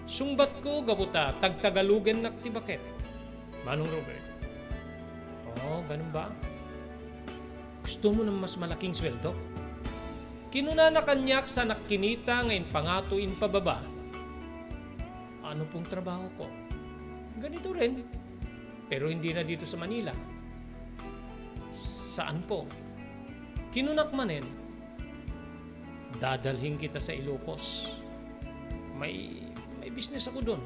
Sungbat ko, gapu ta, tagtagalugennak ti baket. Manong Robert. Oh, ganun ba? Gusto mo ng mas malaking sweldo? Kinunana kaniak sa nakkinita nga impangato impababa. Ano pong trabaho ko? Ganito rin. Pero hindi na dito sa Manila. Saan po? Kinunak manen. Dadalhin kita sa Ilocos. May, may business ako doon.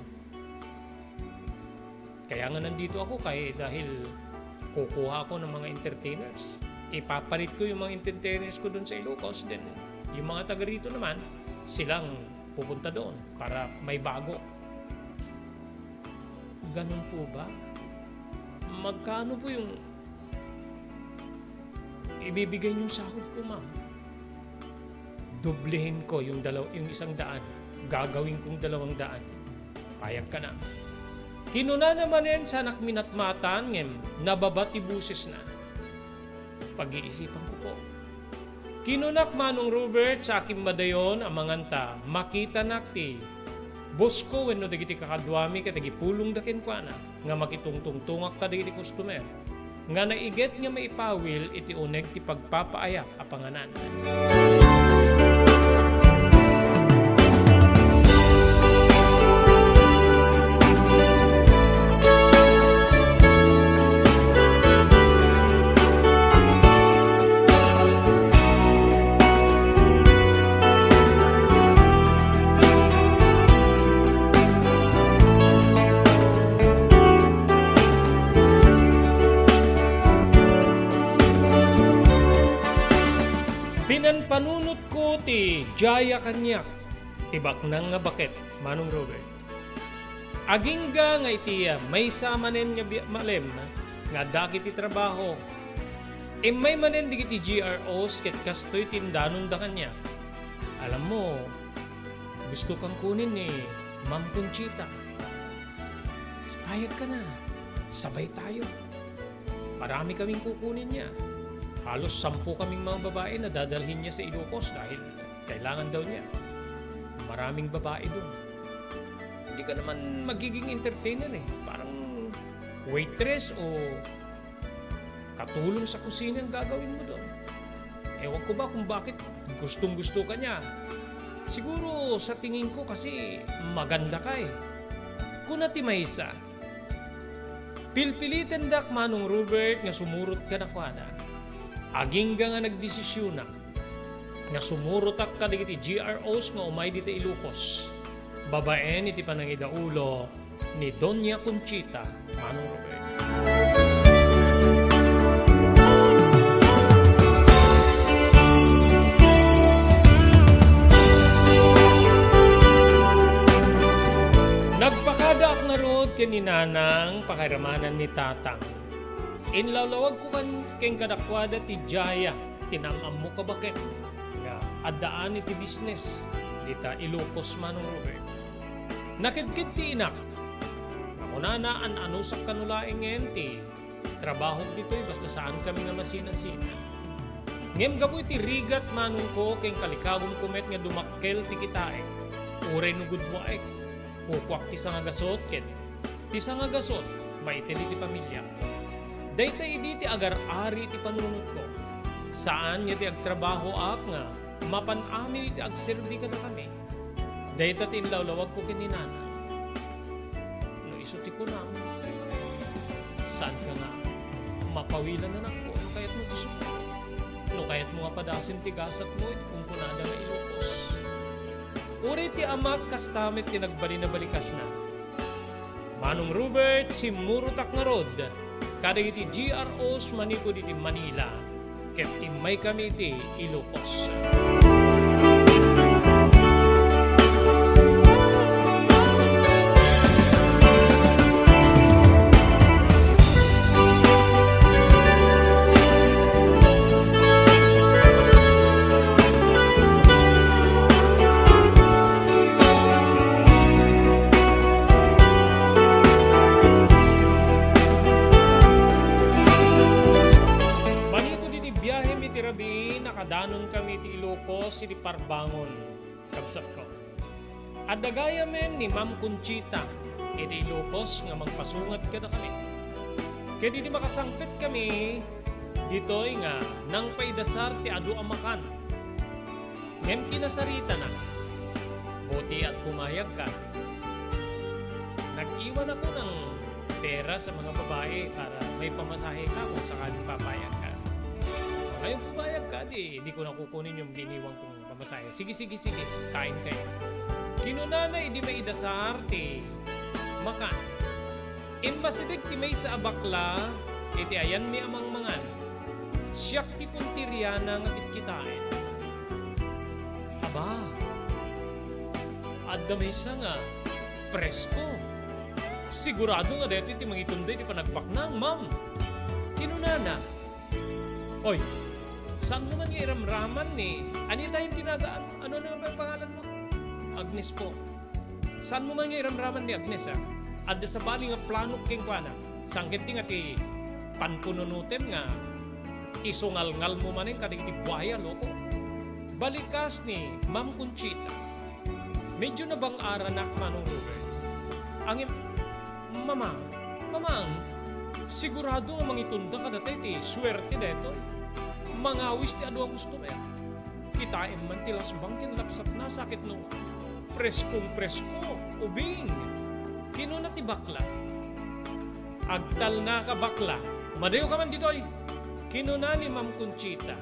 Kaya nga nandito ako kay dahil kukuha ako ng mga entertainers. Ipapalit ko yung mga entertainers ko doon sa Ilocos, then yung mga taga rito naman, silang pupunta doon para may bago. Ganun po ba? Magkano po yung ibibigay niyong sahod ko, ma'am? Doblehin ko yung dalaw-, yung isang daan. Gagawin kong dalawang daan. Payag ka na. Kinuna na manen sa anak minatmatan, ngem nababa ti boses na. Pag-iisipan ko po. Kinunak, Manong Robert, sa akin madayon, amangan ta, makitanak ti boss ko wenno dagiti kakaduami ket agipulongda kenkuana nga makitungtungtungak kadagiti customer nga naiget nga maipawil iti uneg ti pagpapaayak a panganan. Pinanpanunotko ti Jaya kaniak, ti baknang nga baket, Manong Robert. Agingga nga iti, ah, maysa manen nga bi-, malem nga adda iti trabaho, immay manen dagiti G R Os ket kastoy ti indanonda kaniak. Alam mo, gusto kang kunin ni Ma'am Conchita. Payag ka na. Sabay tayo. Marami kaming kukunin niya. Halos sampu kaming mga babae na dadalhin niya sa Ilocos dahil kailangan daw niya. Maraming babae doon. Hindi ka naman magiging entertainer eh. Parang waitress o katulong sa kusina ang gagawin mo doon. Ewan ko ba kung bakit gustong-gusto ka niya. Siguro sa tingin ko kasi maganda ka eh. Kuna ti maysa, pilpilitendak, Manong Robert, nga sumurot kadakuada. Agingga nga nagdesisyonak nga sumurotak kadagiti G R Os nga umay dita Ilocos, babaen iti panangidaulo ni Doña Conchita, Manong Robert. Nagpakadaak ngarud ken ni Nanang pakairamanan ni Tatang. Inlawlawagko kan-, ken kadakuada ti Jaya, ti naam-ammok a baket nga addaan iti business dita Ilocos, Manong Robert. Nakedked ti inak. Kunana, an-anusak kano laengen ti trabahok ditoy basta saan kami nga masinasina. Ngem gapu iti rigat, manongko, ken kalikawonko met nga dumakkel ti kitaek, uray no gudwaek, kukuak ti sangagasut ket ti sangagasut maited iti pamiliak. Dayta idi ti agar-ari iti panunotko. Saan nga ti agtrabahoak nga mapan amin iti agserbi kadakami. Dayta ti inlawlawagko ken ni Nana. No isu ti kunam, saan ka nga mapawilan, anakko, no kayatmo ti sumurot? No Kayatmo nga padasen ti gasatmo iti kunkunada nga Ilocos. Uray ti amak kasta met ti nagbalin a balikasna. Manong Robert, simmurotak ngarud kadagiti G R Os manipud iti Manila, ket immaykami iti Ilocos. Manipud iti biahem iti rabii, nakadanon kami iti Ilocos iti Parbangon, kabsatko. Adda gayamen ni Ma'am Conchita iti Ilocos nga mangpasungat kadakami. Ket idi makasangpet kami ditoy nga nangpaidasar ti adu a makan. Ngem kinasaritana, buti at pumayag ka. Nag-iwan ako ng pera sa mga babae para may pamasahe ka kung sakaling papayag ka. Ngayon pumayag ka, di, di ko na kukunin yung biniwan kong pamasahe. Sige, sige, sige. Kain kayo. Kinunana idi maidasar ti makan. Immasideg ti maysa a bakla iti ayanmi a mangmangan. Siak ti punteriana nga kitkitaen. Aba, adda maysa nga presko. Sigurado nga daytoy ti mangitunda iti panagbaknang, ma'am. Kinunana, "Oy, saanmo man nga iramraman ni, ania tayon ti nagaan? Ano na nga pangalan mo?" "Agnes po." "Saanmo man nga iramraman ni Agnes, a? Adda sabali nga planok kenkuana. Sangkenti nga ti panpununutem nga isungalngalmo manen kadagiti buaya, loko." Balikas ni Ma'am Conchita. Medyo nabang-aranak, Manong Robert. Ngem, "Mamang, mamang, sigurado nga mangitunda kadata iti suerte daytoy. Mangawis ti adu a customer. Kitaem man ti lasbang ken lapsapna, sakit no. Preskong presko, ubing." Kinuna ti bakla, "Agtalnaka, bakla. Kumadayoka man ditoy," kinuna ni Ma'am Conchita.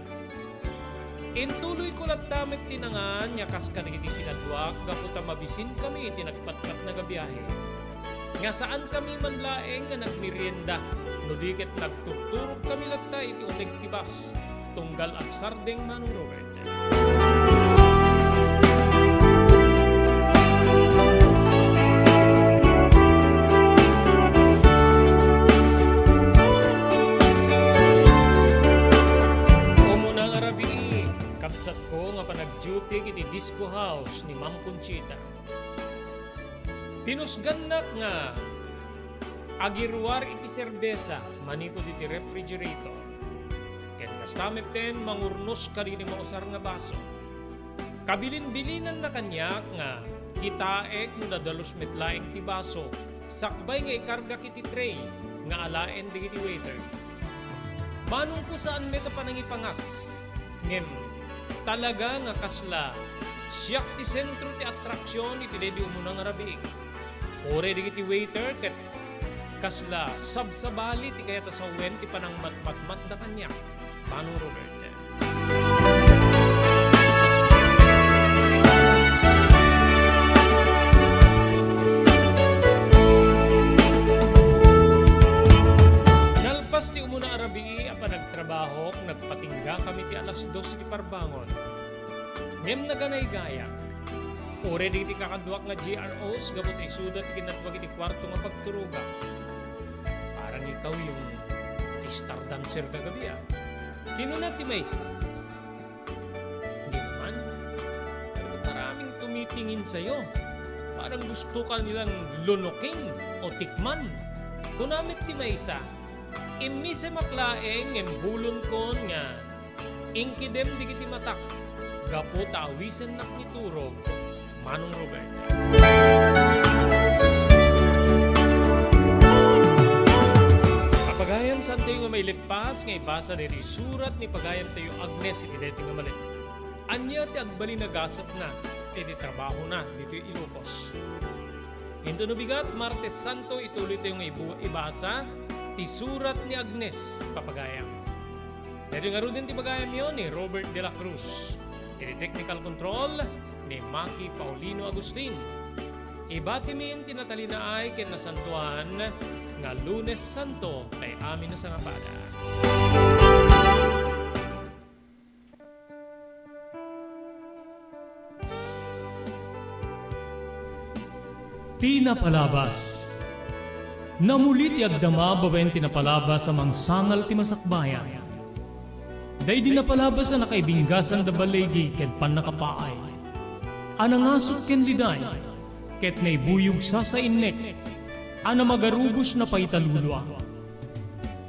Intuloyko latta met ti nangan nga kas kadagiti kinaduak gapu ta mabisinkami iti nagpatpatna nga biahe. Nga saankami man laeng nga nagmerienda, no di ket nagturturogkami latta iti uneg ti bus, tunggal agsardeng, Manong Robert. Umuna nga rabii, kabsatko nga panagduty iti disco house ni Ma'am Conchita. Pinusgannak nga agiruar iti serbesa manipud iti refrigerator. Ken kasta metten mangurnos kadagiti mausar nga baso. Kabilin-bilinanna kaniak nga kitaek no dadalus met laeng ti baso sakbay nga ikargak iti tray nga alaen dagiti waiter. Manongko, saan met a panangipangas, ngem talaga nga kasla siak ti sentro ti atraksion iti daydi umuna nga rabii. Uray dagiti waiter ket kasla sabsabali ti kayat a sawen ti panangmatmatmatda kaniak, Manong Robert. Nalpas ti umuna a rabii a panagtrabahok, nagpatinggakami ti alas dos iti parbangon. Ngem naganaygayak. Uray dagiti kakaduak nga G R Os gapu ta isuda ti kinaduak iti kuarto nga pagturogak. Parang ikaw yung star dancer kagabi, ah. Kinuna ti maysa. Hindi naman. Pero maraming tumitingin sa'yo. Parang gusto ka nilang lunukin o tikman. Kuna met ti maysa, "Immisemak laeng ngem bulonkon nga inkidem dagiti matak gapu ta awisennak ni turog, Manong Robert." Pagayam, saantayo nga mailippas nga ibasa daytoy surat ni pagayamtayo Agnes iti daytoy nga malem. Ania ti agbalin a gasatna iti trabahona ditoy Ilocos? Inton no bigat, Martes Santo, ituloytayo nga ibu-, ibasa ti surat ni Agnes, papagayam. Daytoy ngaruden ti pagayamyo ni Robert de la Cruz. Iti technical control ni Maki Paulino Agustin. Ibatimin ti natalinaay ken nasantoan nga Lunes Santo tay amin a sangapada. Ti napalabas. Namuli ti agdama babaen ti napalabas a mangsangal ti masakbayan. Daydi napalabas a nakaibinggasan da baligi ken pannakapaay, a nangasuk ken liday, ket naibuyog sasainnek, a namagarubos na paitalulua.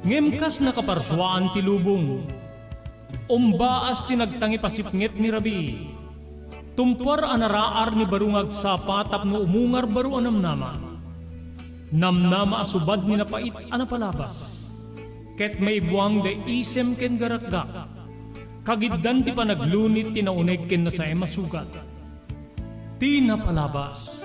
Ngem kas nakaparsuaan ti lubong, umbaas ti nagtangipasipnget ni rabii. Tumpuar a naraar ni baro nga agsapa tapno umungar baro a namnama. Namnama a subad ni napait a napalabas. Ket maibuang da isem ken garakgak. Kagiddan ti panaglunit ti nauneg ken nasaem a sugat. Ti napalabas.